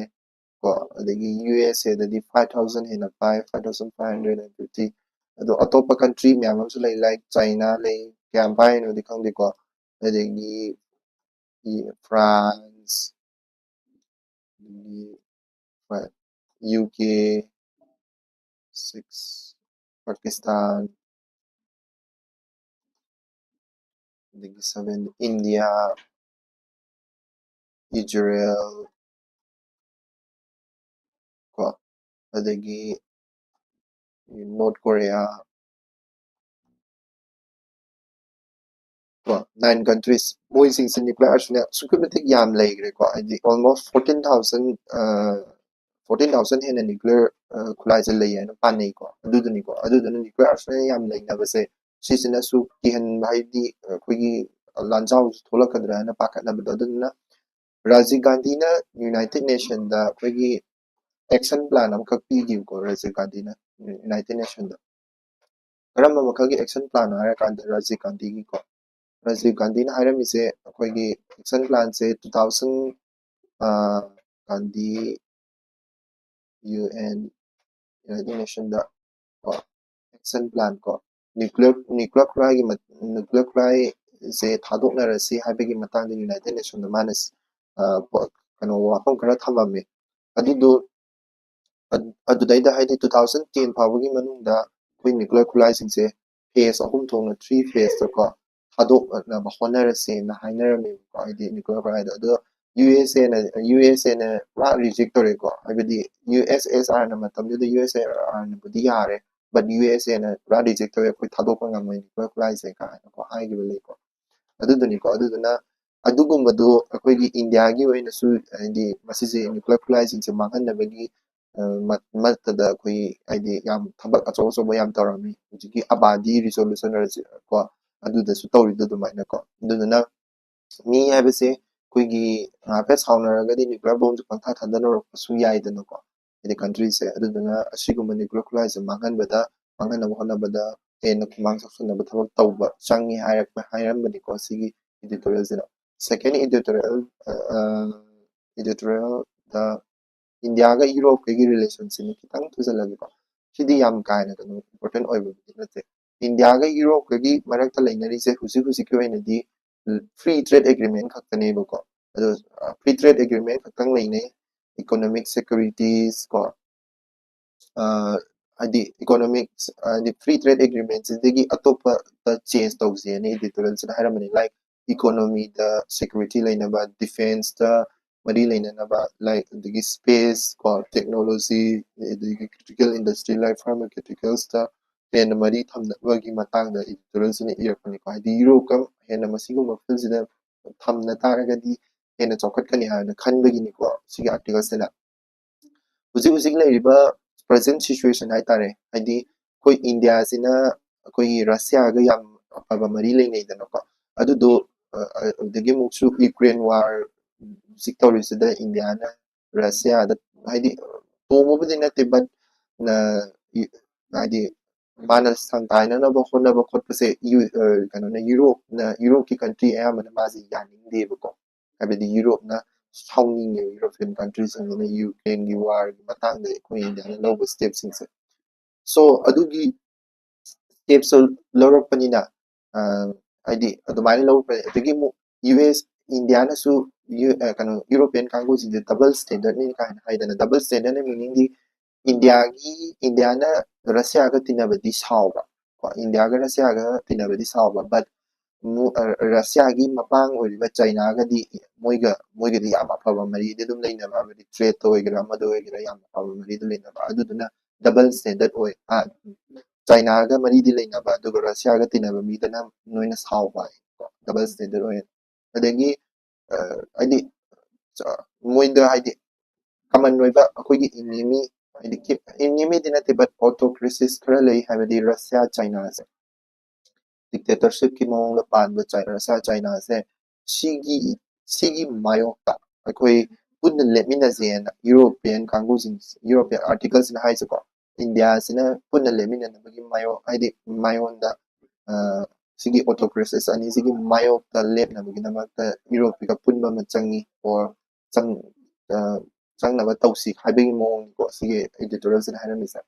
ꯀꯣ, ꯑꯗꯒꯤ ꯌꯨ ꯑꯦꯁ ꯑꯦꯗꯗꯤ ꯐꯥꯏꯚ ꯊꯥꯎꯖꯟ ꯍꯦꯟꯅ ꯄꯥꯏ, five thousand five hundred fifty. ꯑꯗꯣ ꯑꯇꯣꯞꯄ ꯀꯟꯇ꯭ꯔꯤ ꯃꯌꯥꯝ ꯑꯃꯁꯨ ꯂꯩ, ꯂꯥꯏꯛ ꯆꯥꯏꯅꯥ ꯂꯩ, ꯀꯌꯥꯝ ꯄꯥꯏꯔꯤꯅꯣꯗꯤ ꯈꯪꯗꯦꯀꯣ, ꯑꯗꯒꯤ ꯐ꯭ꯔꯥꯟꯁ, ꯑꯗꯒꯤ ꯌꯨ ꯀꯦ, ꯁꯤꯛꯁ, ꯄꯥꯀꯤꯁꯇꯥꯟ, ꯑꯗꯒꯤ seven India, Israel, ꯀꯣ, ꯑꯗꯒꯤ North Korea, ꯀꯣ, nine countries, ꯃꯣꯏꯁꯤꯡꯁꯤ nuclear arsenal ꯑꯁꯨꯛꯀꯤ ꯃꯇꯤꯛ ꯌꯥꯝ ꯂꯩꯈ꯭ꯔꯦꯀꯣ, ꯍꯥꯏꯗꯤ almost fourteen thousand, fourteen thousand ꯍꯦꯟꯅ nuclear ꯈꯨꯠꯂꯥꯏꯁꯦ ꯂꯩ ꯍꯥꯏꯅ ꯄꯥꯅꯩꯀꯣ꯫ ꯑꯗꯨꯗꯨꯅꯤꯀꯣ, ꯑꯗꯨꯗꯨꯅ nuclear arsenal ꯌꯥꯝ ꯂꯩꯅꯕꯁꯦ ꯁꯤꯁꯤꯅꯁꯨ ꯀꯤꯍꯟꯕ, ꯍꯥꯏꯗꯤ ꯑꯩꯈꯣꯏꯒꯤ ꯂꯥꯟꯖꯥꯎꯁꯨ ꯊꯣꯛꯂꯛꯀꯗ꯭ꯔꯥ ꯍꯥꯏꯅ ꯄꯥꯈꯠꯅꯕꯗꯣ꯫ ꯑꯗꯨꯗꯨꯅ ꯔꯥꯖꯤꯕ ꯒꯥꯟꯙꯤꯅ United Nationꯗ ꯑꯩꯈꯣꯏꯒꯤ action plan ꯑꯃꯈꯛ ꯄꯤꯈꯤꯕꯀꯣ, ꯔꯥꯖꯤꯕ ꯒꯥꯟꯙꯤꯅ United Nationꯗ꯫ ꯀꯔꯝꯕ ꯃꯈꯜꯒꯤ action planꯅꯣ ꯍꯥꯏꯔꯀꯥꯟꯗ ꯔꯥꯖꯤꯕ ꯒꯥꯟꯙꯤꯒꯤꯀꯣ, ꯔꯥꯖꯤꯕ ꯒꯥꯟꯙꯤꯅ ꯍꯥꯏꯔꯝꯃꯤꯁꯦ ꯑꯩꯈꯣꯏꯒꯤ action planꯁꯦ two thousand, Gandhi UN, United Nationꯗ ꯀꯣ, action plan ꯀꯣ, nuclear nuclear ꯈꯨꯠꯂꯥꯏꯒꯤ nuclear ꯈꯨꯠꯂꯥꯏꯁꯦ ꯊꯥꯗꯣꯛꯅꯔꯁꯤ ꯍꯥꯏꯕꯒꯤ ꯃꯇꯥꯡꯗ United Nationꯗ ꯃꯥꯅ ꯀꯩꯅꯣ ꯋꯥꯐꯝ ꯈꯔ ꯊꯝꯃꯝꯃꯤ꯫ ꯑꯗꯨꯗꯣ ꯑꯗꯨꯗꯩꯗ ꯍꯥꯏꯗꯤ two thousand ten ꯐꯥꯎꯕꯒꯤ ꯃꯅꯨꯡꯗ ꯑꯩꯈꯣꯏ nuclear ꯈꯨꯠꯂꯥꯏꯁꯤꯡꯁꯦ phase ꯑꯍꯨꯝ ꯊꯣꯛꯅ, three phaseꯇꯀꯣ, ꯊꯥꯗꯣꯛꯅꯕ ꯍꯣꯠꯅꯔꯁꯦꯅ ꯍꯥꯏꯅꯔꯝꯃꯦꯕꯀꯣ, ꯍꯥꯏꯗꯤ nuclear ꯈꯨꯠꯂꯥꯏꯗꯣ꯫ ꯑꯗꯣ USAꯅ USAꯅ ꯄꯨꯔꯥ reject ꯇꯧꯔꯦꯀꯣ, ꯍꯥꯏꯕꯗꯤ USSRꯅ ꯃꯇꯝꯗꯨꯗ USSRꯅꯕꯨꯗꯤ ꯌꯥꯔꯦ, but USAꯅ ꯄꯨꯔꯥ reject ꯇꯧꯔꯦ, ꯑꯩꯈꯣꯏ ꯊꯥꯗꯣꯛꯄ ꯉꯝꯃꯣꯏ nuclear ꯈꯨꯠꯂꯥꯏꯁꯦ ꯀꯥꯏꯅꯀꯣ ꯍꯥꯏꯈꯤꯕ ꯂꯩꯀꯣ꯫ ꯑꯗꯨꯗꯨꯅꯤꯀꯣ꯫ ꯑꯗꯨꯗꯨꯅ ꯑꯗꯨꯒꯨꯝꯕꯗꯨ ꯑꯩꯈꯣꯏꯒꯤ ꯏꯟꯗꯤꯌꯥꯒꯤ ꯑꯣꯏꯅꯁꯨ, ꯍꯥꯏꯗꯤ ꯃꯁꯤꯁꯦ nuclear ꯈꯨꯠꯂꯥꯏꯁꯤꯡꯁꯦ ꯃꯥꯡꯍꯟꯅꯕꯒꯤ ꯃꯠꯇꯗ ꯑꯩꯈꯣꯏ, ꯍꯥꯏꯗꯤ ꯌꯥꯝ ꯊꯕꯛ ꯑꯆꯧ ꯑꯆꯧꯕ ꯌꯥꯝ ꯇꯧꯔꯝꯃꯤ꯫ ꯍꯧꯖꯤꯛꯀꯤ ꯑꯕꯥꯗꯤ resolution ꯀꯣ, ꯑꯗꯨꯗꯁꯨ ꯇꯧꯔꯤꯗꯣ ꯑꯗꯨꯃꯥꯏꯅꯀꯣ꯫ ꯑꯗꯨꯗꯨꯅ ꯃꯤ ꯍꯥꯏꯕꯁꯦ ꯑꯩꯈꯣꯏꯒꯤ ꯍꯥꯏꯐꯦꯠ ꯁꯥꯎꯅꯔꯒꯗꯤ nuclear bombꯁꯦ ꯄꯪꯊꯥ ꯊꯥꯗꯅꯔꯛꯄꯁꯨ ꯌꯥꯏꯗꯅꯀꯣ, ꯍꯥꯏꯗꯤ countryꯁꯦ꯫ ꯑꯗꯨꯗꯨꯅ ꯑꯁꯤꯒꯨꯝꯕ nuclear ꯈꯨꯠꯂꯥꯏꯁꯦ ꯃꯥꯡꯍꯟꯕꯗ, ꯃꯥꯡꯍꯟꯅꯕ ꯍꯣꯠꯅꯕꯗ ꯍꯦꯟꯅ ꯈꯨꯃꯥꯡ ꯆꯥꯎꯁꯤꯟꯅꯕ ꯊꯕꯛ ꯇꯧꯕ ꯆꯪꯉꯤ ꯍꯥꯏꯔꯛꯄ, ꯍꯥꯏꯔꯝꯕꯅꯤꯀꯣ ꯁꯤꯒꯤ editorialꯁꯤꯅ꯫ Second editorial, editorialꯗ ꯏꯟꯗꯤꯌꯥꯒ ꯌꯨꯔꯣꯞꯀꯒꯤ relationꯁꯤꯅ ꯈꯤꯇꯪ ꯊꯨꯖꯜꯂꯒꯦꯀꯣ꯫ ꯁꯤꯗꯤ ꯌꯥꯝ ꯀꯥ ꯍꯦꯟꯅ ꯀꯩꯅꯣ important ꯑꯣꯏꯕꯕꯨꯗꯤ ꯅꯠꯇꯦ꯫ ꯏꯟꯗꯤꯌꯥꯒ ꯌꯨꯔꯣꯞꯀꯒꯤ ꯃꯔꯛꯇ ꯂꯩꯅꯔꯤꯁꯦ ꯍꯧꯖꯤꯛ ꯍꯧꯖꯤꯛꯀꯤ ꯑꯣꯏꯅꯗꯤ free trade agreement ꯈꯛꯇꯅꯦꯕꯀꯣ꯫ ꯑꯗꯣ free trade agreement ꯈꯛꯇꯪ ꯂꯩꯅꯩ꯫ Economic securities ꯀꯣ, ꯍꯥꯏꯗꯤ ꯏꯀꯣꯅꯣꯃꯤꯛ, ꯍꯥꯏꯗꯤ ꯐ꯭ꯔꯤ ꯇ꯭ꯔꯦꯗ ꯑꯦꯒ꯭ꯔꯤꯃꯦꯟꯁꯤꯗꯒꯤ ꯑꯇꯣꯞꯄꯗ ꯆꯦꯟꯖ ꯇꯧꯁꯦꯅ ꯏꯗꯤꯇꯣꯔꯤꯌꯦꯜꯁꯤꯗ ꯍꯥꯏꯔꯝꯕꯅꯤ, ꯂꯥꯏꯛ ꯏꯀꯣꯅꯣꯃꯤꯗ ꯁꯦꯀ꯭ꯌꯨꯔꯤꯇꯤ ꯂꯩꯅꯕ, ꯗꯤꯐꯦꯟꯁꯇ ꯃꯔꯤ ꯂꯩꯅꯅꯕ, ꯂꯥꯏꯛ ꯑꯗꯒꯤ ꯁ꯭ꯄꯦꯁ ꯀꯣ, ꯇꯦꯛꯅꯣꯂꯣꯖꯤ, ꯑꯗꯒꯤ ꯀ꯭ꯔꯤꯇꯤꯀꯦꯜ ꯏꯟꯗꯁꯇ꯭ꯔꯤ ꯂꯥꯏꯛ ꯐꯥꯔꯃꯥꯀ꯭ꯌꯨꯇꯤꯀꯦꯜꯁꯇ ꯍꯦꯟꯅ ꯃꯔꯤ ꯊꯝꯅꯕꯒꯤ ꯃꯇꯥꯡꯗ ꯏꯗꯤꯇꯣꯔꯤꯌꯦꯜꯁꯤꯅ ꯏꯔꯛꯄꯅꯤꯀꯣ꯫ ꯍꯥꯏꯗꯤ ꯌꯨꯔꯣꯞꯀ ꯍꯦꯟꯅ ꯃꯁꯤꯒꯨꯝꯕ ꯐꯤꯜꯁꯤꯗ ꯊꯝꯅ ꯇꯥꯔꯒꯗꯤ ꯍꯦꯟꯅ ꯆꯥꯎꯈꯠꯀꯅꯤ ꯍꯥꯏꯅ ꯈꯟꯕꯒꯤꯅꯤꯀꯣ ꯁꯤꯒꯤ ꯑꯥꯔꯇꯤꯀꯜꯁꯤꯅ꯫ ꯍꯧꯖꯤꯛ ꯍꯧꯖꯤꯛ ꯂꯩꯔꯤꯕ ꯄ꯭ꯔꯖꯦꯟ ꯁꯤꯆꯨꯋꯦꯁꯟ ꯍꯥꯏꯇꯥꯔꯦ, ꯍꯥꯏꯗꯤ ꯑꯩꯈꯣꯏ ꯏꯟꯗꯤꯌꯥꯁꯤꯅ ꯑꯩꯈꯣꯏꯒꯤ ꯔꯁꯤꯌꯥꯒ ꯌꯥꯝ ꯑꯐꯕ ꯃꯔꯤ ꯂꯩꯅꯩꯗꯅꯀꯣ꯫ ꯑꯗꯨꯗꯣ ꯑ, ꯑ, ꯑꯗꯒꯤ ꯑꯃꯨꯛꯁꯨ ꯌꯨꯀ꯭ꯔꯦꯟ ꯋꯥꯔ ꯍꯧꯖꯤꯛ ꯇꯧꯔꯤꯁꯤꯗ ꯏꯟꯗꯤꯌꯥꯅ ꯔꯁꯤꯌꯥꯗ, ꯍꯥꯏꯗꯤ ꯇꯣꯡꯕꯕꯨꯗꯤ ꯅꯠꯇꯦ, ꯕꯠ ꯍꯥꯏꯗꯤ ꯃꯥꯅ ꯁꯪꯒꯥꯏꯅꯅꯕ ꯍꯣꯠꯅꯕ ꯈꯣꯠꯄꯁꯦ ꯌꯨ-, ꯑ, ꯀꯩꯅꯣꯅ, ꯌꯨꯔꯣꯞꯅ, ꯌꯨꯔꯣꯞꯀꯤ ꯀꯟꯇ꯭ꯔꯤ ꯑꯌꯥꯝꯕꯅ ꯃꯥꯁꯦ ꯌꯥꯅꯤꯡꯗꯦꯕꯀꯣ꯫ ꯍꯥꯏꯕꯗꯤ ꯌꯨꯔꯣꯞꯅ ꯁꯥꯎꯅꯤꯡꯉꯦꯕ, ꯌꯨꯔꯣꯄꯤꯌꯟ ꯀꯟꯇ꯭ꯔꯤꯁꯤꯡꯁꯤꯅ ꯌꯨꯀ꯭ꯔꯦꯟꯒꯤ ꯋꯥꯔꯒꯤ ꯃꯇꯥꯡꯗ ꯑꯩꯈꯣꯏ ꯏꯟꯗꯤꯌꯥꯅ ꯂꯧꯕ ꯁ꯭ꯇꯦꯞꯁꯤꯡꯁꯦ꯫ ꯁꯣ ꯑꯗꯨꯒꯤ ꯁ꯭ꯇꯦꯞꯁꯨ ꯂꯧꯔꯛꯄꯅꯤꯅ, ꯑ, ꯍꯥꯏꯗꯤ ꯑꯗꯨꯃꯥꯏꯅ ꯂꯧꯔꯛꯄꯅꯤ꯫ ꯑꯗꯒꯤ ꯑꯃꯨꯛ ꯌꯨ ꯑꯦꯁ, ꯏꯟꯗꯤꯌꯥꯅꯁꯨ ꯌꯨ-, ꯑ, ꯀꯩꯅꯣ, ꯌꯨꯔꯣꯄꯤꯌꯟ ꯀꯥꯡꯕꯨꯁꯤꯡꯁꯦ ꯗꯕꯜ ꯁ꯭ꯇꯦꯟꯗꯔꯗꯅꯤ ꯀꯥꯏꯅ ꯍꯥꯏꯗꯅ, ꯗꯕꯜ ꯁ꯭ꯇꯦꯟꯗꯔꯗ ꯃꯤꯅꯤꯡꯗꯤ ꯏꯟꯗꯤꯌꯥꯒꯤ, ꯏꯟꯗꯤꯌꯥꯅ ꯔꯁꯤꯌꯥꯒ ꯇꯤꯟꯅꯕꯗꯤ ꯁꯥꯎꯕ ꯀꯣ, ꯏꯟꯗꯤꯌꯥꯒ ꯔꯁꯤꯌꯥꯒ ꯇꯤꯟꯅꯕꯗꯤ ꯁꯥꯎꯕ, ꯕꯠ ꯃꯨ-, ꯑ, ꯔꯁꯤꯌꯥꯒꯤ ꯃꯄꯥꯡ ꯑꯣꯏꯔꯤꯕ ꯆꯩꯅꯥꯒꯗꯤ ꯃꯣꯏꯒ, ꯃꯣꯏꯒꯗꯤ ꯌꯥꯝ ꯑꯐꯕ ꯃꯔꯤꯗꯤ ꯑꯗꯨꯝ ꯂꯩꯅꯕ, ꯍꯥꯏꯕꯗꯤ ꯇ꯭ꯔꯦꯗꯇ ꯑꯣꯏꯒꯦꯔꯥ ꯑꯃꯗ ꯑꯣꯏꯒꯦꯔꯥ ꯌꯥꯝ ꯑꯐꯕ ꯃꯔꯤꯗ ꯂꯩꯅꯕ꯫ ꯑꯗꯨꯗꯨꯅ ꯗꯕꯜ ꯁ꯭ꯇꯦꯟꯗꯔꯗ ꯑꯣꯏ, ꯑ, ꯆꯩꯅꯥꯒ ꯃꯔꯤꯗꯤ ꯂꯩꯅꯕ, ꯑꯗꯨꯒ ꯔꯁꯤꯌꯥꯒ ꯇꯤꯟꯅꯕ ꯃꯤꯗꯅ ꯅꯣꯏꯅ ꯁꯥꯎꯕ ꯍꯥꯏꯀꯣ, ꯗꯕꯜ ꯁ꯭ꯇꯦꯟꯗꯔꯗ ꯑꯣꯏ꯫ ꯑꯗꯒꯤ, ꯑ, ꯍꯥꯏꯗꯤ, ꯑ, ꯃꯣꯏꯗ ꯍꯥꯏꯗꯤ ꯀꯃꯟ ꯑꯣꯏꯕ ꯑꯩꯈꯣꯏꯒꯤ ꯏꯅꯤꯃꯤ, ꯍꯥꯏꯗꯤ ꯏꯅꯤꯃꯤꯗꯤ ꯅꯠꯇꯦ, ꯕꯠ ꯑꯣꯇꯣꯀ꯭ꯔꯦꯁꯤꯁ ꯈꯔ ꯂꯩ, ꯍꯥꯏꯕꯗꯤ ꯔꯁꯤꯌꯥ, ꯆꯩꯅꯥꯁꯦ ꯗꯤꯛꯇꯦꯇꯔꯁꯤꯞꯀꯤ ꯃꯑꯣꯡꯗ ꯄꯥꯟꯕ ꯆꯥꯏ-, ꯔꯁꯤꯌꯥ, ꯆꯩꯅꯥꯁꯦ ꯁꯤꯒꯤ, ꯁꯤꯒꯤ ꯃꯥꯌꯣꯛꯇ ꯑꯩꯈꯣꯏ ꯄꯨꯟꯅ ꯂꯦꯞꯃꯤꯟꯅꯁꯦꯅ ꯌꯨꯔꯣꯄꯤꯌꯟ ꯀꯥꯡꯕꯨꯁꯤꯡ, ꯌꯨꯔꯣꯄꯤꯌꯟ ꯑꯥꯔꯇꯤꯀꯜꯁꯤꯅ ꯍꯥꯏꯁꯦꯀꯣ, ꯏꯟꯗꯤꯌꯥꯁꯤꯅ ꯄꯨꯟꯅ ꯂꯦꯞꯃꯤꯟꯅꯅꯕꯒꯤ ꯃꯥꯌꯣꯛ, ꯍꯥꯏꯗꯤ ꯃꯥꯌꯣꯟꯗ, ꯑ, ꯁꯤꯒꯤ ꯑꯣꯇꯣꯀ꯭ꯔꯦꯁꯤꯁ ꯑꯅꯤꯁꯤꯒꯤ ꯃꯥꯌꯣꯛꯇ ꯂꯦꯞꯅꯕꯒꯤꯗꯃꯛꯇ ꯌꯨꯔꯣꯞꯀ ꯄꯨꯟꯕ ꯑꯃ ꯆꯪꯉꯤ, ꯑꯣꯔ ꯆꯪ-, ꯑ, ꯆꯪꯅꯕ ꯇꯧꯁꯤ ꯍꯥꯏꯕꯒꯤ ꯃꯑꯣꯡꯅꯤꯀꯣ ꯁꯤꯒꯤ ꯏꯗꯤꯇꯣꯔꯤꯌꯦꯜꯁꯤꯅ ꯍꯥꯏꯔꯝꯃꯤꯁꯦ꯫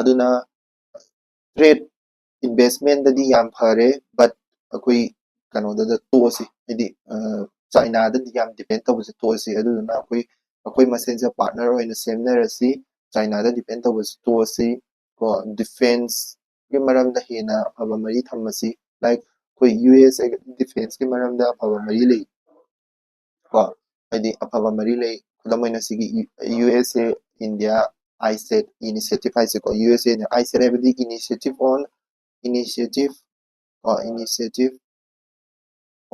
ꯑꯗꯨꯅ ꯇ꯭ꯔꯦꯗ ꯏꯟꯚꯦꯁꯃꯦꯟꯗꯗꯤ ꯌꯥꯝ ꯐꯔꯦ, ꯕꯠ ꯑꯩꯈꯣꯏ ꯀꯩꯅꯣꯗꯨꯗ ꯇꯣꯛꯑꯁꯤ, ꯍꯥꯏꯗꯤ, ꯑ, ꯆꯥꯏꯅꯥꯗꯗꯤ ꯌꯥꯝ ꯗꯤꯄꯦꯟ ꯇꯧꯕꯁꯦ ꯇꯣꯛꯑꯁꯤ꯫ ꯑꯗꯨꯗꯨꯅ ꯑꯩꯈꯣꯏ, ꯑꯩꯈꯣꯏ ꯃꯁꯦꯟꯁꯦ ꯄꯥꯔꯠꯅꯔ ꯑꯣꯏꯅ ꯁꯦꯝꯅꯔꯁꯤ, ꯆꯥꯏꯅꯥꯗ ꯗꯤꯄꯦꯟ ꯇꯧꯕꯁꯤ ꯇꯣꯛꯑꯁꯤ ꯀꯣ, ꯗꯤꯐꯦꯟꯁꯀꯤ ꯃꯔꯝꯗ ꯍꯦꯟꯅ ꯑꯐꯕ ꯃꯔꯤ ꯊꯝꯃꯁꯤ꯫ ꯂꯥꯏꯛ ꯑꯩꯈꯣꯏ ꯌꯨ ꯑꯦꯁ ꯑꯦꯒ ꯗꯤꯐꯦꯟꯁꯀꯤ ꯃꯔꯝꯗ ꯑꯐꯕ ꯃꯔꯤ ꯂꯩ ꯀꯣ, ꯍꯥꯏꯗꯤ ꯑꯐꯕ ꯃꯔꯤ ꯂꯩ꯫ ꯈꯨꯗꯝ ꯑꯣꯏꯅ ꯁꯤꯒꯤ ꯌꯨ ꯑꯦꯁ ꯑꯦ ꯏꯟꯗꯤꯌꯥ ꯑꯥꯏ ꯁꯦꯠ ꯏꯅꯤꯁꯤꯌꯦꯇꯤꯚ ꯍꯥꯏꯁꯦꯀꯣ, ꯌꯨ ꯑꯦꯁ ꯑꯦꯅ ꯑꯥꯏ ꯁꯦꯠ ꯍꯥꯏꯕꯗꯤ initiative on initiative ꯀꯣ, initiative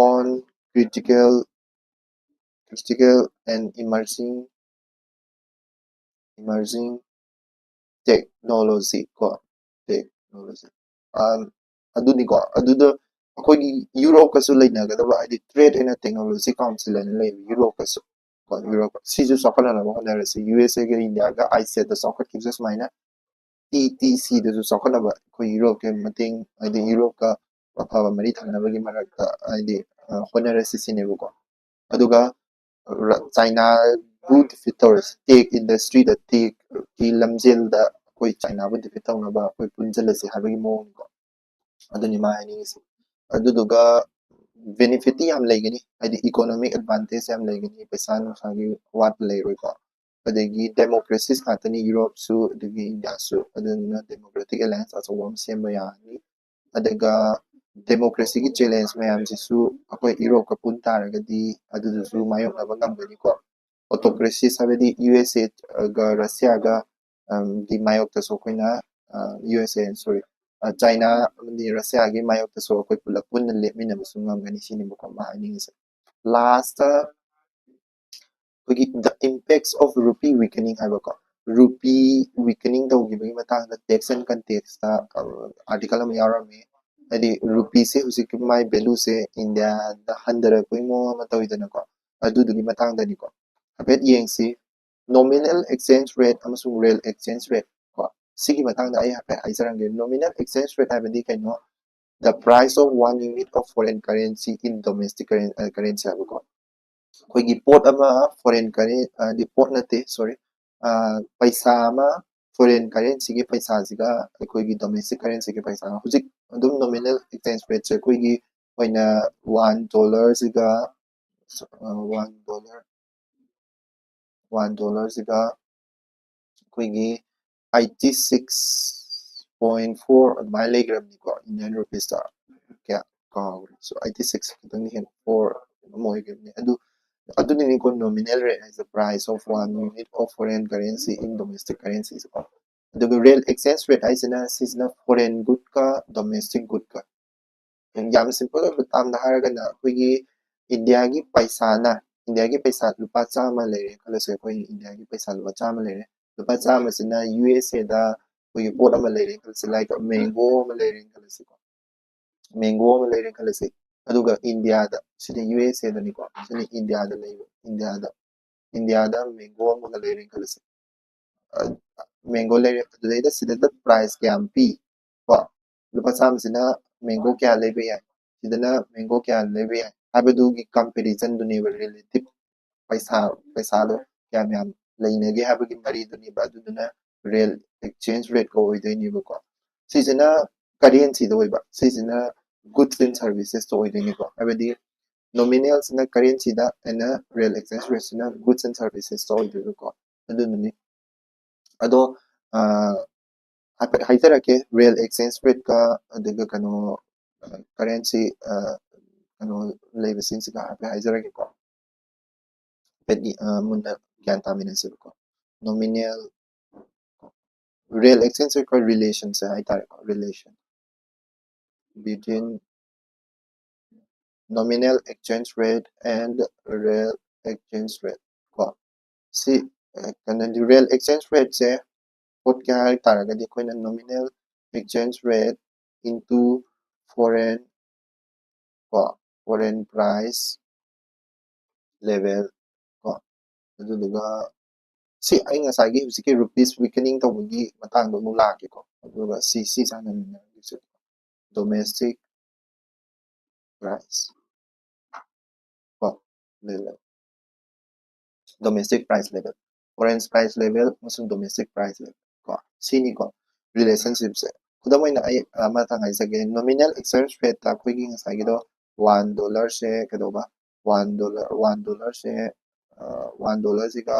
on critical critical and emerging emerging technology ꯀꯣ, technology ꯑꯗꯨꯅꯤꯀꯣ꯫ ꯑꯗꯨꯗ ꯑꯩꯈꯣꯏꯒꯤ ꯌꯨꯔꯣꯞꯀꯁꯨ ꯂꯩꯅꯒꯗꯕ ꯍꯥꯏꯗꯤ trade and technology council ꯍꯥꯏꯅ ꯂꯩꯕ ꯌꯨꯔꯣꯞꯀꯁꯨ ꯀꯣ, ꯌꯨꯔꯣꯞ ꯁꯤꯁꯨ ꯆꯥꯎꯈꯠꯅꯅꯕ ꯍꯣꯠꯅꯔꯁꯤ꯫ ꯌꯨ ꯑꯦꯁ ꯑꯦꯒ ꯏꯟꯗꯤꯌꯥꯒ ꯑꯥꯏ ꯁꯦꯠꯇ ꯆꯥꯎꯈꯠꯈꯤꯕꯁꯨ ꯁꯨꯃꯥꯏꯅ ꯇꯤ ꯇꯤ ꯁꯤꯗꯁꯨ ꯆꯥꯎꯈꯠꯅꯕ ꯑꯩꯈꯣꯏ ꯌꯨꯔꯣꯞꯀꯤ ꯃꯇꯦꯡ ꯍꯥꯏꯗꯤ ꯌꯨꯔꯣꯞꯀ ꯑꯐꯕ ꯃꯔꯤ ꯊꯝꯅꯕꯒꯤ ꯃꯔꯛꯇ ꯍꯥꯏꯗꯤ ꯍꯣꯠꯅꯔꯁꯤ ꯁꯤꯅꯦꯕꯀꯣ꯫ ꯑꯗꯨꯒ ꯆꯥꯏꯅꯥꯕꯨ ꯗꯤꯐꯤꯠ ꯇꯧꯔꯁꯤ, ꯇꯦꯛ ꯏꯟꯗꯁꯇ꯭ꯔꯤꯗ ꯇꯦꯛꯀꯤ ꯂꯝꯖꯦꯜꯗ ꯑꯩꯈꯣꯏ ꯆꯥꯏꯅꯥꯕꯨ ꯗꯤꯐꯤꯠ ꯇꯧꯅꯕ ꯑꯩꯈꯣꯏ ꯄꯨꯟꯁꯤꯜꯂꯁꯤ ꯍꯥꯏꯕꯒꯤ ꯃꯑꯣꯡꯅꯤꯀꯣ꯫ ꯑꯗꯨꯅꯤ ꯃꯥ ꯍꯥꯏꯅꯤꯡꯉꯤꯁꯦ꯫ ꯑꯗꯨꯗꯨꯒ ꯕꯦꯅꯤꯐꯤꯠꯇꯤ ꯌꯥꯝ ꯂꯩꯒꯅꯤ, ꯍꯥꯏꯗꯤ ꯏꯀꯣꯅꯣꯃꯤꯛ ꯑꯦꯗꯚꯥꯟꯇꯦꯖ ꯌꯥꯝ ꯂꯩꯒꯅꯤ, ꯄꯩꯁꯥ ꯅꯨꯡꯁꯥꯒꯤ ꯑꯋꯥꯠꯄ ꯂꯩꯔꯣꯏꯀꯣ꯫ ꯑꯗꯒꯤ ꯗꯦꯃꯣꯀ꯭ꯔꯦꯁꯤꯁ ꯉꯥꯛꯇꯅꯤ ꯌꯨꯔꯣꯞꯁꯨ ꯑꯗꯒꯤ ꯏꯟꯗꯤꯌꯥꯁꯨ, ꯑꯗꯨꯗꯨꯅ ꯗꯦꯃꯣꯀ꯭ꯔꯦꯇꯤꯛ ꯑꯦꯂꯥꯏꯟꯁ ꯑꯆꯧꯕ ꯑꯃ ꯁꯦꯝꯕ ꯌꯥꯔꯅꯤ꯫ ꯑꯗꯨꯒ ꯗꯦꯃꯣꯀ꯭ꯔꯦꯁꯤꯒꯤ ꯆꯦꯂꯦꯟꯖ ꯃꯌꯥꯝꯁꯤꯁꯨ ꯑꯩꯈꯣꯏ ꯌꯨꯔꯣꯞꯀ ꯄꯨꯟ ꯇꯥꯔꯒꯗꯤ ꯑꯗꯨꯗꯨꯁꯨ ꯃꯥꯌꯣꯛꯅꯕ ꯉꯝꯒꯅꯤꯀꯣ꯫ ꯑꯣꯇꯣꯀ꯭ꯔꯦꯁꯤꯁ ꯍꯥꯏꯕꯗꯤ ꯌꯨ ꯑꯦꯁ ꯑꯦꯒ ꯔꯁꯤꯌꯥꯒ ꯒꯤ ꯃꯥꯌꯣꯛꯇꯁꯨ ꯑꯩꯈꯣꯏꯅ ꯌꯨ ꯑꯦꯁ ꯑꯦ ꯁꯣꯔꯤ ꯆꯥꯏꯅꯥ ꯑꯃꯗꯤ ꯔꯁꯤꯌꯥꯒꯤ ꯃꯥꯌꯣꯛꯇꯁꯨ ꯑꯩꯈꯣꯏ ꯄꯨꯂꯞ ꯄꯨꯟꯅ ꯂꯦꯞꯃꯤꯟꯅꯕꯁꯨ ꯉꯝꯒꯅꯤ ꯁꯤꯅꯦꯕꯀꯣ ꯃꯥ ꯍꯥꯏꯅꯤꯡꯉꯤꯁꯦ꯫ ꯂꯥꯁꯇ ꯑꯩꯈꯣꯏꯒꯤ the impacts of rupee weakening ꯍꯥꯏꯕꯀꯣ, ꯔꯨꯄꯤ ꯋꯤꯀꯅꯤꯡ ꯇꯧꯈꯤꯕꯒꯤ ꯃꯇꯥꯡꯗ ꯇꯦꯛꯁ ꯑꯦꯟ ꯀꯟꯇꯦꯛꯁꯇ ꯑꯥꯔꯇꯤꯀꯜ ꯑꯃ ꯌꯥꯎꯔꯝꯃꯤ꯫ ꯍꯥꯏꯗꯤ ꯔꯨꯄꯤꯁꯦ ꯍꯧꯖꯤꯛꯀꯤ ꯃꯥꯏ ꯚꯦꯂꯨꯁꯦ ꯏꯟꯗꯤꯌꯥꯗ ꯍꯟꯊꯔꯛꯄꯒꯤ ꯃꯑꯣꯡ ꯑꯃ ꯇꯧꯋꯤꯗꯅꯀꯣ, ꯑꯗꯨꯗꯨꯒꯤ ꯃꯇꯥꯡꯗꯅꯤꯀꯣ꯫ ꯍꯥꯏꯐꯦꯠ ꯌꯦꯡꯁꯤ꯫ Nominal exchange rate ꯑꯃꯁꯨꯡ real exchange rate ꯀꯣ, ꯁꯤꯒꯤ ꯃꯇꯥꯡꯗ ꯑꯩ ꯍꯥꯏꯐꯦꯠ ꯍꯥꯏꯖꯔꯝꯒꯦ꯫ Nominal exchange rate ꯍꯥꯏꯕꯗꯤ ꯀꯩꯅꯣ? The price of one unit of foreign currency in domestic currency ꯍꯥꯏꯕꯀꯣ꯫ ꯑꯩꯈꯣꯏꯒꯤ ꯄꯣꯠ ꯑꯃ ꯐꯣꯔꯦꯟ ꯀꯔꯦꯟ ꯍꯥꯏꯗꯤ ꯄꯣꯠ ꯅꯠꯇꯦ ꯁꯣꯔꯤ, ꯄꯩꯁꯥ ꯑꯃ ꯐꯣꯔꯦꯟ ꯀꯔꯦꯟꯁꯤꯒꯤ ꯄꯩꯁꯥꯁꯤꯒ ꯑꯩꯈꯣꯏꯒꯤ ꯗꯣꯃꯦꯁꯇꯤꯛ ꯀꯔꯦꯟꯁꯤꯒꯤ ꯄꯩꯁꯥꯒ ꯍꯧꯖꯤꯛ ꯑꯗꯨꯝ ꯅꯣꯃꯤꯅꯦꯜ ꯑꯦꯛꯁꯆꯦꯟꯖ ꯔꯦꯠꯁꯦ ꯑꯩꯈꯣꯏꯒꯤ ꯑꯣꯏꯅ ꯋꯥꯟ ꯗꯣꯂꯔꯁꯤꯒ ꯋꯥꯟ ꯗꯣꯂꯔ ꯋꯥꯟ ꯗꯣꯂꯔꯁꯤꯒ ꯑꯩꯈꯣꯏꯒꯤ eighty six point four ꯑꯗꯨꯃꯥꯏꯅ ꯂꯩꯈ꯭ꯔꯕꯅꯤꯀꯣ, Indian rupeesꯇ꯫ ꯀꯌꯥ ꯀꯥꯎꯈ꯭ꯔꯦ꯫ So eighty six ꯈꯤꯇꯪꯗꯤ ꯍꯦꯟꯅ, four ꯑꯃ ꯑꯣꯏꯈꯤꯕꯅꯤ꯫ ꯑꯗꯨ ꯑꯗꯨꯅꯤꯀꯣ nominal rate ꯍꯥꯏꯁꯦ, price of one unit of foreign currency in domestic currencies ꯀꯣ꯫ ꯑꯗꯨꯒ real exchange rate ꯍꯥꯏꯁꯤꯅ, ꯁꯤꯁꯤꯅ foreign goodꯀ domestic goodꯀ꯫ ꯌꯥꯝ simple ꯑꯣꯏꯕ termꯗ ꯍꯥꯏꯔꯒꯅ, ꯑꯩꯈꯣꯏꯒꯤ ꯏꯟꯗꯤꯌꯥꯒꯤ ꯄꯩꯁꯥꯅ, ꯏꯟꯗꯤꯌꯥꯒꯤ ꯄꯩꯁꯥ ꯂꯨꯄꯥ ꯆꯥꯝꯃ ꯂꯩꯔꯦ ꯈꯜꯂꯁꯦ, ꯑꯩꯈꯣꯏ ꯏꯟꯗꯤꯌꯥꯒꯤ ꯄꯩꯁꯥ ꯂꯨꯄꯥ ꯆꯥꯝꯃ ꯂꯩꯔꯦ꯫ ꯂꯨꯄꯥ ꯆꯥꯝꯃꯁꯤꯅ ꯌꯨ ꯑꯦꯁ ꯑꯦꯗ ꯑꯩꯈꯣꯏꯒꯤ ꯄꯣꯠ ꯑꯃ ꯂꯩꯔꯦ ꯈꯜꯂꯁꯦ, like mango ꯑꯃ ꯂꯩꯔꯦ ꯈꯜꯂꯁꯤꯀꯣ, mango ꯑꯃ ꯂꯩꯔꯦ ꯈꯜꯂꯁꯦ꯫ ꯑꯗꯨꯒ ꯏꯟꯗꯤꯌꯥꯗ, ꯁꯤꯗꯤ ꯌꯨ ꯑꯦꯁ ꯑꯦꯗꯅꯤꯀꯣ, ꯁꯤꯅ ꯏꯟꯗꯤꯌꯥꯗ ꯂꯩꯕ, ꯏꯟꯗꯤꯌꯥꯗ, ꯏꯟꯗꯤꯌꯥꯗ mango ꯑꯃꯒ ꯂꯩꯔꯦ ꯈꯜꯂꯁꯦ꯫ Mango ꯂꯩꯔꯦ, ꯑꯗꯨꯗꯩꯗ ꯁꯤꯗ price ꯀꯌꯥꯝ ꯄꯤ ꯀꯣ? ꯂꯨꯄꯥ ꯆꯥꯝꯃꯁꯤꯅ mango ꯀꯌꯥ ꯂꯩꯕ ꯌꯥꯏ, ꯁꯤꯗꯅ mango ꯀꯌꯥ ꯂꯩꯕ ꯌꯥꯏ ꯍꯥꯏꯕꯗꯨꯒꯤ comparisonꯗꯨꯅꯦꯕ, relative ꯄꯩꯁꯥ, ꯄꯩꯁꯥꯗꯣ ꯀꯌꯥꯝ ꯌꯥꯝ ꯂꯩꯅꯒꯦ ꯍꯥꯏꯕꯒꯤ ꯃꯔꯤꯗꯨꯅꯦꯕ꯫ ꯑꯗꯨꯗꯨꯅ real exchange rateꯀ ꯑꯣꯏꯗꯣꯏꯅꯦꯕꯀꯣ꯫ ꯁꯤꯁꯤꯅ currencyꯗ ꯑꯣꯏꯕ, ꯁꯤꯁꯤꯅ goods and servicesꯇ ꯑꯣꯏꯗꯣꯏꯅꯤꯀꯣ꯫ ꯍꯥꯏꯕꯗꯤ nominalꯁꯤꯅ currencyꯗ and real exchange rateꯁꯤꯅ goods and servicesꯇ ꯑꯣꯏꯗꯣꯏꯕꯀꯣ꯫ ꯑꯗꯨꯗꯨꯅꯤ꯫ ꯑꯗꯣ ꯍꯥꯏꯐꯦꯠ ꯍꯥꯏꯖꯔꯛꯀꯦ, real exchange rateꯀ ꯑꯗꯨꯒ ꯀꯩꯅꯣ, currency, ꯀꯩꯅꯣ ꯂꯩꯕꯁꯤꯡꯁꯤꯒ ꯍꯥꯏꯐꯦꯠ ꯍꯥꯏꯖꯔꯛꯀꯦꯀꯣ꯫ ꯍꯥꯏꯐꯦꯠ ꯃꯨꯟꯅ ꯒ꯭ꯌꯥꯟ ꯇꯥꯃꯤꯟꯅꯁꯦꯕꯀꯣ꯫ Nominal, real exchange rateꯀ relationꯁꯦ ꯍꯥꯏꯇꯥꯔꯦꯀꯣ, relation between nominal exchange rate and real exchange rate ꯀꯣ꯫ ꯁꯤ ꯀꯩꯅꯣꯗꯤ, real exchange rateꯁꯦ ꯍꯣꯠꯀꯦ ꯍꯥꯏ ꯇꯥꯔꯒꯗꯤ ꯑꯩꯈꯣꯏꯅ nominal exchange rate into foreign ꯀꯣ, foreign price level ꯀꯣ, ꯑꯗꯨꯗꯨꯒ ꯁꯤ ꯑꯩ ꯉꯁꯥꯏꯒꯤ ꯍꯧꯖꯤꯛꯀꯤ rupees weakening ꯇꯧꯕꯒꯤ ꯃꯇꯥꯡꯗꯣ ꯑꯃꯨꯛ ꯂꯥꯛꯀꯦꯀꯣ꯫ ꯑꯗꯨꯒ ꯁꯤ, ꯁꯤ ꯁꯥꯟꯅꯃꯤꯟꯅꯔꯁꯦ꯫ Domestic price ꯀꯣ, level, domestic price level, foreign price level ꯑꯃꯁꯨꯡ domestic price level ꯀꯣ, ꯁꯤꯅꯤꯀꯣ relationshipꯁꯦ꯫ ꯈꯨꯗꯝ ꯑꯣꯏꯅ ꯑꯩ ꯃꯊꯪ ꯍꯥꯏꯖꯒꯦ, nominal exchange rateꯇ ꯑꯩꯈꯣꯏꯒꯤ ꯉꯁꯥꯏꯒꯤꯗꯣ one dollarꯁꯦ ꯀꯩꯗꯧꯕ, one dollar, one dollarꯁꯦ, one dollarꯁꯤꯒ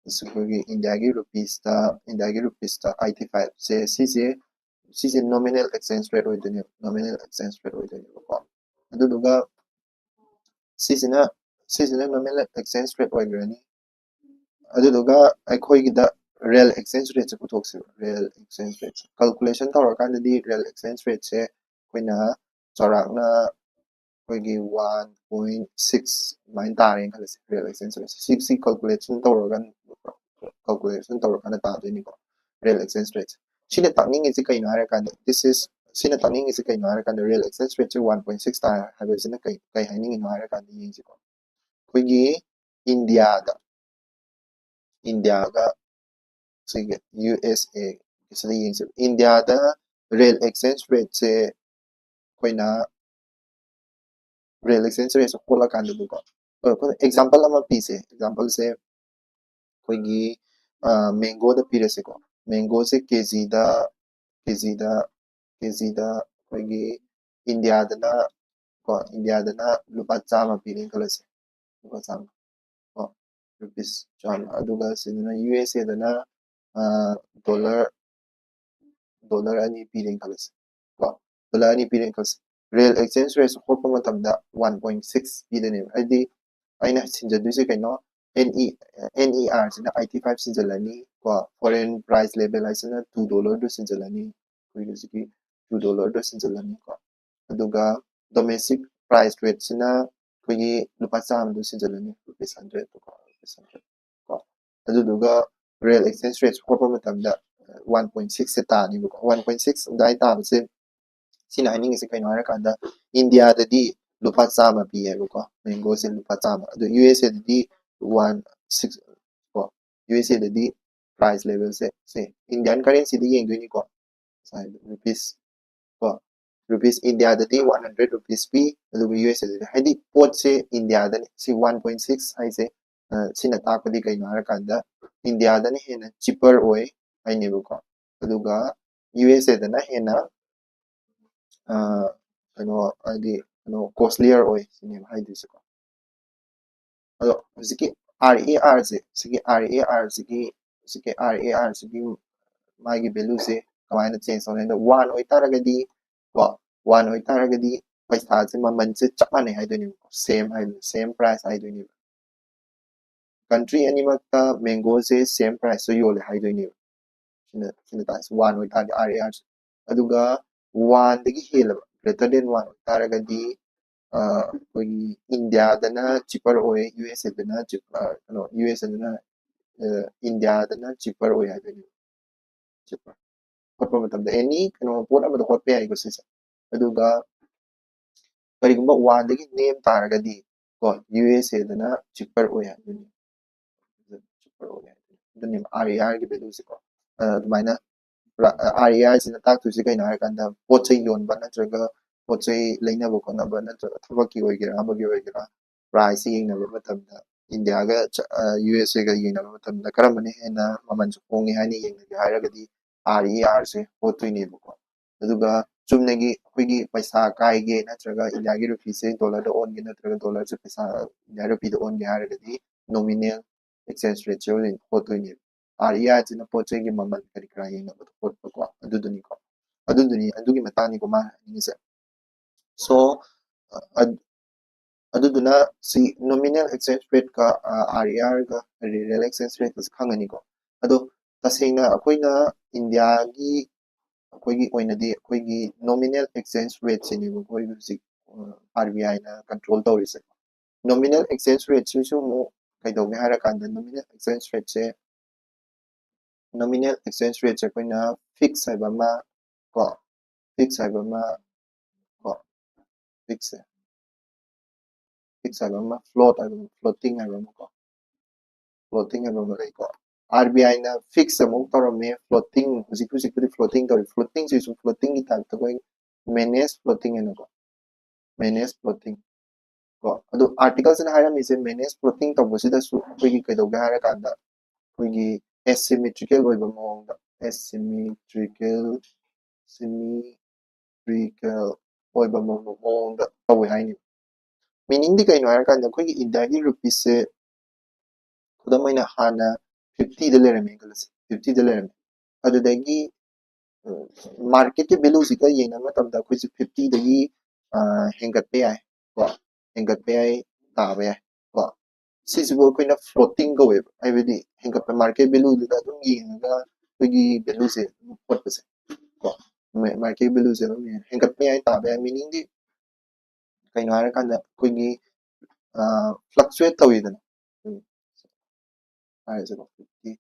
ꯑꯩꯈꯣꯏꯒꯤ ꯏꯟꯗꯤꯌꯥꯒꯤ ꯔꯨꯄꯤꯁꯇ ꯏꯟꯗꯤꯌꯥꯒꯤ ꯔꯨꯄꯤꯁꯇ ꯑꯥꯏꯇꯤ ꯐꯥꯏꯚꯁꯦ ꯁꯤꯁꯦ ꯁꯤꯁꯦ nominal exchange rate ꯑꯣꯏꯗꯣꯏꯅꯦꯕ, nominal exchange rate ꯑꯣꯏꯗꯣꯏꯅꯦꯕꯀꯣ꯫ ꯑꯗꯨꯗꯨꯒ ꯁꯤꯁꯤꯅ ꯁꯤꯁꯤꯅ nominal exchange rate ꯑꯣꯏꯈ꯭ꯔꯅꯤ꯫ ꯑꯗꯨꯗꯨꯒ ꯑꯩꯈꯣꯏꯒꯤꯗ real exchange rateꯁꯦ ꯄꯨꯊꯣꯛꯁꯦꯕ, real exchange rateꯁꯦ calculation ꯇꯧꯔꯀꯥꯟꯗꯗꯤ real exchange rateꯁꯦ ꯑꯩꯈꯣꯏꯅ ꯆꯥꯎꯔꯥꯛꯅ ꯑꯩꯈꯣꯏꯒꯤ ꯋꯥꯟ ꯄꯣꯏꯟ ꯁꯤꯛꯁ ꯑꯗꯨꯃꯥꯏꯅ ꯇꯥꯔꯦꯅ ꯈꯜꯂꯁꯦ꯫ Real exchange rate ꯁꯤ ꯁꯤ calculation ꯇꯧꯔꯒ calculation ꯇꯧꯔꯀꯥꯟꯗ ꯇꯥꯗꯣꯏꯅꯤꯀꯣ real exchange rate꯫ ꯁꯤꯅ ꯇꯥꯛꯅꯤꯡꯉꯤꯁꯤ ꯀꯩꯅꯣ ꯍꯥꯏꯔꯀꯥꯟꯗ this is ꯁꯤꯅ ꯇꯥꯛꯅꯤꯡꯉꯤꯁꯤ ꯀꯩꯅꯣ ꯍꯥꯏꯔꯀꯥꯟꯗ real exchange rateꯁꯦ ꯋꯥꯟ ꯄꯣꯏꯟ ꯁꯤꯛꯁ ꯇꯥꯔꯦ ꯍꯥꯏꯕꯁꯤꯅ ꯀꯩ ꯀꯩ ꯍꯥꯏꯅꯤꯡꯉꯤꯅꯣ ꯍꯥꯏꯔꯀꯥꯟꯗ ꯌꯦꯡꯁꯤꯀꯣ꯫ ꯑꯩꯈꯣꯏꯒꯤ ꯏꯟꯗꯤꯌꯥꯗ ꯏꯟꯗꯤꯌꯥꯒ ꯁꯤꯒꯤ ꯌꯨ ꯑꯦꯁ ꯑꯦ ꯁꯤꯗ ꯌꯦꯡꯁꯦ꯫ ꯏꯟꯗꯤꯌꯥꯗ real exchange rateꯁꯦ ꯑꯩꯈꯣꯏꯅ real exchange rateꯁꯦ ꯍꯣꯠꯂꯀꯥꯟꯗꯗꯤꯀꯣ ꯑꯩꯈꯣꯏꯅ example ꯑꯃ ꯄꯤꯁꯦ꯫ Exampleꯁꯦ ꯑꯩꯈꯣꯏꯒꯤ mangoꯗ ꯄꯤꯔꯁꯦꯀꯣ꯫ Mangoꯁꯦ ꯀꯦꯖꯤꯗ ꯀꯦꯖꯤꯗ ꯀꯦꯖꯤꯗ ꯑꯩꯈꯣꯏꯒꯤ ꯏꯟꯗꯤꯌꯥꯗꯅ ꯀꯣ ꯏꯟꯗꯤꯌꯥꯗꯅ ꯂꯨꯄꯥ ꯆꯥꯝꯃ ꯄꯤꯔꯦꯅ ꯈꯜꯂꯁꯦ꯫ ꯂꯨꯄꯥ ꯆꯥꯝꯃ ꯀꯣ ꯔꯨꯄꯤꯁ ꯆꯥꯝꯃ꯫ ꯑꯗꯨꯒ ꯁꯤꯗꯅ ꯌꯨ ꯑꯦꯁ ꯑꯦꯗꯅ ꯗꯣꯂꯔ ꯗꯣꯂꯔ ꯑꯅꯤ ꯄꯤꯔꯦꯅ ꯈꯜꯂꯁꯦ ꯀꯣ ꯗꯣꯂꯔ ꯑꯅꯤ ꯄꯤꯔꯦꯅ ꯈꯜꯂꯁꯦ꯫ Real exchange rate ꯍꯣꯠꯄ ꯃꯇꯝꯗ ꯋꯥꯟ ꯄꯣꯏꯟ ꯁꯤꯛꯁ ꯄꯤꯗꯣꯏꯅꯦꯕ꯫ ꯍꯥꯏꯗꯤ ꯑꯩꯅ ꯁꯤꯟꯖꯗꯣꯏꯁꯦ ꯀꯩꯅꯣ? ꯑꯦꯟ ꯏ ꯑꯦꯟ ꯏ ꯑꯥꯔꯁꯤꯅ ꯑꯥꯏꯇꯤ ꯐꯥꯏꯚ ꯁꯤꯟꯖꯜꯂꯅꯤ ꯀꯣ foreign price level ꯍꯥꯏꯁꯤꯅ ꯇꯨ ꯗꯣꯂꯔꯗꯨ ꯁꯤꯟꯖꯜꯂꯅꯤ꯫ ꯑꯩꯈꯣꯏ ꯍꯧꯖꯤꯛꯀꯤ ꯇꯨ ꯗꯣꯂꯔꯗꯣ ꯁꯤꯟꯖꯜꯂꯅꯤ ꯀꯣ ꯑꯗꯨꯒ domestic price rateꯁꯤꯅ ꯑꯩꯈꯣꯏꯒꯤ ꯂꯨꯄꯥ ꯆꯥꯝꯃꯗꯨ ꯁꯤꯟꯖꯜꯂꯅꯤ ꯔꯨꯄꯤꯁ ꯍꯟꯗ꯭ꯔꯦꯗꯇꯨ ꯀꯣ ꯔꯨꯄꯤꯁ ꯍꯟꯗ꯭ꯔꯦꯗ ꯀꯣ ꯑꯗꯨꯗꯨꯒ real exchange rate ꯍꯣꯠꯄ ꯃꯇꯝꯗ ꯋꯥꯟ ꯄꯣꯏꯟ ꯁꯤꯛꯁꯁꯦ ꯇꯥꯅꯤꯕꯀꯣ꯫ ꯋꯥꯟ ꯄꯣꯏꯟ ꯁꯤꯛꯁ ꯑꯗꯨꯃꯥꯏꯅ ꯇꯥꯕꯁꯦ ꯁꯤꯅ ꯍꯥꯏꯅꯤꯡꯉꯤꯁꯦ ꯀꯩꯅꯣ ꯍꯥꯏꯔꯀꯥꯟꯗ ꯏꯟꯗꯤꯌꯥꯗꯗꯤ ꯂꯨꯄꯥ ꯆꯥꯝꯃ ꯄꯤꯌꯦꯕꯀꯣ mangoꯁꯦ ꯂꯨꯄꯥ ꯆꯥꯝꯃ꯫ ꯑꯗꯣ ꯌꯨ ꯑꯦꯁ ꯑꯦꯗꯗꯤ ꯋꯥꯟ ꯁꯤꯛꯁ ꯀꯣ ꯌꯨ ꯑꯦꯁ ꯑꯦꯗꯗꯤ price levelꯁꯦ ꯁꯦ Indian currencyꯗ ꯌꯦꯡꯗꯣꯏꯅꯤꯀꯣ꯫ ꯉꯁꯥꯏ ꯔꯨꯄꯤꯁ ꯀꯣ ꯔꯨꯄꯤꯁ ꯏꯟꯗꯤꯌꯥꯗꯗꯤ ꯋꯥꯟ ꯍꯟꯗ꯭ꯔꯦꯗ ꯔꯨꯄꯤꯁ ꯄꯤ ꯑꯗꯨꯒ ꯌꯨ ꯑꯦꯁ ꯑꯦꯗꯗꯤ ꯍꯥꯏꯗꯤ ꯄꯣꯠꯁꯦ ꯏꯟꯗꯤꯌꯥꯗꯅꯤ꯫ ꯁꯤ ꯋꯥꯟ ꯄꯣꯏꯟ ꯁꯤꯛꯁ ꯍꯥꯏꯁꯦ ꯁꯤꯅ ꯇꯥꯛꯄꯗꯤ ꯀꯩꯅꯣ ꯍꯥꯏꯔꯀꯥꯟꯗ ꯏꯟꯗꯤꯌꯥꯗꯅ ꯍꯦꯟꯅ cheaper ꯑꯣꯏ ꯍꯥꯏꯅꯦꯕꯀꯣ꯫ ꯑꯗꯨꯒ ꯌꯨ ꯑꯦꯁ ꯑꯦꯗꯅ ꯍꯦꯟꯅ ꯀꯩꯅꯣ ꯍꯥꯏꯗꯤ ꯀꯩꯅꯣ costlier ꯑꯣꯏ ꯁꯤꯅꯦꯕ ꯍꯥꯏꯗꯣꯏꯁꯦꯀꯣ꯫ ꯑꯗꯣ ꯍꯧꯖꯤꯛꯀꯤ RAR ꯁꯦ, ꯁꯤꯒꯤ RAR ꯁꯤꯒꯤ, ꯁꯤꯒꯤ RAR ꯁꯤꯒꯤ ꯃꯥꯒꯤ value ꯁꯦ ꯀꯃꯥꯏꯅ change ꯇꯧꯅꯤ ꯍꯥꯏꯗ, one ꯑꯣꯏꯇꯥꯔꯒꯗꯤ ꯀꯣ, one ꯑꯣꯏꯇꯥꯔꯒꯗꯤ ꯄꯩꯁꯥꯁꯦ, ꯃꯃꯜꯁꯦ ꯆꯞ ꯃꯥꯟꯅꯩ ꯍꯥꯏꯗꯣꯏꯅꯦꯕꯀꯣ, same ꯍꯥꯏꯗꯣꯏꯅꯦ, same price ꯍꯥꯏꯗꯣꯏꯅꯦꯕ꯫ Country ꯑꯅꯤꯃꯛꯇ mango ꯁꯦ same price ꯇ ꯌꯣꯜꯂꯦ ꯍꯥꯏꯗꯣꯏꯅꯦꯕ꯫ ꯁꯤꯅ, ꯁꯤꯅ ꯇꯥꯛꯁꯦ one ꯑꯣꯏꯇꯥꯔꯗꯤ RAR ꯁꯦ꯫ ꯑꯗꯨꯒ one ꯗꯒꯤ ꯍꯦꯜꯂꯕ, greater than one ꯑꯣꯏꯇꯥꯔꯒꯗꯤ, ꯑ, ꯑꯩꯈꯣꯏꯒꯤ ꯏꯟꯗꯤꯌꯥꯗꯅ cheaper ꯑꯣꯏ, USA ꯗꯅ cheap-, ꯑ, ꯀꯩꯅꯣ, USA ꯗꯅ, ꯑ, ꯏꯟꯗꯤꯌꯥꯗꯅ cheaper ꯑꯣꯏ ꯍꯥꯏꯗꯣꯏꯅꯦꯕ꯫ Cheaper꯫ ꯍꯣꯠꯄ ꯃꯇꯝꯗ any ꯀꯩꯅꯣ ꯄꯣꯠ ꯑꯃꯗ ꯍꯣꯠꯄ ꯌꯥꯏꯀꯣ ꯁꯤꯁꯦ꯫ ꯑꯗꯨꯒ ꯀꯔꯤꯒꯨꯝꯕ one ꯗꯒꯤ ꯅꯦꯝ ꯇꯥꯔꯒꯗꯤ ꯀꯣ, USA ꯗꯅ cheaper ꯑꯣꯏ ꯍꯥꯏꯗꯣꯏꯅꯤ꯫ Cheaper ꯑꯣꯏ ꯍꯥꯏꯗꯣꯏꯅꯤ꯫ ꯑꯗꯨꯅꯦꯕ RAR ꯒꯤ value ꯁꯦꯀꯣ꯫ ꯑ, ꯑꯗꯨꯃꯥꯏꯅ RAR ꯁꯤꯅ ꯇꯥꯛꯇꯣꯏꯁꯦ ꯀꯩꯅꯣ ꯍꯥꯏꯔꯀꯥꯟꯗ, ꯄꯣꯠ ꯆꯩ ꯌꯣꯟꯕ ꯅꯠꯇ꯭ꯔꯒ ꯄꯣꯠ ꯆꯩ ꯂꯩꯅꯕ ꯈꯣꯠꯅꯕ ꯅꯠꯇ꯭ꯔꯒ ꯊꯕꯛꯀꯤ ꯑꯣꯏꯒꯦꯔꯥ ꯑꯃꯒꯤ ꯑꯣꯏꯒꯦꯔꯥ, price ꯁꯦ ꯌꯦꯡꯅꯕ ꯃꯇꯝꯗ ꯏꯟꯗꯤꯌꯥꯒ ꯆ-, ꯑ, USA ꯒ ꯌꯦꯡꯅꯕ ꯃꯇꯝꯗ ꯀꯔꯝꯕꯅ ꯍꯦꯟꯅ ꯃꯃꯜꯁꯨ ꯍꯣꯡꯉꯦ ꯍꯥꯏꯅ ꯌꯦꯡꯅꯒꯦ ꯍꯥꯏꯔꯒꯗꯤ RAR ꯁꯦ ꯍꯣꯠꯇꯣꯏꯅꯦꯕꯀꯣ꯫ ꯑꯗꯨꯒ ꯆꯨꯝꯅꯒꯤ ꯑꯩꯈꯣꯏꯒꯤ ꯄꯩꯁꯥ ꯀꯥꯏꯒꯦ ꯅꯠꯇ꯭ꯔꯒ ꯏꯟꯗꯤꯌꯥꯒꯤ ꯔꯨꯄꯤꯁꯦ ꯗꯣꯂꯔꯗ ꯑꯣꯟꯒꯦ ꯅꯠꯇ꯭ꯔꯒ ꯗꯣꯂꯔꯁꯦ ꯄꯩꯁꯥ, ꯏꯟꯗꯤꯌꯥ ꯔꯨꯄꯤꯗ ꯑꯣꯟꯒꯦ ꯍꯥꯏꯔꯒꯗꯤ nominal exchange rate ꯁꯦ ꯑꯣꯏꯅ ꯍꯣꯠꯇꯣꯏꯅꯦꯕ꯫ RAR ꯁꯤꯅ ꯄꯣꯠ ꯆꯩꯒꯤ ꯃꯃꯜ ꯀꯔꯤ ꯀꯔꯥ ꯌꯦꯡꯅꯕꯗꯣ ꯍꯣꯠꯄꯀꯣ, ꯑꯗꯨꯗꯨꯅꯤꯀꯣ꯫ ꯑꯗꯨꯗꯨꯅꯤ, ꯑꯗꯨꯒꯤ ꯃꯇꯥꯡꯅꯤꯀꯣ ꯃꯥ ꯍꯥꯏꯅꯤꯡꯉꯤꯁꯦ꯫ So, ꯑ-, ꯑꯗꯨꯗꯨꯅ ꯁꯤ nominal exchange rate ꯀ, ꯑ, RAR ꯒ, real exchange rate ꯀꯁꯦ ꯈꯪꯉꯅꯤꯀꯣ꯫ ꯑꯗꯣ ꯇꯁꯦꯡꯅ ꯑꯩꯈꯣꯏꯅ ꯏꯟꯗꯤꯌꯥꯒꯤ, ꯑꯩꯈꯣꯏꯒꯤ ꯑꯣꯏꯅꯗꯤ ꯑꯩꯈꯣꯏꯒꯤ nominal exchange rate ꯁꯤꯅꯦꯕ ꯑꯩꯈꯣꯏ ꯍꯧꯖꯤꯛ, ꯑ, RBI ꯅ control ꯇꯧꯔꯤꯁꯦ꯫ Nominal exchange rate ꯁꯤꯁꯨ ꯑꯃꯨꯛ ꯀꯩꯗꯧꯒꯦ ꯍꯥꯏꯔꯀꯥꯟꯗ, nominal exchange rate ꯁꯦ, nominal exchange rate ꯁꯦ ꯑꯩꯈꯣꯏꯅ fix ꯍꯥꯏꯕ ꯑꯃ ꯀꯣ, fix ꯍꯥꯏꯕ ꯑꯃ ꯀꯣ, fix ꯁꯦ, fix ꯍꯥꯏꯕ ꯑꯃ, float ꯍꯥꯏꯕ ꯑꯃ, floating ꯍꯥꯏꯕ ꯑꯃ ꯀꯣ, floating ꯍꯥꯏꯕ ꯑꯃ ꯂꯩꯀꯣ꯫ RBI ꯅ fix ꯑꯃꯨꯛ ꯇꯧꯔꯝꯃꯦ, floating, ꯍꯧꯖꯤꯛ ꯍꯧꯖꯤꯛꯄꯨꯗꯤ floating ꯇꯧꯔꯤ꯫ Floating ꯁꯤꯁꯨ floating ꯒꯤ type ꯇ ꯑꯩꯈꯣꯏ manage floating ꯍꯥꯏꯅꯀꯣ, manage floating ꯀꯣ꯫ ꯑꯗꯨ article ꯁꯤꯅ ꯍꯥꯏꯔꯝꯃꯤꯁꯦ, manage floating ꯇꯧꯕꯁꯤꯗꯁꯨ ꯑꯩꯈꯣꯏꯒꯤ ꯀꯩꯗꯧꯒꯦ ꯍꯥꯏꯔꯀꯥꯟꯗ, ꯑꯩꯈꯣꯏꯒꯤ asymmetrical ꯑꯣꯏꯕ ꯃꯑꯣꯡꯗ, asymmetrical, symmetrical ꯑꯣꯏꯕ ꯃꯑꯣꯡꯗ ꯇꯧꯋꯦ ꯍꯥꯏꯅꯤ꯫ Meaning ꯗꯤ ꯀꯩꯅꯣ ꯍꯥꯏꯔꯀꯥꯟꯗ, ꯑꯩꯈꯣꯏꯒꯤ ꯏꯟꯗꯤꯌꯥꯒꯤ ꯔꯨꯄꯤꯁꯦ ꯈꯨꯗꯝ ꯑꯣꯏꯅ ꯍꯥꯟꯅ ꯐꯤꯐꯇꯤꯗ ꯂꯩꯔꯝꯃꯦ ꯈꯜꯂꯁꯤ, ꯐꯤꯐꯇꯤꯗ ꯂꯩꯔꯝꯃꯦ꯫ ꯑꯗꯨꯗꯒꯤ marketꯀꯤ valueꯁꯤꯒ ꯌꯦꯡꯅꯕ ꯃꯇꯝꯗ ꯑꯩꯈꯣꯏꯁꯦ ꯐꯤꯐꯇꯤꯗꯒꯤ ꯍꯦꯟꯒꯠꯄ ꯌꯥꯏ ꯀꯣ, ꯍꯦꯟꯒꯠꯄ ꯌꯥꯏ, ꯇꯥꯕ ꯌꯥꯏ ꯀꯣ꯫ ꯁꯤꯁꯤꯕꯨ ꯑꯩꯈꯣꯏꯅ floating ꯀꯧꯋꯦꯕ, ꯍꯥꯏꯕꯗꯤ ꯍꯦꯟꯒꯠꯄ market valueꯗꯨꯗ ꯑꯗꯨꯝ ꯌꯦꯡꯉꯒ ꯑꯩꯈꯣꯏꯒꯤ valueꯁꯦ ꯑꯗꯨꯝ ꯍꯣꯠꯄꯁꯦ ꯀꯣ꯫ Market valueꯁꯦ ꯑꯗꯨꯝ ꯌꯦꯡꯉ ꯍꯦꯟꯒꯠꯄ ꯌꯥꯏ, ꯇꯥꯕ ꯌꯥꯏ꯫ Meaningꯗꯤ ꯀꯩꯅꯣ ꯍꯥꯏꯔꯀꯥꯟꯗ ꯑꯩꯈꯣꯏꯒꯤ fluctuate ꯇꯧꯋꯤꯗꯅ꯫ ꯍꯥꯏꯔꯁꯤꯀꯣ, ꯐꯤꯐꯇꯤ,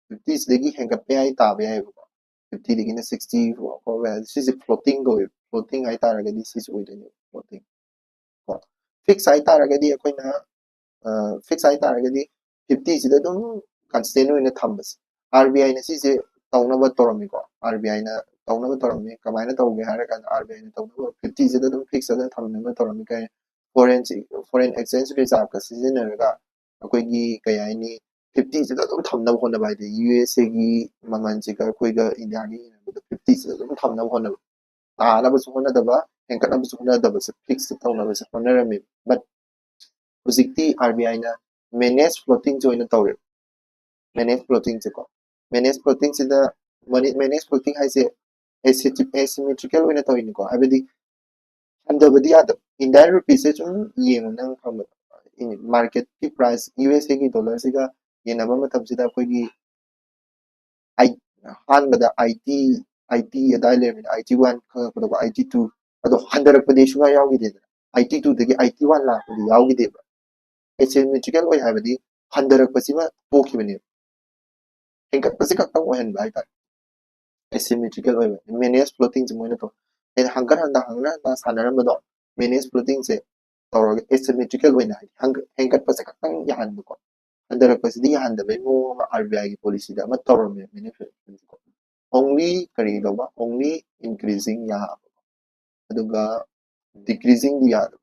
ꯐꯤꯐꯇꯤꯁꯤꯗꯒꯤ ꯍꯦꯟꯒꯠꯄ ꯌꯥꯏ, ꯇꯥꯕ ꯌꯥꯏꯑꯕꯀꯣ꯫ ꯐꯤꯐꯇꯤꯗꯒꯤꯅ ꯁꯤꯛꯁꯇꯤ ꯐꯥꯎꯕ ꯌꯥꯏ꯫ ꯁꯤꯁꯦ floating ꯀꯧꯋꯦ꯫ Floating ꯍꯥꯏꯇꯥꯔꯒꯗꯤ ꯁꯤꯁꯦ ꯑꯣꯏꯗꯣꯏꯅꯦꯕ, floating ꯀꯣ꯫ Fix ꯍꯥꯏꯇꯥꯔꯒꯗꯤ ꯑꯩꯈꯣꯏꯅ fix ꯍꯥꯏꯇꯥꯔꯒꯗꯤ ꯐꯤꯐꯇꯤꯁꯤꯗ ꯑꯗꯨꯝ constant ꯑꯣꯏꯅ ꯊꯝꯕꯁꯦ꯫ RBIꯅ ꯁꯤꯁꯦ ꯇꯧꯅꯕ ꯇꯧꯔꯝꯃꯤꯀꯣ꯫ RBIꯅ ꯇꯧꯅꯕ ꯇꯧꯔꯝꯃꯤ꯫ ꯀꯃꯥꯏꯅ ꯇꯧꯒꯦ ꯍꯥꯏꯔ ꯀꯥꯟꯗ RBIꯅ ꯇꯧꯅꯕ ꯐꯤꯐꯇꯤꯁꯤꯗ ꯑꯗꯨꯝ fix ꯑꯗꯨꯝ ꯊꯝꯅꯕ ꯇꯧꯔꯝꯃꯤ꯫ ꯀꯩ foreign, foreign exchange reserveꯀ ꯁꯤꯖꯤꯟꯅꯔꯒ ꯑꯩꯈꯣꯏꯒꯤ ꯀꯩ ꯍꯥꯏꯅꯤ, ꯐꯤꯐꯇꯤꯁꯤꯗ ꯑꯗꯨꯝ ꯊꯝꯅꯕ ꯍꯣꯠꯅꯕ, ꯍꯥꯏꯗꯤ USAꯒꯤ ꯃꯃꯜꯁꯤꯒ ꯑꯩꯈꯣꯏꯒ Indiaꯒ ꯌꯦꯡꯅꯕꯗ ꯐꯤꯐꯇꯤꯁꯤꯗ ꯑꯗꯨꯝ ꯊꯝꯅꯕ ꯍꯣꯠꯅꯕ, ꯇꯥꯅꯕꯁꯨ ꯍꯣꯠꯅꯗꯕ, ꯍꯦꯟꯒꯠꯅꯕꯁꯨ ꯍꯣꯠꯅꯗꯕꯁꯦ, fixꯇ ꯇꯧꯅꯕꯁꯦ ꯍꯣꯠꯅꯔꯝꯃꯤ꯫ But ꯍꯧꯖꯤꯛꯇꯤ RBIꯅ managed floatingꯁꯦ ꯑꯣꯏꯅ ꯇꯧꯔꯦꯕ꯫ Managed floatingꯁꯦꯀꯣ, managed floatingꯁꯤꯗ, managed floating ꯍꯥꯏꯁꯦ asymmetrical ꯑꯣꯏꯅ ꯇꯧꯔꯤꯅꯤꯀꯣ, ꯍꯥꯏꯕꯗꯤ ꯍꯟꯊꯕꯗꯤ ꯌꯥꯗꯕ꯫ Indian rupeeꯁꯦ ꯁꯨꯝ ꯌꯦꯡꯉꯣ ꯅꯪ ꯈꯪꯕꯗ, marketꯀꯤ price, USAꯒꯤ dollarꯁꯤꯒ ꯌꯦꯡꯅꯕ ꯃꯇꯝꯁꯤꯗ ꯑꯩꯈꯣꯏꯒꯤ ꯑꯍꯥꯟꯕꯗ eighty, eighty ꯑꯗꯥꯏ ꯂꯩꯔꯝꯃꯤꯅ, eighty one ꯈꯪꯉꯛꯄꯗꯀꯣ, eighty two, ꯑꯗꯣ ꯍꯟꯊꯔꯛꯄꯗꯤ ꯁꯨꯡꯌꯥ ꯌꯥꯎꯈꯤꯗꯦꯗꯅ꯫ Eighty twoꯗꯒꯤ eighty one ꯂꯥꯛꯄꯗꯤ ꯌꯥꯎꯈꯤꯗꯦꯕ꯫ Asymmetrical ꯑꯣꯏ ꯍꯥꯏꯕꯗꯤ ꯍꯟꯊꯔꯛꯄꯁꯤꯃ ꯇꯣꯛꯈꯤꯕꯅꯦꯕ꯫ ꯍꯦꯟꯒꯠꯄꯁꯤ ꯈꯛꯇꯪ ꯑꯣꯏꯍꯟꯕ ꯍꯥꯏꯇꯥꯔꯦ꯫ Asymmetrical ꯑꯣꯏꯕ managed floatingꯁꯦ ꯃꯣꯏꯅ ꯇꯧ꯫ ꯑꯩꯅ ꯍꯪꯒꯠ ꯍꯟꯗ, ꯍꯪꯒꯠ ꯍꯟꯗ ꯁꯥꯟꯅꯔꯝꯕꯗꯣ, managed floatingꯁꯦ ꯇꯧꯔꯒ asymmetrical ꯑꯣꯏꯅ, ꯍꯥꯏꯗꯤ ꯍꯦꯟꯒꯠꯄꯁꯦ ꯈꯛꯇꯪ ꯌꯥꯍꯟꯕꯀꯣ, ꯍꯟꯊꯔꯛꯄꯁꯤꯗꯤ ꯌꯥꯍꯟꯗꯕꯩ ꯃꯑꯣꯡ ꯑꯃ RBIꯒꯤ policyꯗ ꯑꯃ ꯇꯧꯔꯝꯃꯦ managed floatingꯁꯦꯀꯣ꯫ Only ꯀꯔꯤ ꯇꯧꯕ? Only increasing ꯌꯥꯍꯟꯕ, ꯑꯗꯨꯒ decreasingꯗꯤ ꯌꯥꯗꯕ꯫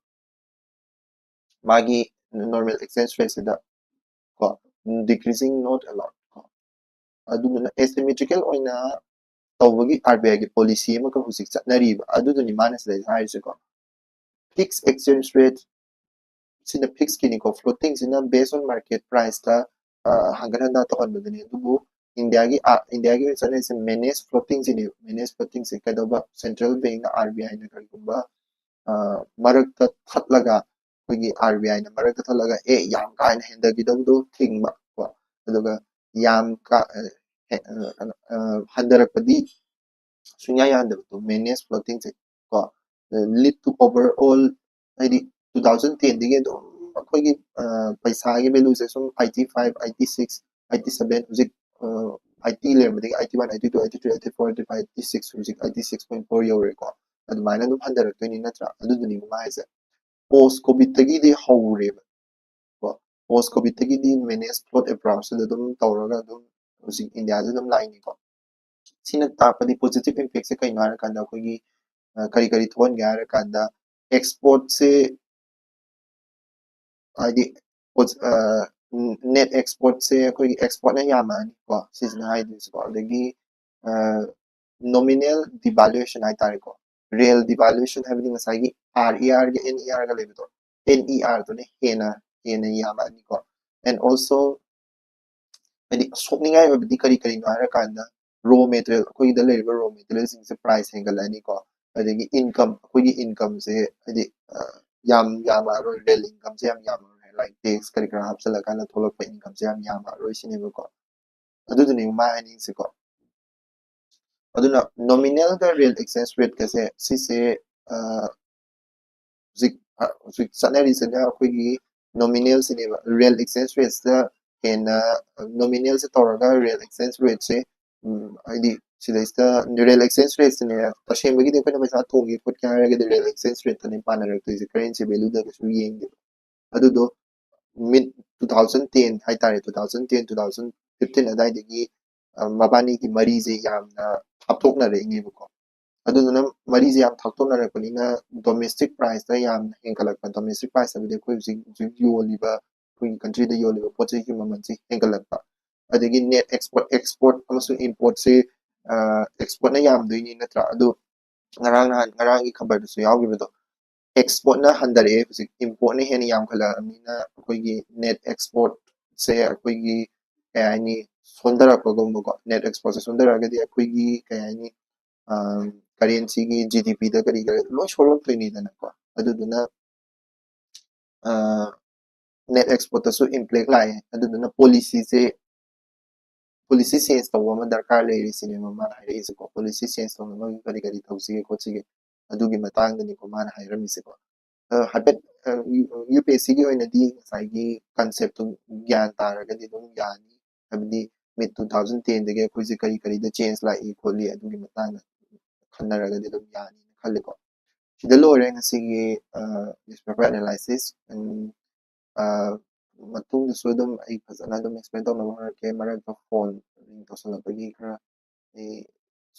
ꯃꯥꯒꯤ normal exchange rateꯁꯤꯗ ꯀꯣ, decreasing not allowed ꯀꯣ꯫ ꯑꯗꯨꯗꯨꯅ asymmetrical ꯑꯣꯏꯅ ꯇꯧꯕꯒꯤ RBIꯒꯤ policy ꯑꯃꯈꯛ ꯍꯧꯖꯤꯛ ꯆꯠꯅꯔꯤꯕ, ꯑꯗꯨꯗꯨꯅꯤ ꯃꯥꯅ ꯁꯤꯗꯩꯗ ꯍꯥꯏꯔꯤꯁꯦꯀꯣ꯫ Fixed exchange rate ꯁꯤꯅ ꯐꯤꯛꯁꯀꯤꯅꯤꯀꯣ, ꯐ꯭ꯂꯣꯇꯤꯡꯁꯤꯅ based on market priceꯇ ꯍꯟꯒꯠ ꯍꯟꯗ ꯇꯧꯍꯟꯕꯗꯨꯅꯤ꯫ ꯑꯗꯨꯕꯨ ꯏꯟꯗꯤꯌꯥꯒꯤ ꯏꯟꯗꯤꯌꯥꯒꯤ ꯑꯣꯏꯅ ꯆꯠꯅꯔꯤꯁꯦ ꯃꯦꯅꯦꯖ ꯐ꯭ꯂꯣꯇꯤꯡꯁꯤꯅꯦꯕ꯫ ꯃꯦꯅꯦꯖ ꯐ꯭ꯂꯣꯇꯤꯡꯁꯦ ꯀꯩꯗꯧꯕ? ꯁꯦꯟꯇ꯭ꯔꯦꯜ ꯕꯦꯡꯅ, ꯑꯥꯔ ꯕꯤ ꯑꯥꯏꯅ ꯀꯔꯤꯒꯨꯝꯕ ꯃꯔꯛꯇ ꯊꯠꯂꯒ, ꯑꯩꯈꯣꯏꯒꯤ ꯑꯥꯔ ꯕꯤ ꯑꯥꯏꯅ ꯃꯔꯛꯇ ꯊꯠꯂꯒ ꯑꯦ ꯌꯥꯝ ꯀꯥ ꯍꯦꯟꯅ ꯍꯦꯟꯊꯈꯤꯗꯧꯗꯣ ꯊꯤꯡꯕ ꯀꯣ꯫ ꯑꯗꯨꯒ ꯌꯥꯝ ꯀꯥ ꯍꯟꯊꯔꯛꯄꯗꯤ ꯁꯨꯡꯌꯥ ꯌꯥꯗꯕꯗꯣ, ꯃꯦꯅꯦꯖ ꯐ꯭ꯂꯣꯇꯤꯡꯁꯦ ꯀꯣ꯫ Lead to overall, ꯍꯥꯏꯗꯤ two thousand tenꯗꯒꯤ ꯑꯗꯨꯝ ꯑꯩꯈꯣꯏꯒꯤ ꯄꯩꯁꯥꯒꯤ valueꯁꯦ ꯁꯨꯝ eighty five, eighty six, eighty seven, ꯍꯧꯖꯤꯛ eighty ꯂꯩꯔꯝꯕꯗꯒꯤ eighty one, eighty two, eighty three, eighty four, eighty five, eighty six, ꯍꯧꯖꯤꯛ eighty six point four ꯌꯧꯔꯦꯀꯣ꯫ ꯑꯗꯨꯃꯥꯏꯅ ꯑꯗꯨꯝ ꯍꯟꯊꯔꯛꯇꯣꯏꯅꯤ ꯅꯠꯇ꯭ꯔꯥ? ꯑꯗꯨꯗꯨꯅꯤ ꯃꯥ ꯍꯥꯏꯁꯦ꯫ ꯄꯣꯁ ꯀꯣꯚꯤꯠꯇꯒꯤꯗꯤ ꯍꯧꯔꯦꯕ ꯀꯣ꯫ ꯄꯣꯁ ꯀꯣꯚꯤꯠꯇꯒꯤꯗꯤ ꯃꯦꯅꯦꯖ ꯐ꯭ꯂꯣꯠ ꯑꯦꯄ꯭ꯔꯣꯆꯁꯤꯗ ꯑꯗꯨꯝ ꯇꯧꯔꯒ ꯑꯗꯨꯝ ꯍꯧꯖꯤꯛ ꯏꯟꯗꯤꯌꯥꯁꯤ ꯑꯗꯨꯝ ꯂꯥꯛꯏꯅꯤꯀꯣ꯫ ꯁꯤꯅ ꯇꯥꯛꯄꯗꯤ ꯄꯣꯖꯤꯇꯤꯚ ꯏꯝꯄꯦꯛꯁꯦ ꯀꯩꯅꯣ ꯍꯥꯏꯔꯀꯥꯟꯗ ꯑꯩꯈꯣꯏꯒꯤ ꯀꯔꯤ ꯀꯔꯤ ꯊꯣꯛꯍꯟꯒꯦ ꯍꯥꯏꯔꯀꯥꯟꯗ ꯑꯦꯛꯁꯄꯣꯔꯠꯁꯦ, ꯍꯥꯏꯗꯤ ꯅꯦꯠ ꯑꯦꯛꯁꯄꯣꯔꯠꯁꯦ ꯑꯩꯈꯣꯏꯒꯤ ꯑꯦꯛꯁꯄꯣꯔꯠꯅ ꯌꯥꯝꯃꯛꯑꯅꯤꯀꯣ, ꯁꯤꯁꯤꯅ ꯍꯥꯏꯗꯣꯏꯁꯤꯀꯣ꯫ ꯑꯗꯒꯤ ꯅꯣꯃꯤꯅꯦꯜ ꯗꯤꯚꯥꯂꯨꯌꯦꯁꯟ ꯍꯥꯏꯇꯥꯔꯦꯀꯣ꯫ ꯔꯤꯌꯦꯜ ꯗꯤꯚꯥꯂꯨꯌꯦꯁꯟ ꯍꯥꯏꯕꯗꯤ ꯉꯁꯥꯏꯒꯤ ꯑꯥꯔ ꯏ ꯑꯥꯔꯒ ꯑꯦꯟ ꯏ ꯑꯥꯔꯒ ꯂꯩꯕꯗꯣ, ꯑꯦꯟ ꯏ ꯑꯥꯔꯗꯨꯅ ꯍꯦꯟꯅ ꯍꯦꯟꯅ ꯌꯥꯝꯃꯛꯑꯅꯤꯀꯣ꯫ And also ꯍꯥꯏꯗꯤ ꯁꯣꯛꯅꯤꯡꯉꯥꯏ ꯑꯣꯏꯕꯗꯤ ꯀꯔꯤ ꯀꯔꯤꯅꯣ ꯍꯥꯏꯔꯀꯥꯟꯗ ꯔꯣ ꯃꯦꯇꯔꯤꯌꯦꯜ, ꯑꯩꯈꯣꯏꯒꯤꯗ ꯂꯩꯔꯤꯕ ꯔꯣ ꯃꯦꯇꯔꯤꯌꯦꯜꯁꯤꯡꯁꯦ ꯄ꯭ꯔꯥꯏꯁ ꯍꯦꯟꯒꯠꯂꯛꯑꯅꯤꯀꯣ꯫ ꯑꯗꯒꯤ ꯏꯟꯀꯝ, ꯑꯩꯈꯣꯏꯒꯤ ꯏꯟꯀꯝꯁꯦ ꯍꯥꯏꯗꯤ ꯌꯥꯝ ꯌꯥꯝꯃꯛꯑꯔꯣꯏ, ꯔꯤꯌꯦꯜ ꯏꯟꯀꯝꯁꯦ ꯌꯥꯝ ꯌꯥꯝꯃꯛꯑꯔꯣꯏ, ꯂꯥꯏꯛ ꯇꯦꯛꯁ ꯀꯔꯤ ꯀꯔꯥ ꯍꯥꯞꯆꯤꯜꯂꯀꯥꯟꯗ ꯊꯣꯛꯂꯛꯄ ꯏꯟꯀꯝꯁꯦ ꯌꯥꯝ ꯌꯥꯝꯃꯛꯑꯔꯣꯏ ꯁꯤꯅꯦꯕꯀꯣ꯫ ꯑꯗꯨꯗꯨꯅꯦ ꯃꯥ ꯍꯥꯏꯅꯤꯡꯉꯤꯁꯦꯀꯣ꯫ ꯑꯗꯨꯅ ꯅꯣꯃꯤꯅꯦꯜꯒ ꯔꯤꯌꯦꯜ ꯑꯦꯛꯁꯆꯦꯟꯖ ꯔꯦꯠꯀꯁꯦ ꯁꯤꯁꯦ ꯍꯧꯖꯤꯛ ꯍꯧꯖꯤꯛ ꯆꯠꯅꯔꯤꯁꯤꯅ ꯑꯩꯈꯣꯏꯒꯤ ꯅꯣꯃꯤꯅꯦꯜꯁꯤꯅꯦꯕ꯫ ꯔꯤꯌꯦꯜ ꯑꯦꯛꯁꯆꯦꯟꯖ ꯔꯦꯠꯁꯤꯗ ꯍꯦꯟꯅ ꯅꯣꯃꯤꯅꯦꯜꯁꯦ ꯇꯧꯔꯒ ꯔꯤꯌꯦꯜ ꯑꯦꯛꯁꯆꯦꯟꯖ ꯔꯦꯠꯁꯦ ꯍꯥꯏꯗꯤ ꯁꯤꯗꯩꯁꯤꯗ ꯔꯤꯌꯦꯜ ꯑꯦꯛꯁꯆꯦꯟꯖ ꯔꯦꯠꯁꯤꯅꯦ ꯇꯁꯦꯡꯕꯒꯤꯗꯤ ꯑꯩꯈꯣꯏꯅ ꯄꯩꯁꯥ ꯇꯣꯡꯒꯦ ꯈꯣꯠꯀꯦ ꯍꯥꯏꯔꯒꯗꯤ ꯔꯤꯌꯦꯜ ꯑꯦꯛꯁꯆꯦꯟꯖ ꯔꯦꯠꯇꯅꯦ ꯄꯥꯟꯅꯔꯛꯇꯣꯏꯁꯦ, ꯀꯔꯦꯟꯁꯤ ꯚꯦꯂꯨꯗ ꯀꯩꯁꯨ ꯌꯦꯡꯗꯦꯕ꯫ ꯑꯗꯨꯗꯣ ꯃꯤꯠ two thousand ten ꯍꯥꯏꯇꯥꯔꯦ, two thousand ten, two thousand fifteen ꯑꯗꯨꯋꯥꯏꯗꯒꯤ ꯃꯕꯥꯅꯤꯒꯤ ꯃꯔꯤꯁꯦ ꯌꯥꯝꯅ ꯊꯥꯞꯇꯣꯛꯅꯔꯛꯏꯅꯦꯕꯀꯣ꯫ ꯑꯗꯨꯗꯨꯅ ꯃꯔꯤꯁꯦ ꯌꯥꯝ ꯊꯥꯞꯇꯣꯛꯅꯔꯛꯄꯅꯤꯅ ꯗꯣꯃꯦꯁꯇꯤꯛ ꯄ꯭ꯔꯥꯏꯁꯇ ꯌꯥꯝꯅ ꯍꯦꯟꯒꯠꯂꯛꯄ, ꯗꯣꯃꯦꯁꯇꯤꯛ ꯄ꯭ꯔꯥꯏꯁ ꯍꯥꯏꯕꯗꯤ ꯑꯩꯈꯣꯏ ꯍꯧꯖꯤꯛ ꯍꯧꯖꯤꯛ ꯌꯣꯜꯂꯤꯕ, ꯑꯩꯈꯣꯏꯒꯤ ꯀꯟꯇ꯭ꯔꯤꯗ ꯌꯣꯜꯂꯤꯕ ꯄꯣꯠ ꯆꯩꯒꯤ ꯃꯃꯜꯁꯦ ꯍꯦꯟꯒꯠꯂꯛꯄ꯫ ꯑꯗꯒꯤ ꯅꯦꯠ ꯑꯦꯛꯁꯄꯣꯔꯠ, ꯑꯦꯛꯁꯄꯣꯔꯠ ꯑꯃꯁꯨꯡ ꯏꯝꯄꯣꯔꯠꯁꯦ ꯑꯦꯛꯁꯄꯣꯔꯠꯅ ꯌꯥꯝꯗꯣꯏꯅꯤ ꯅꯠꯇ꯭ꯔꯥ? ꯑꯗꯨ ꯉꯔꯥꯡ ꯅꯍꯥꯟ ꯉꯔꯥꯡꯒꯤ ꯈꯕꯔꯗꯁꯨ ꯌꯥꯎꯈꯤꯕꯗꯣ, ꯑꯦꯛꯁꯄꯣꯔꯠꯅ ꯍꯟꯊꯔꯛꯑꯦ, ꯍꯧꯖꯤꯛ ꯏꯝꯄꯣꯔꯠꯅ ꯍꯦꯟꯅ ꯌꯥꯝꯈꯠꯂꯛꯑꯕꯅꯤꯅ ꯑꯩꯈꯣꯏꯒꯤ ꯅꯦꯠ ꯑꯦꯛꯁꯄꯣꯔꯠꯁꯦ ꯑꯩꯈꯣꯏꯒꯤ ꯀꯩ ꯍꯥꯏꯅꯤ, ꯁꯣꯟꯊꯔꯛꯄꯒꯨꯝꯕꯀꯣ꯫ ꯅꯦꯠ ꯑꯦꯛꯁꯄꯣꯔꯠꯁꯦ ꯁꯣꯟꯊꯔꯛꯑꯒꯗꯤ ꯑꯩꯈꯣꯏꯒꯤ ꯀꯩ ꯍꯥꯏꯅꯤ, ꯀꯔꯦꯟꯁꯤꯒꯤ, ꯖꯤ ꯗꯤ ꯄꯤꯗ ꯀꯔꯤ ꯀꯔꯤ ꯂꯣꯏ ꯁꯣꯛꯂꯛꯇꯣꯏꯅꯤꯗꯅꯀꯣ꯫ ꯑꯗꯨꯗꯨꯅ ꯅꯦꯠ ꯑꯦꯛꯁꯄꯣꯔꯠꯇꯁꯨ ꯏꯝꯄꯦꯛ ꯂꯥꯛꯑꯦ꯫ ꯑꯗꯨꯗꯨꯅ ꯄꯣꯂꯤꯁꯤꯁꯦ ꯄꯣꯂꯤꯁꯤ ꯆꯦꯟꯖ ꯇꯧꯕ ꯑꯃ ꯗꯔꯀꯥꯔ ꯂꯩꯔꯤ ꯁꯤꯅꯦꯕ ꯃꯥꯅ ꯍꯥꯏꯔꯛꯏꯁꯦꯀꯣ꯫ ꯄꯣꯂꯤꯁꯤ ꯆꯦꯟꯖ ꯇꯧꯅꯕꯒꯤ ꯀꯔꯤ ꯀꯔꯤ ꯇꯧꯁꯤꯒꯦ ꯈꯣꯠꯁꯤꯒꯦ, ꯑꯗꯨꯒꯤ ꯃꯇꯥꯡꯗꯅꯤꯀꯣ ꯃꯥꯅ ꯍꯥꯏꯔꯝꯃꯤꯁꯦꯀꯣ꯫ ꯍꯥꯏꯐꯦꯠ ꯌꯨ ꯄꯤ ꯑꯦꯁ ꯁꯤꯒꯤ ꯑꯣꯏꯅꯗꯤ ꯉꯁꯥꯏꯒꯤ ꯀꯟꯁꯦꯞꯇꯨ ꯒ꯭ꯌꯥꯟ ꯇꯥꯔꯒꯗꯤ ꯑꯗꯨꯝ ꯌꯥꯅꯤ꯫ ꯍꯥꯏꯕꯗꯤ ꯃꯤꯠ ꯇꯨ ꯊꯥꯎꯖꯟ ꯇꯦꯟꯗꯒꯤ ꯑꯩꯈꯣꯏꯁꯦ ꯀꯔꯤ ꯀꯔꯤꯗ ꯆꯦꯟꯖ ꯂꯥꯛꯏ ꯈꯣꯠꯂꯤ ꯑꯗꯨꯒꯤ ꯃꯇꯥꯡꯗ ꯈꯟꯅꯔꯒꯗꯤ ꯑꯗꯨꯝ ꯌꯥꯅꯤꯅ ꯈꯜꯂꯤꯀꯣ꯫ ꯁꯤꯗ ꯂꯣꯏꯔꯦ ꯉꯁꯤꯒꯤ ꯅ꯭ꯌꯨꯁꯄꯦꯄꯔ ꯑꯦꯅꯥꯂꯥꯏꯁꯤꯁ꯫ ꯃꯇꯨꯡꯗꯁꯨ ꯑꯗꯨꯝ ꯑꯩ ꯐꯖꯅ ꯑꯗꯨꯝ ꯑꯦꯛꯁꯄ꯭ꯂꯦꯟ ꯇꯧꯅꯕ ꯍꯣꯠꯅꯔꯛꯀꯦ꯫ ꯃꯔꯛꯇ ꯐꯣꯟ ꯔꯤꯡ ꯇꯧꯁꯜꯂꯛꯄꯒꯤ ꯈꯔ ꯑꯩ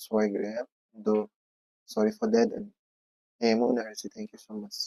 ꯁꯣꯏꯈ꯭ꯔꯦ, ꯑꯗꯣ sorry for that꯫ ꯍꯌꯦꯡ ꯑꯃꯨꯛ ꯎꯅꯔꯁꯤ꯫ Thank you so much꯫